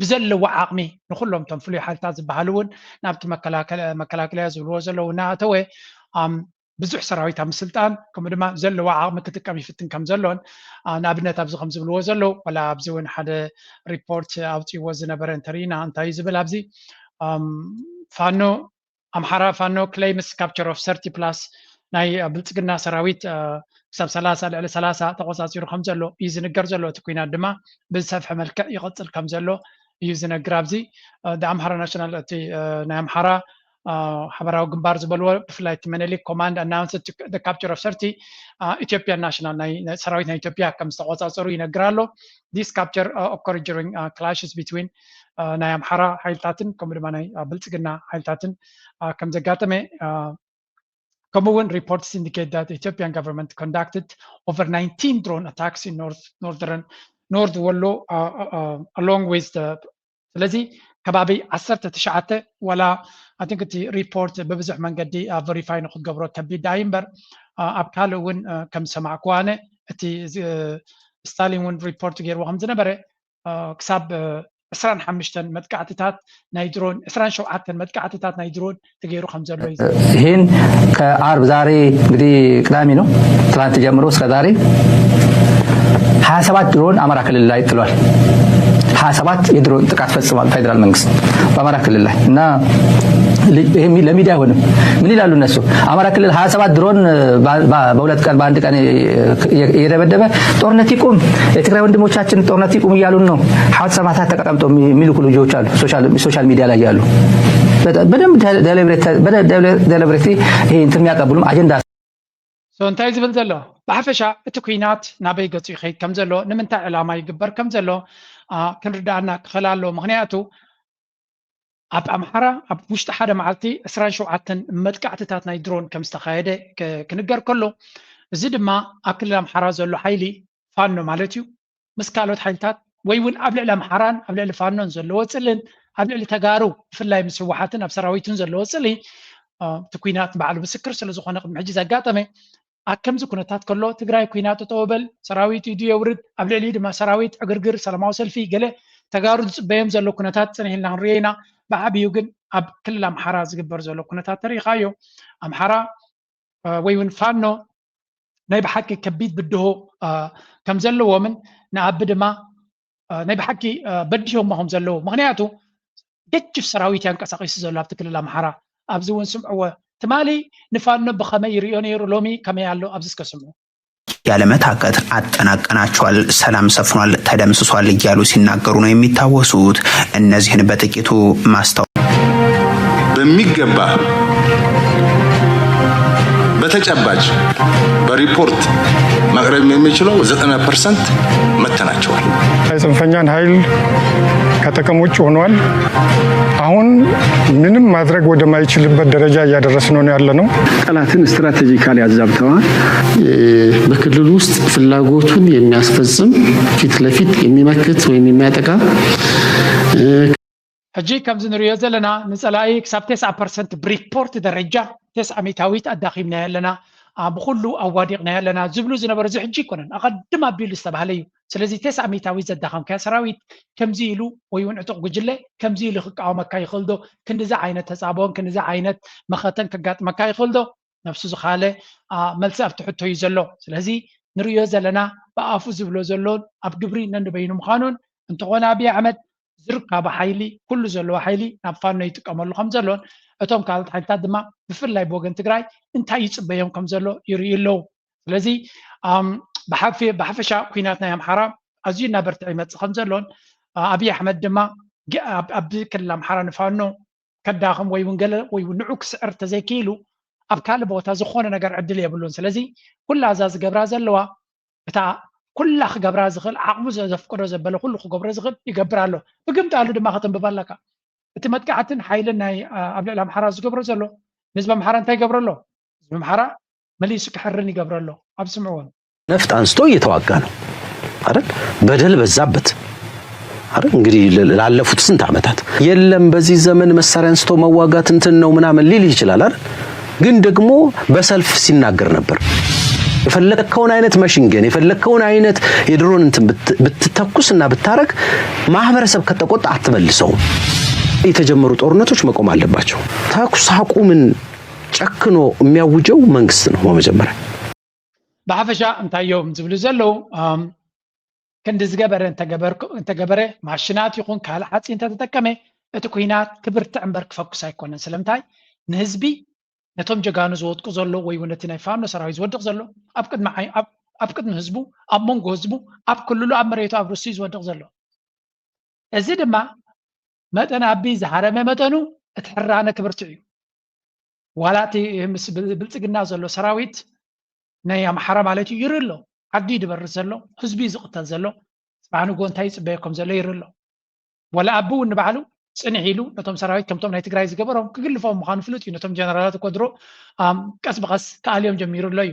ብዘለዎ ዓቕሚ ንኩሎም እቶም ፍሉይ ሓይልታት ዝበሃሉ እውን ናብቲ መከላከልያ ዝብልዎ ዘለዉ እናኣተወ ብዙሕ ሰራዊት ኣብ ምስልጣን ከምኡ ድማ ዘለዎ ዓቕሚ ክጥቀም ይፍትን ከም ዘሎን፣ ንኣብነት ኣብዚ ከም ዝብልዎ ዘለዉ፣ ወላ ኣብዚ እውን ሓደ ሪፖርት ኣውፅዎ ዝነበረ እንተሪኢና እንታይ እዩ ዝብል ኣብዚ፣ ፋኖ ኣምሓራ ፋኖ claims capture of thirty plus ናይ ብልፅግና ሰራዊት ክሳብ ሰላሳ ልዕሊ ሰላሳ ተቆፃፂሩ ከም ዘሎ እዩ ዝንገር ዘሎ። እቲ ኲናት ድማ ብዝሰፍሐ መልክዕ ይቐፅል ከም ዘሎ እዩ ዝነግር። ኣብዚ ኣምሓራ ናሽናል እቲ ናይ ኣምሓራ ሓበራዊ ግንባር ዝበልዎ ብፍላይ እቲ መነሊክ command announced the capture of thirty Ethiopian national ሰራዊት ናይ ኢትዮጵያ ከም ዝተቆፃፀሩ ይነግር ኣሎ። This capture occurred during clashes between ናይ ኣምሓራ ሓይልታትን ከምኡ ድማ ናይ ብልፅግና ሓይልታትን ከም ዘጋጠመ ከምኡ እውን reports indicate that Ethiopian government conducted over nineteen drone attacks in north northern north Wollo along with the ስለዚ ከባቢ ዓሰርተ ትሽዓተ ወላ I think እቲ ሪፖርት ብብዙሕ መንገዲ verify ንክትገብሮ ከቢድ ዳይ እምበር ኣብ ካልእ እውን ከም ዝሰማዕኩዋነ እቲ ስታሊን እውን ሪፖርት ገይርዎ ከም ዝነበረ ክሳብ ዕስራን ሓሙሽተን መጥቃዕትታት ናይ ድሮን ዕስራን ሸውዓተን መጥቃዕትታት ናይ ድሮን ተገይሩ ከም ዘሎ እዩ። ይህን ከአርብ ዛሬ እንግዲህ ቅዳሜ ነው። ትናንት ጀምሮ እስከ ዛሬ ሀያ ሰባት ድሮን አማራ ክልል ላይ ጥሏል። ሀያ ሰባት የድሮን ጥቃት ፈጽሟል ፌዴራል መንግስት በአማራ ክልል ላይ እና ለሚዲያ አይሆንም። ምን ይላሉ እነሱ? አማራ ክልል ሀያ ሰባት ድሮን በሁለት ቀን በአንድ ቀን እየደበደበ ጦርነት ይቁም፣ የትግራይ ወንድሞቻችን ጦርነት ይቁም እያሉን ነው። ሐዋት ሰማታት ተቀምጠው የሚልኩ ልጆች አሉ፣ ሶሻል ሚዲያ ላይ ያሉ በደንብ deliberately ይሄ እንትን የሚያቀብሉም አጀንዳ እንታይ ዝብል ዘሎ ብሓፈሻ እቲ ኲናት ናበይ ገጹ ይኸይድ ከም ዘሎ ንምንታይ ዕላማ ይግበር ከም ዘሎ ክንርዳእና ክኽእል ኣሎ። ምክንያቱ ኣብ ኣምሓራ ኣብ ውሽጢ ሓደ መዓልቲ ዕስራን ሸውዓተን መጥቃዕትታት ናይ ድሮን ከም ዝተኻየደ ክንገር ከሎ፣ እዚ ድማ ኣብ ክልል ኣምሓራ ዘሎ ሓይሊ ፋኖ ማለት እዩ ምስ ካልኦት ሓይልታት ወይ እውን ኣብ ልዕሊ ኣምሓራን ኣብ ልዕሊ ፋኖን ዘለዎ ጽልእን ኣብ ልዕሊ ተጋሩ ብፍላይ ምስ ህወሓትን ኣብ ሰራዊቱን ዘለዎ ጽልኢ እቲ ኲናት ባዕሉ ምስክር ስለ ዝኾነ ቅድሚ ሕጂ ዘጋጠመ ኣብ ከምዚ ኩነታት ከሎ ትግራይ ኲናት ጠጠው በል ሰራዊት ኢዱ የውርድ ኣብ ልዕሊኡ ድማ ሰራዊት ዕግርግር ሰላማዊ ሰልፊ ገለ ተጋሩ ዝፅበዮም ዘሎ ኩነታት ፅንሕ ኢልና ክንሪኦ ኢና። ብዓብዩ ግን ኣብ ክልል ኣምሓራ ዝግበር ዘሎ ኩነታት ተሪኢኻዮ ኣምሓራ ወይ እውን ፋኖ ናይ ብሓቂ ከቢድ ብድሆ ከም ዘለዎምን ንኣቢ ድማ ናይ ብሓቂ በዲሆሞ ከም ዘለዉ ምክንያቱ ገጅፍ ሰራዊት ያንቀሳቂሱ ዘሎ ኣብቲ ክልል ኣምሓራ ኣብዚ እውን ስምዕዎ ትማሊ ንፋኖ ብኸመይ ይሪኦ ነይሩ ሎሚ ከመይ ኣሎ ኣብዚ እስከ ስምዑ። ያለመታከት አጠናቀናቸዋል፣ ሰላም ሰፍኗል፣ ተደምስሷል እያሉ ሲናገሩ ነው የሚታወሱት። እነዚህን በጥቂቱ ማስታወ በሚገባ በተጨባጭ በሪፖርት ማቅረብ የሚችለው ዘጠና ፐርሰንት መተናቸዋል። የጽንፈኛን ኃይል ከጥቅም ውጭ ሆኗል። አሁን ምንም ማድረግ ወደማይችልበት ደረጃ እያደረስነው ነው ያለነው። ጠላትን ስትራቴጂካሊ አዛብተዋል። በክልሉ ውስጥ ፍላጎቱን የሚያስፈጽም፣ ፊት ለፊት የሚመክት ወይም የሚያጠቃ ሕጂ ከምዚ ንሪኦ ዘለና ንፀላኢ ክሳብ ተስዓ ፐርሰንት ብሪፖርት ደረጃ ተስዓ ሚእታዊት ኣዳኺምናዮ ኣለና፣ ብኩሉ ኣዋዲቕናዮ ኣለና ዝብሉ ዝነበሩ፣ እዚ ሕጂ ኣይኮነን፣ ኣቐድም ኣቢሉ ዝተባህለ እዩ። ስለዚ ተስዓ ሚእታዊት ዘዳኸምካዮ ሰራዊት ከምዚ ኢሉ ወይ እውን ዕጡቕ ጉጅለ ከምዚ ኢሉ ክቃወመካ ይኽእል ዶ? ክንድዚ ዓይነት ተፃብኦን ክንድዚ ዓይነት መኸተን ከጋጥመካ ይኽእል ዶ? ነብሱ ዝኻለ መልሲ ኣብቲ ሕቶ እዩ ዘሎ። ስለዚ ንርእዮ ዘለና ብኣፉ ዝብሎ ዘሎን ኣብ ግብሪ ነንበይኑ ምዃኑን እንተኾነ ኣብይ ኣሕመድ ዝርካቡ ሓይሊ ኩሉ ዘለዎ ሓይሊ ናብ ፋኖ ይጥቀመሉ ከም ዘሎን እቶም ካልኦት ሓይልታት ድማ ብፍላይ ብወገን ትግራይ እንታይ ይፅበዮም ከም ዘሎ ይርእዩ ኣለዉ። ስለዚ ብሓፈሻ ኩናት ናይ ኣምሓራ ኣዝዩ እናበርትዐ ይመፅእ ከም ዘሎን ኣብይ ኣሕመድ ድማ ኣብዚ ክልል ኣምሓራ ንፋኖ ከዳኽም ወይ እውን ገለ ወይ እውን ንዑ ክስዕር ተዘይክኢሉ ኣብ ካልእ ቦታ ዝኾነ ነገር ዕድል የብሉን። ስለዚ ኩላ እዛ ዝገብራ ዘለዋ እታ ኩላ ክገብራ ዝኽእል ዓቕሙ ዘፍቅዶ ዘበለ ኩሉ ክገብሮ ዝኽእል ይገብር ኣሎ። ብግምጣሉ ድማ ከተንብባ ኣለካ። እቲ መጥቃዕትን ሓይልን ናይ ኣብ ልዕሊ ኣምሓራ ዝገብሮ ዘሎ ንህዝቢ ኣምሓራ እንታይ ይገብሮ ኣሎ? ህዝቢ ኣምሓራ መሊሱ ክሕርን ይገብሮ ኣሎ። ኣብ ስምዕዎም ነፍጥ አንስቶ እየተዋጋ ነው አይደል? በደል በዛበት አይደል? እንግዲህ ላለፉት ስንት ዓመታት የለም በዚህ ዘመን መሳሪያ አንስቶ መዋጋት እንትን ነው ምናምን ሊል ይችላል አይደል? ግን ደግሞ በሰልፍ ሲናገር ነበር። የፈለግከውን አይነት መሽንገን የፈለግከውን አይነት የድሮን እንትን ብትተኩስ እና ብታረግ ማህበረሰብ ከተቆጣ አትመልሰውም። የተጀመሩ ጦርነቶች መቆም አለባቸው። ተኩስ አቁምን ጨክኖ የሚያውጀው መንግስት ነው በመጀመሪያ። ብሓፈሻ እንታይ እዮም ዝብሉ ዘለዉ? ክንዲ ዝገበረ እንተገበረ ማሽናት ይኹን ካልእ ሓፂ እንተተጠቀመ እቲ ኩናት ክብርትዕ እምበር ክፈኩስ ኣይኮነን። ስለምንታይ ንህዝቢ ነቶም ጀጋኑ ዝወድቁ ዘሎ ወይ እውን ነቲ ናይ ፋኖ ሰራዊት ዝወድቕ ዘሎ ኣብ ቅድሚ ህዝቡ ኣብ መንጎ ህዝቡ ኣብ ክልሉ ኣብ መሬቱ ኣብ ርሱ ዝወድቕ ዘሎ። እዚ ድማ መጠን ኣቢ ዝሃረመ መጠኑ እቲ ሕራነ ክብርትዕ እዩ። ዋላ እቲ ምስ ብልፅግና ዘሎ ሰራዊት ናይ ኣምሓራ ማለት እዩ ይርኢ ኣሎ። ዓዲ እዩ ዝበርስ ዘሎ፣ ህዝቢ እዩ ዝቕተል ዘሎ፣ ፅባሕ ንግሆ እንታይ ይፅበዮ ከም ዘሎ ይርኢ ኣሎ። ዋላ ኣቢ እውን ንባዕሉ ፅንሕ ኢሉ ነቶም ሰራዊት ከምቶም ናይ ትግራይ ዝገበሮም ክግልፎም ምዃኑ ፍሉጥ እዩ። ነቶም ጀነራላት እኮ ድሮ ቀስ ብቐስ ክኣልዮም ጀሚሩ ኣሎ እዩ።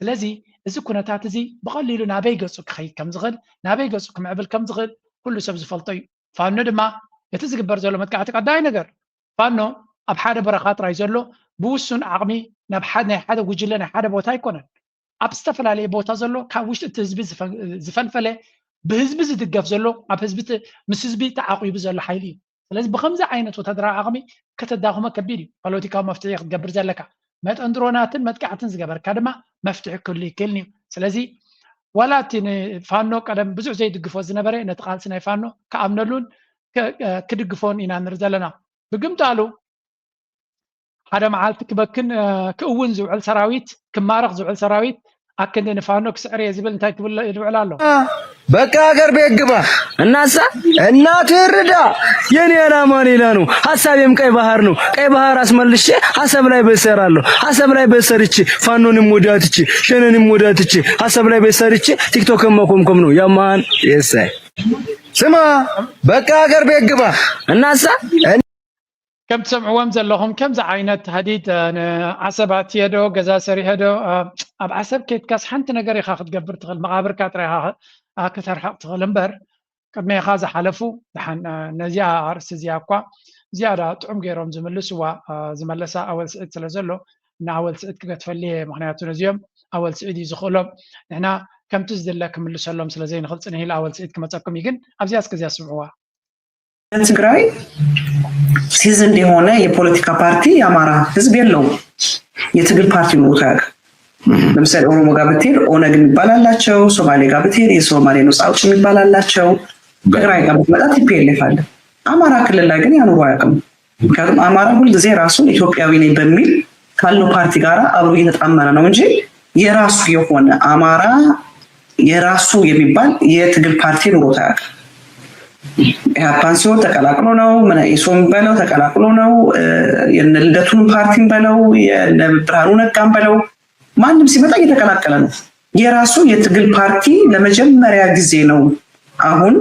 ስለዚ እዚ ኩነታት እዚ ብቐሊሉ ናበይ ገፁ ክኸይድ ከም ዝኽእል ናበይ ገፁ ክምዕብል ከም ዝኽእል ኩሉ ሰብ ዝፈልጦ እዩ። ፋኖ ድማ እቲ ዝግበር ዘሎ መጥቃዕቲ ቀዳይ ነገር ፋኖ ኣብ ሓደ በረኻ ጥራይ ዘሎ ብውሱን ዓቕሚ ናይ ሓደ ጉጅለ ናይ ሓደ ቦታ ኣይኮነን። ኣብ ዝተፈላለየ ቦታ ዘሎ ካብ ውሽጢ እቲ ህዝቢ ዝፈልፈለ ብህዝቢ ዝድገፍ ዘሎ ኣብ ህዝቢ ምስ ህዝቢ ተዓቂቡ ዘሎ ሓይሊ እዩ። ስለዚ ብከምዚ ዓይነት ወታደራዊ ዓቕሚ ከተዳኽሞ ከቢድ እዩ። ፖለቲካዊ መፍትሒ ክትገብር ዘለካ መጠን ድሮናትን መጥቃዕትን ዝገበርካ ድማ መፍትሒ ክህሉ ይክእልን እዩ። ስለዚ ዋላ እቲ ንፋኖ ቀደም ብዙሕ ዘይድግፎ ዝነበረ ነቲ ቃልሲ ናይ ፋኖ ክኣምነሉን ክድግፎን ኢና ንርኢ ዘለና። ብግምጣሉ ሓደ መዓልቲ ክበክን ክእውን ዝውዕል ሰራዊት ክማረኽ ዝውዕል ሰራዊት ኣክንዲ ንፋኖ ክስዕር እየ ዝብል እንታይ ክብል ይውዕል ኣሎ። በቃ ሀገር ቤት ግባ። እናሳ እናትህ ርዳ። የኔ ዓላማ ሌላ ነው። ሀሳቤም ቀይ ባህር ነው። ቀይ ባህር አስመልሼ አሰብ ላይ ቤት ሰራለሁ። አሰብ ላይ ቤት ሰርቼ ፋኖንም ወዳትቼ ሸኔንም ወዳትቼ አሰብ ላይ ቤት ሰርቼ ቲክቶክን መኮምኮም ነው። ያማን የሳይ ስማ በቃ ሀገር ቤት ግባ። እናሳ ከም ትሰምዕዎም ዘለኹም ከምዚ ዓይነት ሃዲድ ንዓሰብ ኣትየ ዶ ገዛ ሰሪሐ ዶ ኣብ ዓሰብ ኬድካስ ሓንቲ ነገር ኢኻ ክትገብር ትኽእል መቓብርካ ጥራይ ኢኻ ክተርሕቕ ትኽእል እምበር ቅድሜኻ ዝሓለፉ ደሓን ነዚኣ ኣርእስቲ እዚኣ እኳ ዝያዳ ጥዑም ገይሮም ዝምልስዋ ዝመለሳ ኣወል ስዒድ ስለ ዘሎ ንኣወል ስዒድ ክገትፈሉ እየ ምክንያቱ ነዚኦም ኣወል ስዒድ እዩ ዝኽእሎም ንሕና ከምቲ ዝድለ ክምልሰሎም ስለ ዘይንኽእል ፅንሕ ኢለ ኣወል ስዒድ ክመፀኩም እዩ ግን ኣብዚኣ እስከ እዚኣ ስምዕዋ ትግራይ ሲዝንድ የሆነ የፖለቲካ ፓርቲ የአማራ ህዝብ የለውም። የትግል ፓርቲ ኖሮት አያውቅም። ለምሳሌ ኦሮሞ ጋር ብትሄድ ኦነግ የሚባል አላቸው። ሶማሌ ጋር ብትሄድ የሶማሌ ነጻ አውጪ የሚባል አላቸው። ትግራይ ጋር ብትመጣ ቲፒኤልኤፍ አለ። አማራ ክልል ላይ ግን ያ ኑሮ አያውቅም። ምክንያቱም አማራ ሁልጊዜ ራሱን ኢትዮጵያዊ ነኝ በሚል ካለው ፓርቲ ጋር አብሮ እየተጣመረ ነው እንጂ የራሱ የሆነ አማራ የራሱ የሚባል የትግል ፓርቲ ኑሮት አያውቅም። ኢህአፓን ሲሆን ተቀላቅሎ ነው፣ መኢሶን በለው ተቀላቅሎ ነው፣ የነ ልደቱን ፓርቲን በለው የነ ብርሃኑ ነጋን በለው ማንም ሲመጣ እየተቀላቀለ ነው። የራሱ የትግል ፓርቲ ለመጀመሪያ ጊዜ ነው አሁን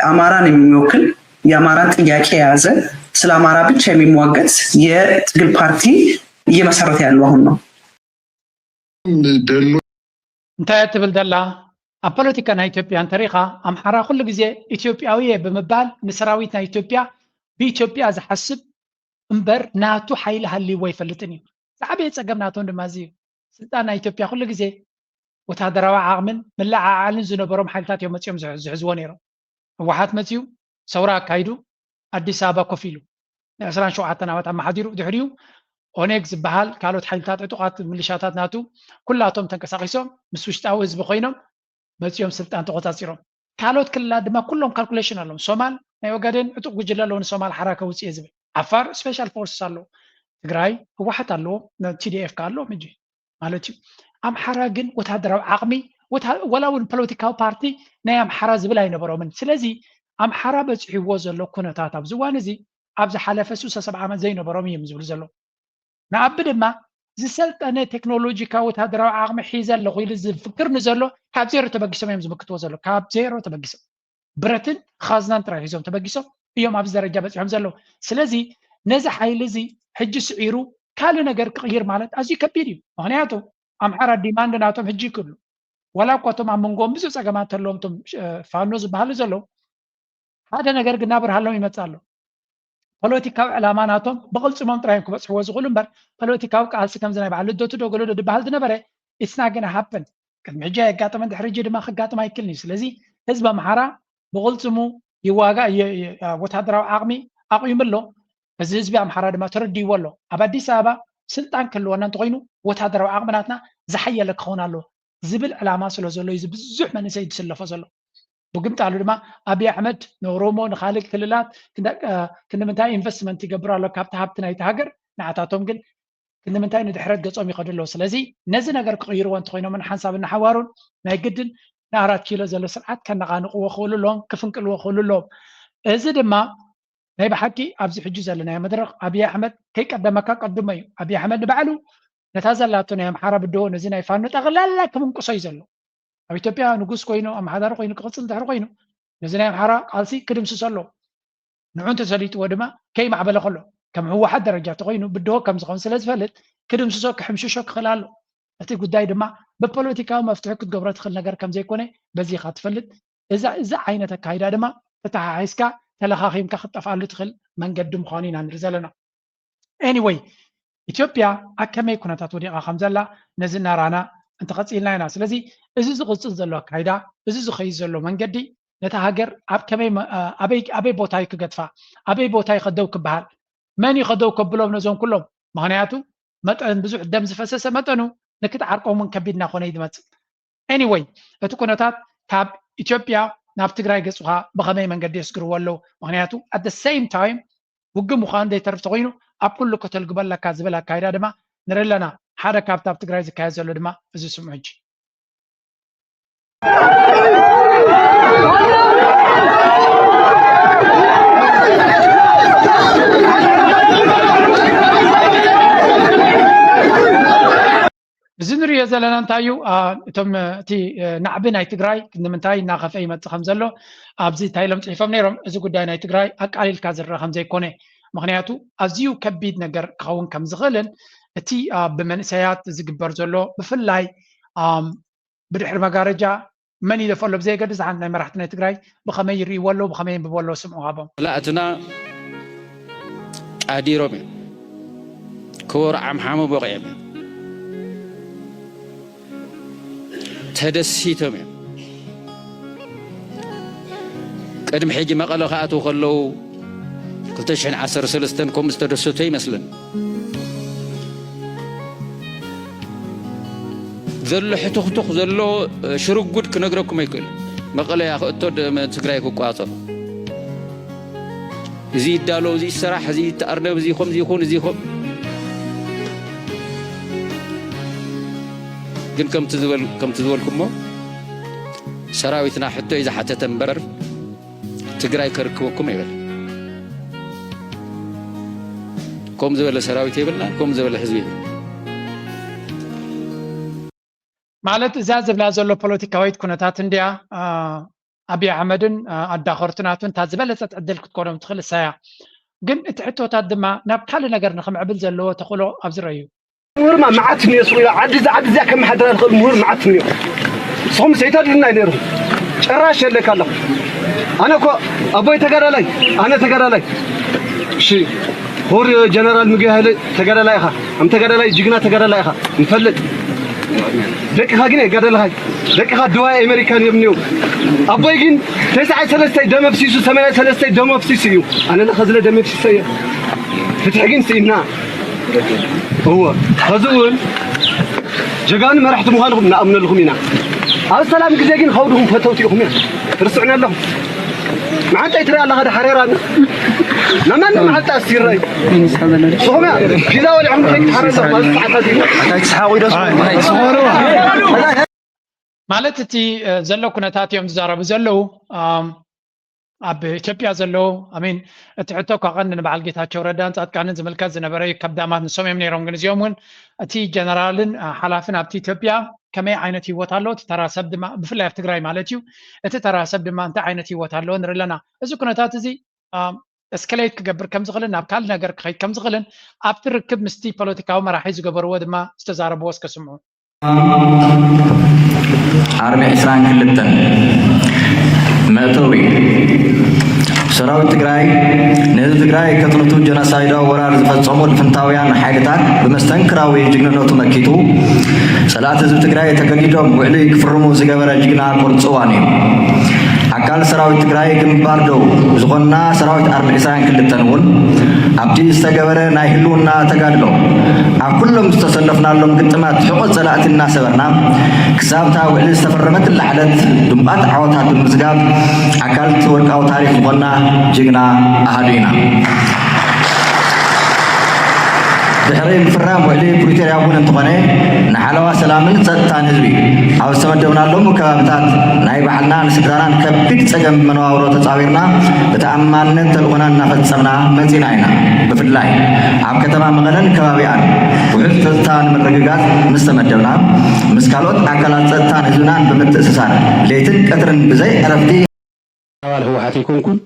አማራን የሚወክል የአማራን ጥያቄ የያዘ ስለ አማራ ብቻ የሚሟገት የትግል ፓርቲ እየመሰረተ ያለው አሁን ነው። እንታይ እያ ትብል ዘላ? ኣብ ፖለቲካ ናይ ኢትዮጵያ እንተሪኻ ኣምሓራ ኩሉ ግዜ ኢትዮጵያዊ እየ ብምባል ንሰራዊት ናይ ኢትዮጵያ ብኢትዮጵያ ዝሓስብ እምበር ናቱ ሓይሊ ሃልይዎ ኣይፈልጥን እዩ። ዝዓበየ ፀገም ናቶም ድማ እዚ እዩ። ስልጣን ናይ ኢትዮጵያ ኩሉ ግዜ ወታደራዊ ዓቕምን ምልዕዓልን ዝነበሮም ሓይልታት እዮም መፂኦም ዝሕዝዎ ነይሮም። ህወሓት መፂኡ ሰውራ ኣካይዱ ኣዲስ ኣበባ ኮፍ ኢሉ ንዕስራን ሸውዓተን ዓመት ኣመሓዲሩ ድሕሪኡ ኦኔግ ዝበሃል ካልኦት ሓይልታት ዕጡቓት ምልሻታት ናቱ ኩላቶም ተንቀሳቒሶም ምስ ውሽጣዊ ህዝቢ ኮይኖም መፂኦም ስልጣን ተቆፃፂሮም። ካልኦት ክልላት ድማ ኩሎም ካልኩሌሽን ኣለዎም። ሶማል ናይ ኦጋዴን ዕጡቕ ጉጅለ ኣለዎ ንሶማል ሓራ ከውፅእ እየ ዝብል። ዓፋር ስፔሻል ፎርስስ ኣለዎ። ትግራይ ህወሓት ኣለዎ፣ ቲዲኤፍ ከ ኣለዎም ሕጂ ማለት እዩ። ኣምሓራ ግን ወታደራዊ ዓቕሚ ወላ እውን ፖለቲካዊ ፓርቲ ናይ ኣምሓራ ዝብል ኣይነበሮምን። ስለዚ ኣምሓራ በፂሕዎ ዘሎ ኩነታት ኣብዚ እዋን እዚ ኣብ ዝሓለፈ ሱሳ ሰብዓ ዓመት ዘይነበሮም እዮም ዝብሉ ዘለዉ። ንኣቢ ድማ ዝሰልጠነ ቴክኖሎጂካ ወታደራዊ ዓቕሚ ሒዘ ኣለኹ ኢሉ ዝፍክር ንዘሎ ካብ ዜሮ ተበጊሶም እዮም ዝምክትዎ ዘሎ። ካብ ዜሮ ተበጊሶም ብረትን ኻዝናን ጥራይ ሒዞም ተበጊሶም እዮም ኣብዚ ደረጃ በፂሖም ዘለዉ። ስለዚ ነዚ ሓይሊ እዚ ሕጂ ስዒሩ ካልእ ነገር ክቕይር ማለት ኣዝዩ ከቢድ እዩ። ምክንያቱ ኣምሓራ ዲማንድ ናቶም ሕጂ ይክሉ ዋላ እኳ እቶም ኣብ መንጎኦም ብዙሕ ፀገማት ተለዎም እቶም ፋኖ ዝበሃሉ ዘለዉ ሓደ ነገር ግን ናብርሃሎም ይመፅእ ኣሎ። ፖለቲካዊ ዕላማ ናቶም ብቕልፅሞም ጥራዮም ክበፅሕዎ ዝኽእሉ እምበር ፖለቲካዊ ቃልሲ ከምዚ ናይ በዓል ልደቱ ዶ ገለ ዶ ዝበሃል ዝነበረ it's not gonna happen። ቅድሚ ሕጂ ኣየጋጠመን ድሕሪ ሕጂ ድማ ክጋጥም ኣይክልን እዩ። ስለዚ ህዝቢ ኣምሓራ ብቕልፅሙ ይዋጋእ፣ ወታደራዊ ዓቕሚ ኣቑሙ ኣሎ። እዚ ህዝቢ ኣምሓራ ድማ ተረዲእዎ ኣሎ። ኣብ ኣዲስ ኣበባ ስልጣን ክህልወና እንተኾይኑ ወታደራዊ ዓቕሚ ናትና ዝሓየለ ክኸውን ኣለዎ ዝብል ዕላማ ስለ ዘሎ እዩ ብዙሕ መንእሰይ ዝስለፎ ዘሎ። ብግምጣሉ ድማ ኣብይ ኣሕመድ ንኦሮሞ ንካልእ ክልላት ክንምንታይ ኢንቨስትመንት ይገብር ኣሎ ካብቲ ሃብቲ ናይቲ ሃገር ንዓታቶም ግን ክንምንታይ ንድሕረት ገጾም ይኸዱ ኣለዉ። ስለዚ ነዚ ነገር ክቕይርዎ እንተኾይኖምን ሓንሳብ እናሓዋሩን ናይ ግድን ንኣራት ኪሎ ዘሎ ስርዓት ከነቓንቕዎ ክኽእሉ ኣለዎም፣ ክፍንቅልዎ ክኽእሉ ኣለዎም። እዚ ድማ ናይ ብሓቂ ኣብዚ ሕጂ ዘለናዮ መድረኽ ኣብይ ኣሕመድ ከይቀደመካ ቀድሞ እዩ። ኣብይ ኣሕመድ ንባዕሉ ነታ ዘላቶ ናይ ኣምሓራ ብድሆ ነዚ ናይ ፋኖ ጠቕላላ ክምንቅሶ እዩ ዘሎ። ኣብ ኢትዮጵያ ንጉስ ኮይኑ ኣመሓዳሪ ኮይኑ ክቕፅል እንድሕር ኮይኑ ነዚ ናይ ኣምሓራ ቃልሲ ክድምስሶ ኣለዎ። ንዑ እንተሰሊጥዎ ድማ ከይማዕበለ ከሎ ከም ህወሓት ደረጃ እንተኮይኑ ብድሆ ከም ዝኸውን ስለ ዝፈልጥ ክድምስሶ ክሕምሽሾ ክኽእል ኣሎ። እቲ ጉዳይ ድማ ብፖለቲካዊ መፍትሒ ክትገብሮ ትኽእል ነገር ከም ዘይኮነ በዚ ኢኻ ትፈልጥ። እዛ እዚ ዓይነት ኣካይዳ ድማ ተተሓሒዝካ ተለኻኺምካ ክትጠፍኣሉ ትኽእል መንገዲ ምዃኑ ኢና ንርኢ ዘለና። Anyway ኢትዮጵያ ኣብ ከመይ ኩነታት ወዲቓ ከም ዘላ ነዚ እናራና እንተቐፂልና ኢና። ስለዚ እዚ ዝቕፅል ዘሎ ኣካይዳ እዚ ዝኸይድ ዘሎ መንገዲ ነታ ሃገር ኣብ ከመይ ኣበይ ኣበይ ቦታ እዩ ክገድፋ ኣበይ ቦታ እዩ ከደው ክበሃል መን እዩ ከደው ከብሎም ነዞም ኩሎም ምኽንያቱ መጠን ብዙሕ ደም ዝፈሰሰ መጠኑ ንክትዓርቆም እውን ከቢድ እናኾነ እዩ ዝመፅእ። Anyway እቲ ኩነታት ካብ ኢትዮጵያ ናብ ትግራይ ገፁኻ ብኸመይ መንገዲ የስግርዎ ኣለዉ ምኽንያቱ at the same time ውግእ ምዃኑ ዘይተርፍ ተኮይኑ ኣብ ኩሉ ከተልግቦ ኣለካ ዝብል ኣካይዳ ድማ ንርኢ ኣለና። ሓደ ካብቲ ኣብ ትግራይ ዝካየድ ዘሎ ድማ እዚ ስምዑ ሕጂ። እዚ ንሪኦ ዘለና እንታይ እዩ? እቶም እቲ ናዕቢ ናይ ትግራይ ንምንታይ እናኸፍአ ይመፅእ ከም ዘሎ ኣብዚ እንታይ ኢሎም ፅሒፎም ነይሮም። እዚ ጉዳይ ናይ ትግራይ ኣቃሊልካ ዝረአ ከም ዘይኮነ ምክንያቱ ኣዝዩ ከቢድ ነገር ክኸውን ከም ዝኽእልን እቲ ብመንእሰያት ዝግበር ዘሎ ብፍላይ ብድሕሪ መጋረጃ መን ይደፎ ኣሎ ብዘየገድስ ሓንቲ ናይ መራሕቲ ናይ ትግራይ ብኸመይ ይርእይዎ ኣለዉ ብኸመይ የንብቦ ኣለዉ ስምዑ ሃቦም። ላእትና ጣዲሮም እዮም ክወሩ ዓምሓሙ ቦቂዖም እዮም ተደሲቶም እዮም። ቅድሚ ሕጂ መቐለ ክኣትዉ ከለዉ ክልተ ሽሕን ዓሰርተ ሰለስተን ከምኡ ዝተደሰቱ ይመስለኒ። ዘሎ ሕቱኽቱኽ ዘሎ ሽርጉድ ክነግረኩም ኣይክእል። መቐለ እያ ክእቶ ትግራይ ክቋፀሩ። እዚ ይዳሎ፣ እዚ ይሰራሕ፣ እዚ ይተኣርነብ፣ እዚ ከምዚ ይኹን፣ እዚ ይኹን። ግን ከምቲ ዝበልኩሞ ሰራዊትና ሕቶ እዩ ዝሓተተ እምበር ትግራይ ከርክበኩም ኣይበል። ከም ዝበለ ሰራዊት የብልና፣ ከም ዝበለ ህዝቢ የብልና። ማለት እዛ ዝብላ ዘሎ ፖለቲካዊት ኩነታት እንድያ ኣብይ ኣሕመድን ኣዳኸርቱ ናቱን እታ ዝበለፀት ዕድል ክትኮኖም ትኽእል እሳያ። ግን እቲ ሕቶታት ድማ ናብ ካልእ ነገር ንክምዕብል ዘለዎ ተኽእሎ ኣብዚ ረዩ። ምሁርማ መዓት እኒኦ ሱቕ ኢላ ዓዲ እዛ ዓዲ እዚኣ ከመሓድራ ዝኽእል ምሁር መዓት እኒኦ። ንስኹም ሰይታድልና ነይርኩም ጭራሽ የለካ ኣለኹ። ኣነ እኮ ኣቦይ ተጋዳላይ ኣነ ተጋዳላይ እሺ። ክቡር ጀነራል ምግቢ ሃይለ ተጋዳላይ ኢኻ። ኣም ተጋዳላይ ጅግና ተጋዳላይ ኢኻ ንፈልጥ። ደቅኻ ግን የጋደልኻይ ደቅኻ ድዋይ ኣሜሪካን እዮም እኒኦ። ኣቦይ ግን ተስዓይ ሰለስተይ ደመፍሲሱ ሰማንያ ሰለስተይ ደመፍሲሱ እዩ። ኣነ ለኸዝለ ደመፍሲሰ እየ። ፍትሒ ግን ስኢና እወ ኸዚ እውን ጀጋኑ መራሕቲ ምዃንኹም ንኣምነልኹም ኢና። ኣብ ሰላም ግዜ ግን ኸውድኹም ፈተውቲ ኢኹም እያ ትርስዑና ኣለኹም። መዓንጠይ ትርኢ ኣለኻ ዶ ሓሬራ ናብ ማንም መዓልቲ ኣስቲራይ ንስኹም እያ ፒዛ ወሊዕኹም ከይትሓረ ኣለኹም ኣብዚ ሰዓታት እዩ። ማለት እቲ ዘሎ ኩነታት እዮም ዝዛረቡ ዘለዉ። ኣብ ኢትዮጵያ ዘለዉ ኣሚን እቲ ሕቶ እኳ ቀንዲ ንበዓል ጌታቸው ረዳን ፃድቃንን ዝምልከት ዝነበረ እዩ። ከብዳማት ንሶም እዮም ነይሮም። ግን እዚኦም እውን እቲ ጀነራልን ሓላፍን ኣብቲ ኢትዮጵያ ከመይ ዓይነት ህይወት ኣለዎ እቲ ተራ ሰብ ድማ ብፍላይ ኣብ ትግራይ ማለት እዩ። እቲ ተራ ሰብ ድማ እንታይ ዓይነት ህይወት ኣለዎ ንርኢ ኣለና። እዚ ኩነታት እዚ እስከሌት ክገብር ከም ዝኽእልን ናብ ካልእ ነገር ክኸይድ ከም ዝኽእልን ኣብቲ ርክብ ምስቲ ፖለቲካዊ መራሒ ዝገበርዎ ድማ ዝተዛረብዎ እስከ ስምዑ። ኣርሚ ዕስራን ክልተን መእተዊ ሰራዊት ትግራይ ንህዝቢ ትግራይ ከፅንቱ ጀኖሳይዳዊ ወራር ዝፈፀሙ ልፍንታውያን ሓይልታት ብመስተንክራዊ ጅግንነቱ መኪቱ ፀላእቲ ህዝቢ ትግራይ ተገዲዶም ውዕሊ ክፍርሙ ዝገበረ ጅግና ቁርፂ እዋን እዩ። ኣካል ሰራዊት ትግራይ ግንባር ደቡብ ዝኾንና ሰራዊት ኣርሚ ዕስራን ክልተን እውን ኣብቲ ዝተገበረ ናይ ህልውና ተጋድሎ ኣብ ኩሎም ዝተሰለፍናሎም ግጥማት ሕቖ ፀላእቲ እናሰበርና ክሳብ እታ ውዕሊ ዝተፈረመትላ ዕለት ድሙቓት ዓወታት ብምምዝጋብ ኣካል እቲ ወርቃዊ ታሪኽ ዝኾንና ጅግና ኣሃዱ ኢና። ድሕሪ ምፍራም ውዕሊ ፕሪቶርያ እውን እንተኾነ ንሓለዋ ሰላምን ፀጥታን ህዝቢ ኣብ ዝተመደብናሎም ከባብታት ናይ ባዕልና ንስድራናን ከቢድ ፀገም መነባብሮ ተፃዊርና ብተኣማንነት ተልእኾና እናፈፀምና መፂና ኢና። ብፍላይ ኣብ ከተማ መቐለን ከባቢኣን ውሑስ ፀጥታ ንምርግጋፅ ምስ ተመደብና ምስ ካልኦት ኣካላት ፀጥታን ህዝብናን ብምትእስሳር ለይትን ቀትርን ብዘይ ዕረፍቲ ኣባል ህወሓት ኣይኮንኩን፣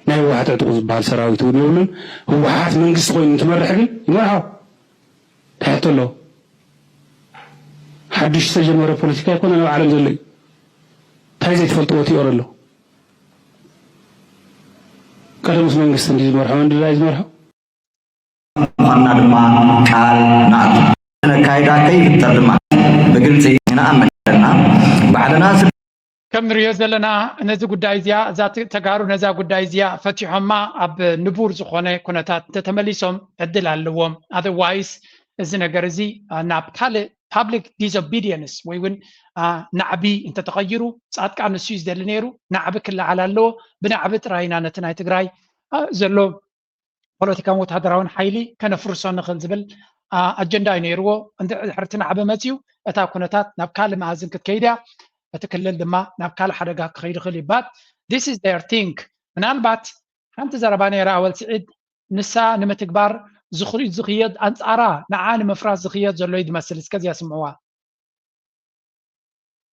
ናይ ህወሓት ዕጡቕ ዝበሃል ሰራዊት እውን የብሉን። ህወሓት መንግስቲ ኮይኑ እንትመርሕ ግን ይመርሖ። እንታይ ሕቶ ኣለዎ? ሓዱሽ ዝተጀመረ ፖለቲካ ኣይኮነን ኣብ ዓለም ዘሎ እዩ። እንታይ ዘይትፈልጥዎ ቲዮሪ ኣሎ? ቀደምስ መንግስቲ እንዲ ዝመርሖ እንዲ ዝመርሖ ምዃንና ድማ ቃል ንኣቱ። ነካይዳ ከይፍጠር ድማ ብግልፂ ንኣምን ኣለና። ባዕልና ከም ንሪኦ ዘለና ነዚ ጉዳይ እዚኣ እዛ ተጋሩ ነዛ ጉዳይ እዚኣ ፈቲሖማ ኣብ ንቡር ዝኾነ ኩነታት እንተተመሊሶም ዕድል ኣለዎም። ኣዘርዋይስ እዚ ነገር እዚ ናብ ካልእ ፓብሊክ ዲስኦቢዲየንስ ወይ እውን ናዕቢ እንተተቐይሩ ፃድቃን ንሱ እዩ ዝደሊ ነይሩ። ናዕቢ ክለዓል ኣለዎ። ብናዕቢ ጥራይ ኢና ነቲ ናይ ትግራይ ዘሎ ፖለቲካን ወታደራውን ሓይሊ ከነፍርሶ ንኽእል ዝብል ኣጀንዳ እዩ ነይርዎ። እንድሕር እቲ ናዕቢ መፅዩ እታ ኩነታት ናብ ካልእ መኣዝን ክትከይድ እያ። እቲ ክልል ድማ ናብ ካልእ ሓደጋ ክኸይድ ይኽእል ይባል። This is their thing። ምናልባት ሓንቲ ዘረባ ነይራ ኣወል ስዒድ ንሳ ንምትግባር ዝኽየድ ኣንፃራ ንዓ ንምፍራስ ዝኽየድ ዘሎ እዩ ዝመስል። እስከዚያ ስምዕዋ።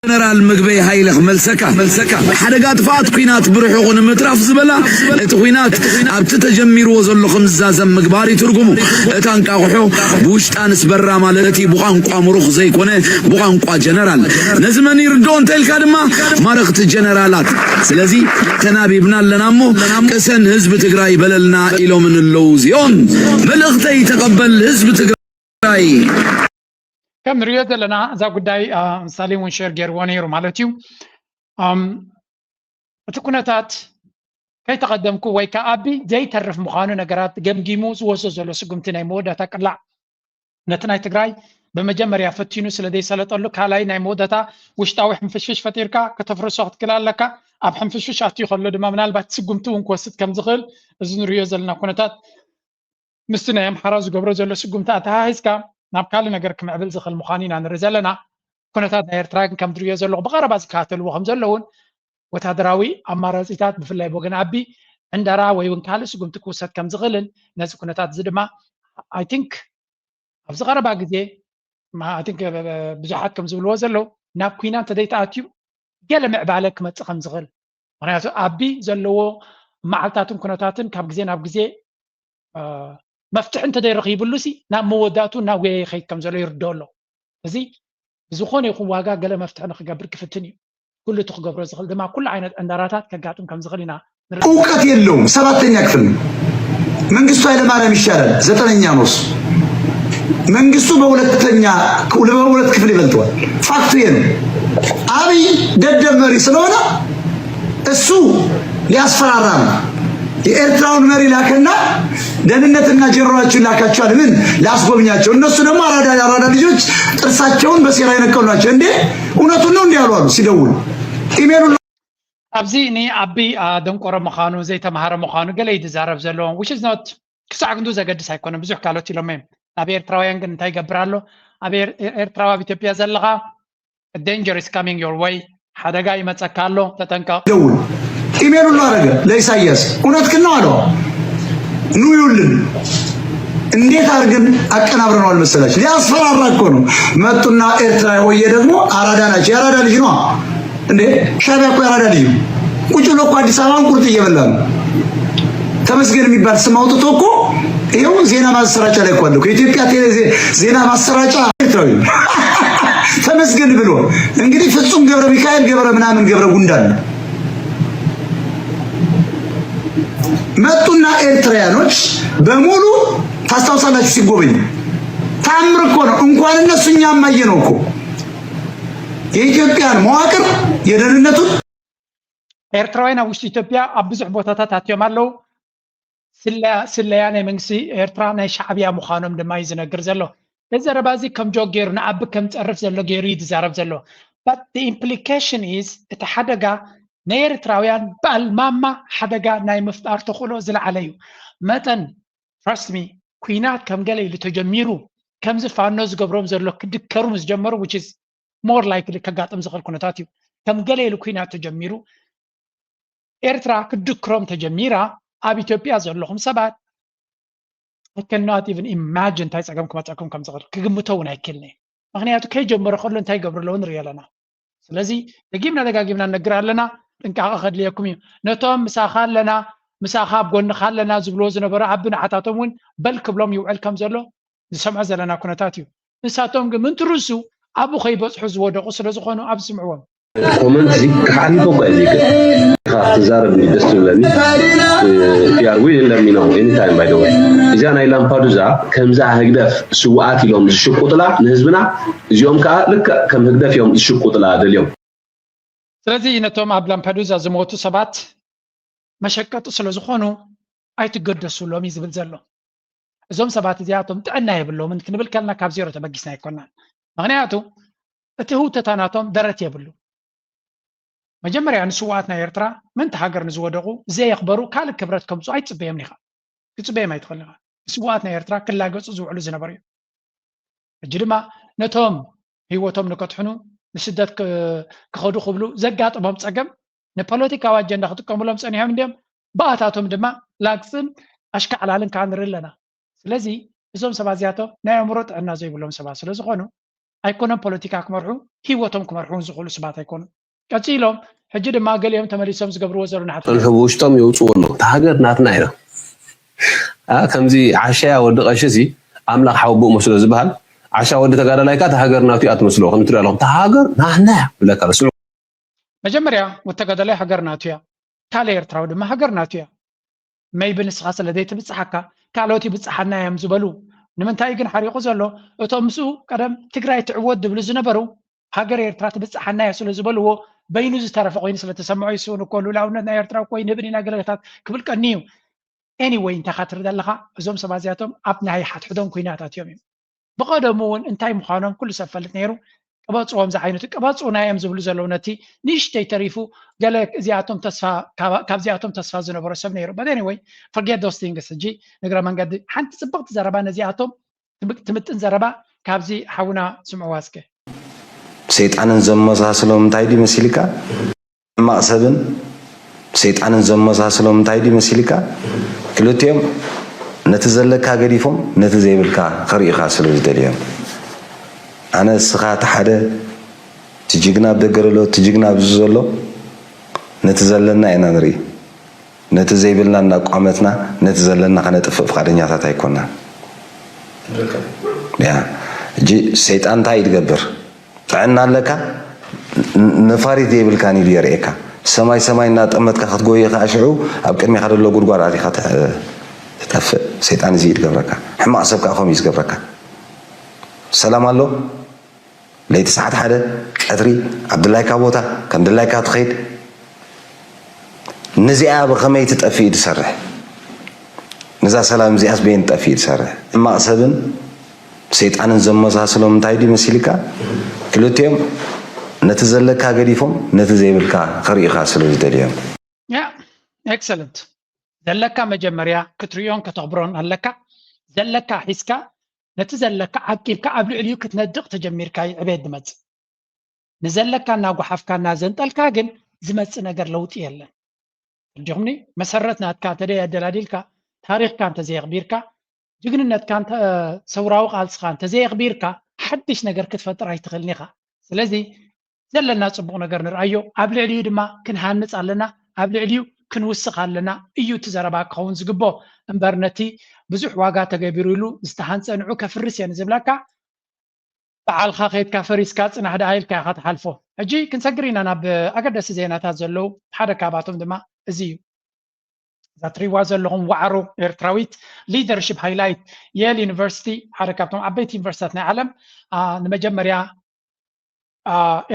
ጀነራል ምግበይ ሃይለ ክመልሰካ መልሰካ ሓደጋ ጥፍኣት ኲናት ብርሑቑ ንምትራፍ ዝበላ እቲ ኲናት ኣብቲ ተጀሚርዎ ዘሎ ከም ዝዛዘም ምግባር እዩ ትርጉሙ። እታ እንቃቑሖ ብውሽጣ ንስበራ ማለት እዩ ብቋንቋ ምሩኽ ዘይኮነ ብቋንቋ ጀነራል። ነዚ መን ይርድኦ እንተልካ ድማ ማረኽቲ ጀነራላት። ስለዚ ተናቢብና ኣለና እሞ ቅሰን ህዝቢ ትግራይ በለልና ኢሎምን ኣለዉ እዚኦም። መልእኽተይ ተቐበል ህዝቢ ትግራይ። ከም ንሪኦ ዘለና እዛ ጉዳይ ሳሊም እውን ሸር ገይርዎ ነይሩ ማለት እዩ። እቲ ኩነታት ከይተቐደምኩ ወይ ከዓ ኣቢ ዘይተርፍ ምዃኑ ነገራት ገምጊሙ ዝወስዶ ዘሎ ስጉምቲ ናይ መወዳእታ ቅላዕ ነቲ ናይ ትግራይ ብመጀመርያ ፈቲኑ ስለ ዘይሰለጠሉ ካልኣይ ናይ መወዳእታ ውሽጣዊ ሕንፍሽፍሽ ፈጢርካ ከተፍርሶ ክትክእል ኣለካ። ኣብ ሕንፍሽፍሽ ኣትዩ ከሎ ድማ ምናልባት ስጉምቲ እውን ክወስድ ከም ዝኽእል እዚ ንሪኦ ዘለና ኩነታት ምስቲ ናይ ኣምሓራ ዝገብሮ ዘሎ ስጉምቲ ኣተሓሒዝካ ናብ ካልእ ነገር ክምዕብል ዝኽእል ምዃኑ ኢና ንርኢ ዘለና። ኩነታት ናይ ኤርትራ ግን ከም ዝርእዮ ዘለኹ ብቐረባ ዝከታተልዎ ከም ዘለውን ወታደራዊ ኣማራፂታት ብፍላይ ብወገን ኣቢ ዕንደራ ወይ እውን ካልእ ስጉምቲ ክውሰድ ከም ዝኽእልን ነዚ ኩነታት እዚ ድማ I think ኣብዚ ቀረባ ግዜ I think ብዙሓት ከም ዝብልዎ ዘለዉ ናብ ኲናት እንተዘይተኣትዩ ገለ ምዕባለ ክመፅእ ከም ዝኽእል ምክንያቱ ኣቢ ዘለዎ መዓልታትን ኩነታትን ካብ ግዜ ናብ ግዜ መፍትሒ እንተዘይረኺብሉ ሲ ናብ መወዳእቱ ናብ ጉያ ይኸይድ ከም ዘሎ ይርድኦ ኣሎ። እዚ ብዝኾነ ይኹን ዋጋ ገለ መፍትሒ ንክገብር ክፍትን እዩ። ኩሉ እቲ ክገብሮ ዝኽእል ድማ ኩሉ ዓይነት ዕንደራታት ከጋጥም ከም ዝኽእል ኢና ንርዳእ። እውቀት የለውም። ሰባተኛ ክፍል ነው። መንግስቱ ኃይለማርያም ይሻላል፣ ዘጠነኛ ነው እሱ። መንግስቱ በሁለተኛ በሁለት ክፍል ይበልጠዋል። ፋክቱ ይሄ ነው። አብይ ደደብ መሪ ስለሆነ እሱ ሊያስፈራራ ነው። የኤርትራውን መሪ ላከና ደህንነትና ጀነራሎችን ላካቸዋል። ምን ላስጎብኛቸው? እነሱ ደግሞ አራዳ አራዳ ልጆች ጥርሳቸውን በሴራ የነቀሉ ናቸው። እንዴ እውነቱን ነው እንዲህ ያሉ አሉ ሲደውሉ ኢሜሉ ኣብዚ ንኣቢ ደንቆሮ ምዃኑ ዘይተምሃረ ምዃኑ ገለ እዩ ዝዛረብ ዘሎ which is not ክሳዕ ክንዱ ዘገድስ ኣይኮነን። ብዙሕ ካልኦት ኢሎም እዮም። ኣብ ኤርትራውያን ግን እንታይ ይገብር ኣሎ? ኣብ ኤርትራዊ ኣብ ኢትዮጵያ ዘለኻ danger is coming your way፣ ሓደጋ ይመፀካ ኣሎ፣ ተጠንቀቕ። ደውል ኢሜል ሁሉ አረገ ለኢሳያስ። እውነትህን ነው አለው። ኑ ይውልን እንዴት አድርገን አቀናብረነዋል መሰላችሁ? ሊያስፈራራ እኮ ነው። መጡና ኤርትራ ሆዬ ደግሞ አራዳ ናቸው። የአራዳ ልጅ ነው እንዴ? ሻዕቢያ እኮ የአራዳ ልጅ ነው። ቁጭ ብሎ እኮ አዲስ አበባን ቁርጥ እየበላ ነው። ተመስገን የሚባል ስም አውጥቶ እኮ ይኸው ዜና ማሰራጫ ላይ እኮ አለው። ከኢትዮጵያ ዜና ማሰራጫ ኤርትራዊ ተመስገን ብሎ እንግዲህ ፍጹም ገብረ ሚካኤል ገብረ ምናምን ገብረ ጉንዳን ነው። መጡና ኤርትራውያኖች በሙሉ ታስታውሳላችሁ፣ ሲጎበኝ ታምር እኮ ነው። እንኳን እነሱ እኛም አየነው እኮ የኢትዮጵያን መዋቅር የደህንነቱን ኤርትራውያን ኣብ ውሽጢ ኢትዮጵያ ኣብ ብዙሕ ቦታታት ኣትዮም ኣለዉ። ስለያ ናይ መንግስቲ ኤርትራ ናይ ሻዕብያ ምዃኖም ድማ እዩ ዝነግር ዘሎ። እዚ ዘረባ እዚ ከም ጆክ ገይሩ ንኣቢ ከም ጸርፍ ዘሎ ገይሩ እዩ ዝዛረብ ዘሎ። But the implication is እቲ ሓደጋ ናይ ኤርትራውያን ብኣልማማ ሓደጋ ናይ ምፍጣር ተኽእሎ ዝለዓለ እዩ። መጠን trust me ኩናት ከም ገለ ኢሉ ተጀሚሩ ከምዚ ፋኖ ዝገብሮም ዘሎ ክድከሩ ምስ ጀመሩ which is more likely ከጋጥም ዝኽእል ኩነታት እዩ። ከም ገለ ኢሉ ኩናት ተጀሚሩ ኤርትራ ክድክሮም ተጀሚራ ኣብ ኢትዮጵያ ዘለኹም ሰባት I cannot even imagine እንታይ ፀገም ክመፀኩም ከም ዝኽእል ክግምቶ እውን ኣይክእልን እየ። ምክንያቱ ከይጀመረ ከሎ እንታይ ይገብሩ ኣለዉ ንሪኢ ኣለና። ስለዚ ደጊምና ደጋጊምና ንነግር ኣለና፣ ጥንቃቐ ከድልየኩም እዩ። ነቶም ምሳኻ ኣለና ምሳኻ ኣብ ጎንኻ ኣለና ዝብልዎ ዝነበሩ ዓቢ ንዓታቶም እውን በል ክብሎም ይውዕል ከም ዘሎ ዝሰምዖ ዘለና ኩነታት እዩ። ንሳቶም ግን ምንትርሱ ኣብኡ ከይበፅሑ ዝወደቑ ስለ ዝኾኑ ኣብ ዝስምዕዎም ኮመንት እዚ ክሓሊፎ እኳ እየ ዘይክእል። ኢኻ ክትዛረብ እንዲ ደስ ትብለኒ። If you are willing, let me know anytime, by the way። እዚኣ ናይ ላምፓዱዛ ከምዛ ህግደፍ ስውኣት ኢሎም ዝሽቁጥላ ንህዝብና፣ እዚኦም ከዓ ልክዕ ከም ህግደፍ እዮም ዝሽቁጥላ ደልዮም። ስለዚ ነቶም ኣብ ላምፓዱዛ ዝሞቱ ሰባት መሸቀጢ ስለ ዝኾኑ ኣይትገደሱሎም እዩ ዝብል ዘሎ። እዞም ሰባት እዚኣቶም ጥዕና የብሎምን ክንብል ከለና ካብ ዜሮ ተበጊስና ኣይኮናን። ምክንያቱ እቲ ህውተታ ናቶም ደረት የብሉ። መጀመርያ ንስውኣት ናይ ኤርትራ ምእንቲ ሃገር ንዝወደቑ ዘየኽበሩ ካልእ ክብረት ከምፅኡ ኣይትፅበዮም ኢኻ። ክትፅበዮም ኣይትኽእልን ኢኻ። ንስውኣት ናይ ኤርትራ ክላገፁ ዝውዕሉ ዝነበሩ እዮም። ሕጂ ድማ ነቶም ህይወቶም ንከድሕኑ ንስደት ክኸዱ ክብሉ ዘጋጥሞም ፀገም ንፖለቲካዊ ኣጀንዳ ክጥቀሙሎም ፀኒሖም እንዲዮም። ብኣታቶም ድማ ላግፅን ኣሽካዕላልን ከዓ ንርኢ ኣለና። ስለዚ እዞም ሰባት እዚኣቶም ናይ ኣእምሮ ጥዕና ዘይብሎም ሰባት ስለ ዝኾኑ ኣይኮነን ፖለቲካ ክመርሑ፣ ህይወቶም ክመርሑ እውን ዝኽእሉ ሰባት ኣይኮኑን። ቀፂሎም ሕጂ ድማ ገሊኦም ተመሊሶም ዝገብርዎ ዘለዉ ንሓት ጸንሑ ብውሽጦም የውፅዎ ኣለዉ። እታ ሃገር ናትና ኢና። ኣ ከምዚ ዓሻያ ወዲ ቀሺ ሲ ኣምላኽ ሓወቦኡ መስሎ ዝበሃል ዓሻ ወዲ ተጋዳላይ ከኣ እታ ሃገር ናቱ እያ ትመስሎ። ከም ትሪኦ ኣለኹም እታ ሃገር ናትና እያ ብለካ ርስዑ። መጀመርያ ወተጋዳላይ ሃገር ናቱ እያ፣ ካልእ ኤርትራዊ ድማ ሃገር ናቱ እያ። መይቢ ንስኻ ስለ ዘይትብጽሓካ ካልኦት ይብጽሓና እዮም ዝበሉ። ንምንታይ ግን ሓሪቑ ዘሎ? እቶም ምስኡ ቀደም ትግራይ ትዕወት ዝብሉ ዝነበሩ ሃገር ኤርትራ ትብጽሓና እያ ስለ ዝበልዎ በይኑ ዝተረፈ ኮይኑ ስለ ተሰምዖ ይስውን እኮ ልኡላውነት ናይ ኤርትራ እኮ ይንህብን ኢና ገለታት ክብል ቀኒ እዩ። Anyway እንታይ ካ ትርኢ ዘለኻ እዞም ሰባት እዚኣቶም ኣብ ናይ ሓድሕዶም ኩናት ኣትዮም እዮም። ብቐደሙ እውን እንታይ ምዃኖም ኩሉ ሰብ ፈልጥ ነይሩ። ቅበጽዎም ዝዓይነቱ ቅበጹና እዮም ዝብሉ ዘለዉ ነቲ ንእሽተይ ተሪፉ ገለ እዚኣቶም ተስፋ ካብዚኣቶም ተስፋ ዝነበሮ ሰብ ነይሩ። But anyway forget those things። ሕጂ ንግረ መንገዲ ሓንቲ ጽብቕቲ ዘረባ ነዚኣቶም ትምጥን ዘረባ ካብዚ ሓውና ስምዕዋ እስከ። ሰይጣንን ዘመሳስሎም እንታይ ድዩ መሲልካ? ሕማቕ ሰብን ሰይጣንን ዘመሳስሎም እንታይ ድዩ መሲልካ? ክልቲኦም ነቲ ዘለካ ገዲፎም ነቲ ዘይብልካ ከርእዩኻ ስለ ዝደልዩ እዮም። ኣነ እስኻ እቲ ሓደ እቲ ጅግና ኣብ ደገ ዘሎ እቲ ጅግና ኣብዚ ዘሎ ነቲ ዘለና ኢና ንርኢ። ነቲ ዘይብልና እናቋመትና ነቲ ዘለና ከነጥፍእ ፍቓደኛታት ኣይኮናን። ያ እጂ ሰይጣን እንታይ እዩ ዝገብር? ጥዕና ኣለካ፣ ን- ነፋሪት ዘይብልካን ኢሉ የርእየካ። ሰማይ ሰማይ እናጠመትካ ክትጎይ ከኣ ሽዑ ኣብ ቅድሚኻ ዘሎ ጉድጓድ ኣቲኻ ትሕ- ትጠፍእ። ሰይጣን እዚ እዩ ዝገብረካ። ሕማቕ ሰብ ከኣ ከምኡ እዩ ዝገብረካ። ሰላም ኣሎ፣ ለይቲ ሰዓት ሓደ ቀትሪ ኣብ ድላይካ ቦታ ከም ድላይካ ትኸይድ። ነዚኣ ብኸመይ ትጠፍእ እዩ ዝሰርሕ? ነዛ ሰላም እዚኣስ በየን ትጠፍእ እዩ ዝሰርሕ? ሕማቕ ሰብን ሰይጣንን ዘመሳስሎም እንታይ ድዩ መሲልካ? ክልቲኦም ነቲ ዘለካ ገዲፎም ነቲ ዘይብልካ ክርእዩኻ ስለ ዝደልዮም። ያ ኤክሰለንት። ዘለካ መጀመርያ ክትርእዮን ከተኽብሮን ኣለካ። ዘለካ ሒዝካ ነቲ ዘለካ ዓቂብካ ኣብ ልዕሊኡ ክትነድቕ ተጀሚርካ እዩ ዕቤት ዝመጽእ። ንዘለካ እናጓሓፍካ እናዘንጠልካ ግን ዝመጽእ ነገር ለውጢ የለን። እንዲኹምኒ መሰረት ናትካ እንተደይ ኣደላዲልካ፣ ታሪኽካ እንተዘየኽቢርካ፣ ጅግንነትካ እንተ ሰውራዊ ቃልስኻ እንተዘየኽቢርካ ሓድሽ ነገር ክትፈጥር ኣይትኽእልን ኢኻ። ስለዚ ዘለና ጽቡቕ ነገር ንርኣዮ፣ ኣብ ልዕሊኡ ድማ ክንሃንጽ ኣለና፣ ኣብ ልዕሊኡ ክንውስኽ ኣለና እዩ እቲ ዘረባ ክኸውን ዝግብኦ። እምበር ነቲ ብዙሕ ዋጋ ተገቢሩሉ ዝተሃንጸ ንዑ ከፍርስ እየ ንዝብለካ በዓልኻ ከይድካ ፈሪስካ ጽናሕ ደኣ ኢልካ ኢኻ ትሓልፎ። ሕጂ ክንሰግር ኢና ናብ ኣገደስቲ ዜናታት ዘለዉ። ሓደ ካብኣቶም ድማ እዚ እዩ። እዛ ትሪዋ ዘለኹም ዋዕሮ ኤርትራዊት ሊደርሽፕ ሃይላይት የል ዩኒቨርሲቲ ሓደ ካብቶም ዓበይቲ ዩኒቨርሲታት ናይ ዓለም ንመጀመርያ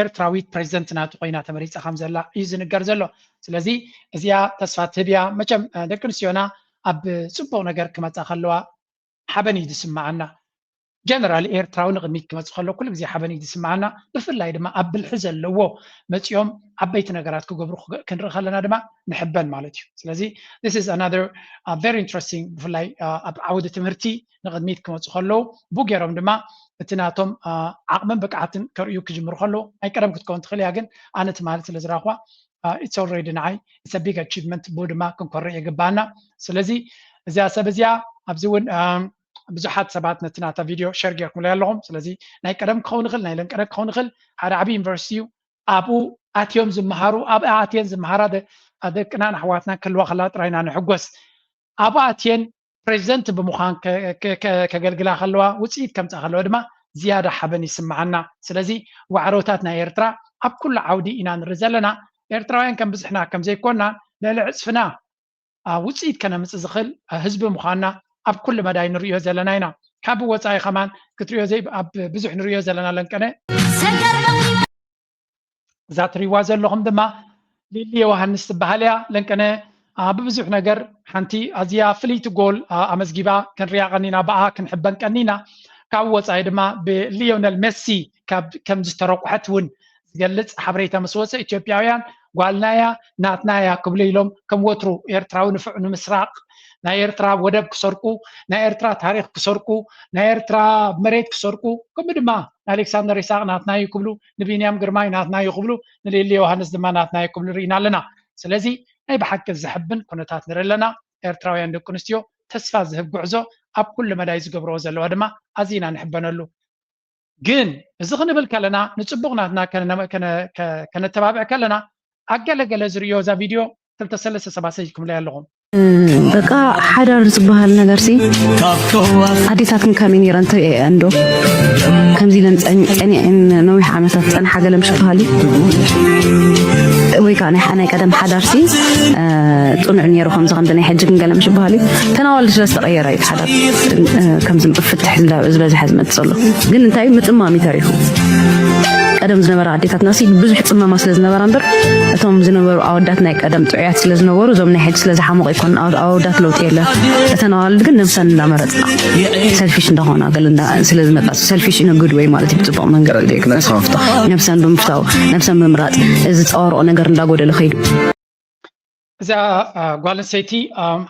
ኤርትራዊት ፕሬዚደንት ናቱ ኮይና ተመሪፃ ከም ዘላ እዩ ዝንገር ዘሎ። ስለዚ እዚኣ ተስፋ ትህብ እያ። መቸም ደቂ ኣንስትዮና ኣብ ፅቡቕ ነገር ክመፃ ከለዋ ሓበን እዩ ዝስምዓና። ጀነራል ኤርትራዊ ንቕድሚት ክመፅእ ከሎ ኩሉ ግዜ ሓበን እዩ ዝስምዓና። ብፍላይ ድማ ኣብ ብልሒ ዘለዎ መፂኦም ዓበይቲ ነገራት ክገብሩ ክንርኢ ከለና ድማ ንሕበን ማለት እዩ። ስለዚ this is another very interesting ብፍላይ ኣብ ዓውዲ ትምህርቲ ንቕድሚት ክመፁ ከለዉ ብኡ ገይሮም ድማ እቲ ናቶም ዓቕምን ብቅዓትን ከርእዩ ክጅምሩ ከለዉ ናይ ቀደም ክትከውን ትኽእል እያ። ግን ኣነ ትማሊ ስለ ዝረኽባ it's already ንዓይ it's big achievement ብኡ ድማ ክንኮርዕ ይግባኣና። ስለዚ እዚኣ ሰብ እዚኣ ኣብዚ እውን ብዙሓት ሰባት ነቲ ናታ ቪድዮ ሸር ጌርኩምለይ ኣለኹም። ስለዚ ናይ ቀደም ክኸውን ይኽእል ናይ ለንቀደ ክኸውን ይኽእል ሓደ ዓብዪ ዩኒቨርሲቲ እዩ። ኣብኡ ኣትዮም ዝመሃሩ ኣብኣ ኣትየን ዝመሃራ ደቅናን ኣሕዋትናን ክህልዋ ከለዋ ጥራይ ኢና ንሕጎስ። ኣብኡ ኣትየን ፕሬዚደንት ብምዃን ከገልግላ ከለዋ ውፅኢት ከምፃ ከለዋ ድማ ዝያዳ ሓበን ይስምዓና። ስለዚ ዋዕሮታት ናይ ኤርትራ ኣብ ኩሉ ዓውዲ ኢና ንርኢ ዘለና። ኤርትራውያን ከም ብዝሕና ከም ዘይኮና ልዕሊ ዕፅፍና ውፅኢት ከነምፅእ ዝኽእል ህዝቢ ምዃንና ኣብ ኩሉ መዳይ ንርእዮ ዘለና ኢና። ካብ ወፃኢ ከማን ክትርእዮ ኣብ ብዙሕ ንርእዮ ዘለና ለንቀነ እዛ ትሪዋ ዘለኹም ድማ ሊሊ ዮሃንስ ትበሃል እያ። ለንቀነ ብብዙሕ ነገር ሓንቲ ኣዝያ ፍልይቲ ጎል ኣመዝጊባ ክንሪያ ቀኒና ብኣ ክንሕበን ቀኒና። ካብ ወፃኢ ድማ ብሊዮነል ሜሲ ከም ዝተረቁሐት እውን ዝገልፅ ሓበሬታ ምስ ወፀ ኢትዮጵያውያን ጓልናያ ናትናያ ክብሉ ኢሎም ከም ወትሩ ኤርትራዊ ንፍዕ ንምስራቅ ናይ ኤርትራ ወደብ ክሰርቁ ናይ ኤርትራ ታሪክ ክሰርቁ ናይ ኤርትራ መሬት ክሰርቁ ከምኡ ድማ ንኣሌክሳንደር ይስቅ ናትና እዩ ክብሉ ንቢንያም ግርማይ ናትና እዩ ክብሉ ንሌሊ ዮሃንስ ድማ ናትና እዩ ክብሉ ርኢና ኣለና። ስለዚ ናይ ብሓቂ ዘሕብን ኩነታት ንርኢ ኣለና። ኤርትራውያን ደቂ ኣንስትዮ ተስፋ ዝህብ ጉዕዞ ኣብ ኩሉ መዳይ ዝገብርኦ ዘለዋ ድማ ኣዚና ንሕበነሉ። ግን እዚ ክንብል ከለና ንፅቡቕ ናትና ከነተባብዕ ከለና ኣገለገለ ዝርእዮ እዛ ቪድዮ ክልተ ሰለስተ ሰባት ሰዲድኩምለይ ኣለኹም። በቃ ሓዳር ዝበሃል ነገር ሲ ኣዴታትን ከመይ ነይረን ትርእየን ዶ? ከምዚ ኢለን ፀኒዐን ነዊሕ ዓመታት ፀንሓ ገለ ምሽ በሃሊ ወይ ከዓ ናይ ናይ ቀደም ሓዳር ሲ ፅኑዕ ነይሩ ከምዚ ከምዚ ናይ ሕጂ ግን ገለ ምሽ በሃሊ ተናዋልዲ ስለ ዝተቐየረ እዩ ሓዳር ከምዚ ፍትሕ ዝበዝሐ ዝመፅእ ዘሎ። ግን እንታይ ምፅማም እዩ ተሪፉ። ቀደም ዝነበራ ኣዴታትና ሲ ብዙሕ ፅመማ ስለ ዝነበራ እምበር እቶም ዝነበሩ ኣወዳት ናይ ቀደም ጥዑያት ስለ ዝነበሩ እዞም ናይ ሕጂ ስለ ዝሓመቑ ኣይኮኑን ኣወዳት ለውጢ የለን። እተን ኣዋልድ ግን ነብሰን እንዳመረፅና ሰልፊሽ እንዳኾና ገለ ስለ ዝመፃ ሰልፊሽ ኢነ ጉድ ወይ ማለት እዩ ብፅቡቕ መንገዲ ነብሰን ብምፍታው ነብሰን ብምራፅ እዚ ዝፀዋርኦ ነገር እንዳጎደለ ከይዱ። እዛ ጓል ኣንስተይቲ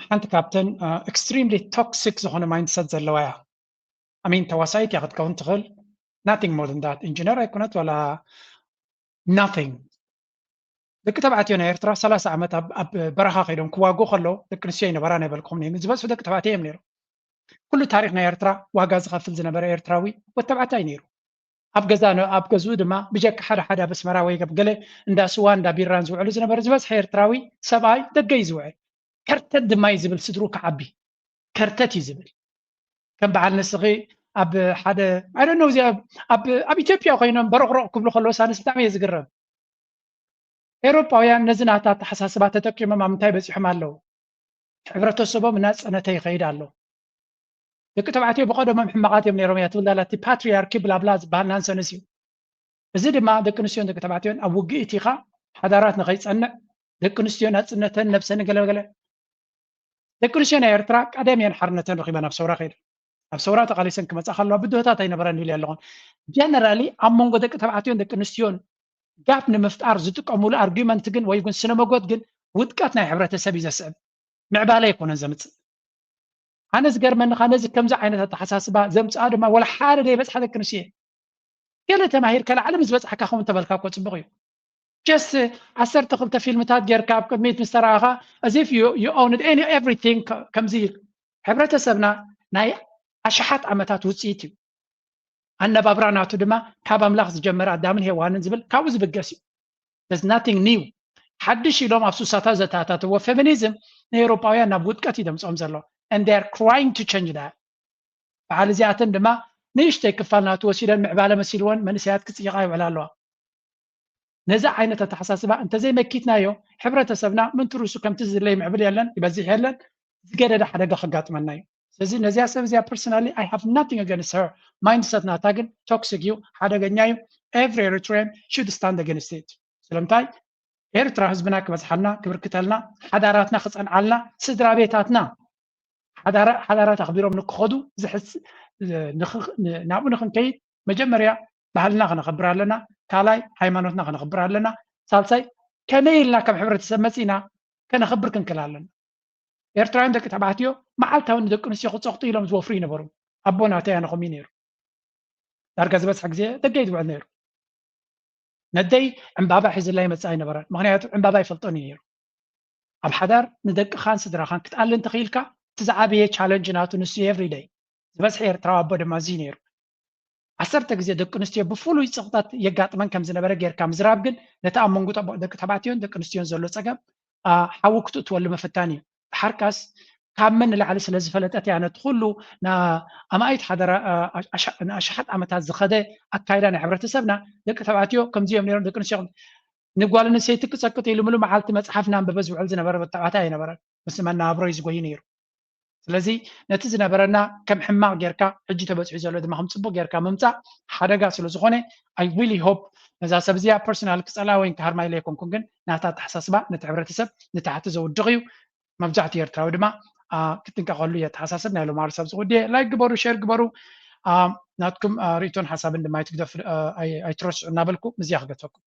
ሓንቲ ካብተን ኤክስትሪምሊ ቶክሲክ ዝኾነ ማይንድሰት ዘለዋ እያ። ኣሚን ተዋሳኢት እያ ክትከውን ትኽእል nothing more than that ኢንጂነር ኣይኮነት ዋላ nothing። ደቂ ተባዕትዮ ናይ ኤርትራ ሰላሳ ዓመት ኣብ በረኻ ከይዶም ክዋግኡ ከለዉ ደቂ ኣንስትዮ ኣይነበራን ኣይበልኩኹም እየ። ዝበዝሑ ደቂ ተባዕትዮ እዮም ነይሮም። ኩሉ ታሪኽ ናይ ኤርትራ ዋጋ ዝኸፍል ዝነበረ ኤርትራዊ ወዲ ተባዕታይ ነይሩ። ኣብ ገዛ ኣብ ገዝኡ ድማ ብጀካ ሓደ ሓደ ኣብ ኣስመራ ወይ ኣብ ገለ እንዳ ስዋ እንዳ ቢራን ዝውዕሉ ዝነበረ ዝበዝሐ ኤርትራዊ ሰብኣይ ደገ እዩ ዝውዕል። ከርተት ድማ እዩ ዝብል ስድሩ ክዓቢ ከርተት እዩ ዝብል። ከም በዓል ንስኺ ኣብ ሓደ ኣይ ዶንት ኖ እዚ ኣብ ኢትዮጵያ ኮይኖም በረቕረቕ ክብሉ ከለዎ ሳንስ ብጣዕሚ እየ ዝግረም። ኤውሮጳውያን ነዚ ናታ ኣተሓሳስባ ተጠቂሞም ኣብ ምንታይ በፂሖም ኣለዉ? ሕብረተሰቦም እናፀነተ ይኸይድ ኣሎ። ደቂ ተባዕትዮ ብቐደሞም ሕማቓት እዮም ነይሮም እያ ትብል ዳላ እቲ ፓትሪያርኪ ብላብላ ዝበሃል ናንሰንስ እዩ። እዚ ድማ ደቂ ኣንስትዮን ደቂ ተባዕትዮን ኣብ ውግእ እቲኻ ሓዳራት ንኸይፀንዕ ደቂ ኣንስትዮ ናፅነተን ነብሰን ገለገለ ደቂ ኣንስትዮ ናይ ኤርትራ ቀደም እየን ሓርነተን ረኺበን ኣብ ሰውራ ከይደን ኣብ ሰውራ ተቓሊሰን ክመፃ ከለዋ ብድሆታት ኣይነበረን ኢሉ ኣለኹን። ጀነራሊ ኣብ መንጎ ደቂ ተባዕትዮን ደቂ ኣንስትዮን ጋፕ ንምፍጣር ዝጥቀሙሉ ኣርጊመንት ግን ወይ ግን ስነ መጎት ግን ውድቀት ናይ ሕብረተሰብ እዩ ዘስዕብ፣ ምዕባለ ኣይኮነን ዘምፅእ። ኣነ ዝገርመኒ ከ ነዚ ከምዚ ዓይነት ኣተሓሳስባ ዘምፅኣ ድማ ወላ ሓደ ዘይበፅሓ ደቂ ኣንስትዮ እየን። ገለ ተማሂርካ ላዕሊ ምስ በፃሕካ ከምኡ እንተበልካ እኮ ፅቡቕ እዩ። ጀስት ዓሰርተ ክልተ ፊልምታት ጌርካ ኣብ ቅድሚት ምስ ተረኣኻ as if you own everything ከምዚ ሕብረተሰብና ናይ ኣሽሓት ዓመታት ውፅኢት እዩ። ኣነባብራ ናቱ ድማ ካብ ኣምላኽ ዝጀመረ ኣዳምን ሄዋንን ዝብል ካብኡ ዝብገስ እዩ። There's nothing new። ሓድሽ ኢሎም ኣብ ሱሳታት ዘተኣታተዎ ፌሚኒዝም ንኤውሮጳውያን ናብ ውድቀት እዩ ደምፅኦም ዘሎ and they are trying to change that። በዓል እዚኣተን ድማ ንእሽተይ ክፋል ናቱ ወሲደን ምዕባለ መሲልወን መንእሰያት ክፅይቓ ይውዕላ ኣለዋ። ነዚ ዓይነት ኣተሓሳስባ እንተዘይመኪትናዮ ሕብረተሰብና ምንትርሱ ከምቲ ዝድለ ይምዕብል የለን ይበዝሕ የለን ዝገደደ ሓደጋ ከጋጥመና እዩ። ስለዚ ነዚኣ ሰብ እዚኣ personally I have nothing against her mindset ናታ ግን toxic እዩ፣ ሓደገኛ እዩ። Every Eritrean should stand against it። ስለምንታይ ኤርትራ ህዝብና ክበዝሓልና ክብርክተልና ሓዳራትና ክፀንዓልና ስድራ ቤታትና ሓዳራት ኣኽቢሮም ንክኸዱ ናብኡ ንክንከይድ መጀመርያ ባህልና ከነኽብር ኣለና። ካልኣይ ሃይማኖትና ከነኽብር ኣለና። ሳልሳይ ከመይ ኢልና ከም ሕብረተሰብ መፂና ከነኽብር ክንክእል ኣለና። ኤርትራውያን ደቂ ተባዕትዮ መዓልታዊ ንደቂ ኣንስትዮ ክፀቕጡ ኢሎም ዝወፍሩ ይነበሩ። ኣቦ ናተይ ኣነ ከምኡ ነይሩ። ዳርጋ ዝበዝሐ ግዜ ደገ እዩ ዝውዕል ነይሩ። ነደይ ዕምባባ ሒዝላ ይመፅእ ኣይነበረን፣ ምክንያቱ ዕምባባ ይፈልጦን እዩ ነይሩ። ኣብ ሓዳር ንደቅኻን ስድራኻን ክትኣሊ እንተኽኢልካ እቲ ዝዓበየ ቻለንጅ ናቱ ንሱ ኤቭሪደይ ዝበዝሐ ኤርትራዊ ኣቦ ድማ እዚ ነይሩ። ዓሰርተ ግዜ ደቂ ኣንስትዮ ብፍሉይ ፀቕጥታት የጋጥመን ከም ዝነበረ ጌርካ ምዝራብ ግን ነቲ ኣብ መንጎ ደቂ ተባዕትዮን ደቂ ኣንስትዮን ዘሎ ፀገም ሓዊ ክትእትወሉ ምፍታን እዩ። ድሓርካስ ካብ መን ንላዕሊ ስለ ዝፈለጠት እያ ነቲ ኩሉ ንኣማኢት ሓደራ ንኣሽሓት ዓመታት ዝኸደ ኣካይዳ ናይ ሕብረተሰብና ደቂ ተባዕትዮ ከምዚ እዮም ነይሮም ደቂ ኣንስትዮ ንጓል ኣንስተይቲ ክፀቅጥ ኢሉ ምሉ መዓልቲ መፅሓፍ እናንበበ ዝውዕል ዝነበረ ተባዕታይ ኣይነበረን። ምስ መናብሮ እዩ ዝጎይ ነይሩ። ስለዚ ነቲ ዝነበረና ከም ሕማቕ ጌርካ ሕጂ ተበፂሑ ዘሎ ድማ ከም ፅቡቅ ጌርካ ምምፃእ ሓደጋ ስለ ዝኾነ I really hope ነዛ ሰብ እዚኣ ፐርሶናል ክፀልኣ ወይ ክሃርማ ኢለ ኣይኮንኩን፣ ግን ናታ ኣተሓሳስባ ነቲ ሕብረተሰብ ንታሕቲ ዘውድቕ እዩ። መብዛሕትኡ ኤርትራዊ ድማ ክትጥንቀቐሉ እየ ኣተሓሳስብ ናይ ሎማሪ ሰብ ዝውድየ። ላይክ ግበሩ፣ ሼር ግበሩ። ናትኩም ርእቶን ሓሳብን ድማ ኣይትግደፍ ኣይትረስዑ እናበልኩ ምዚያ ክገተኩም።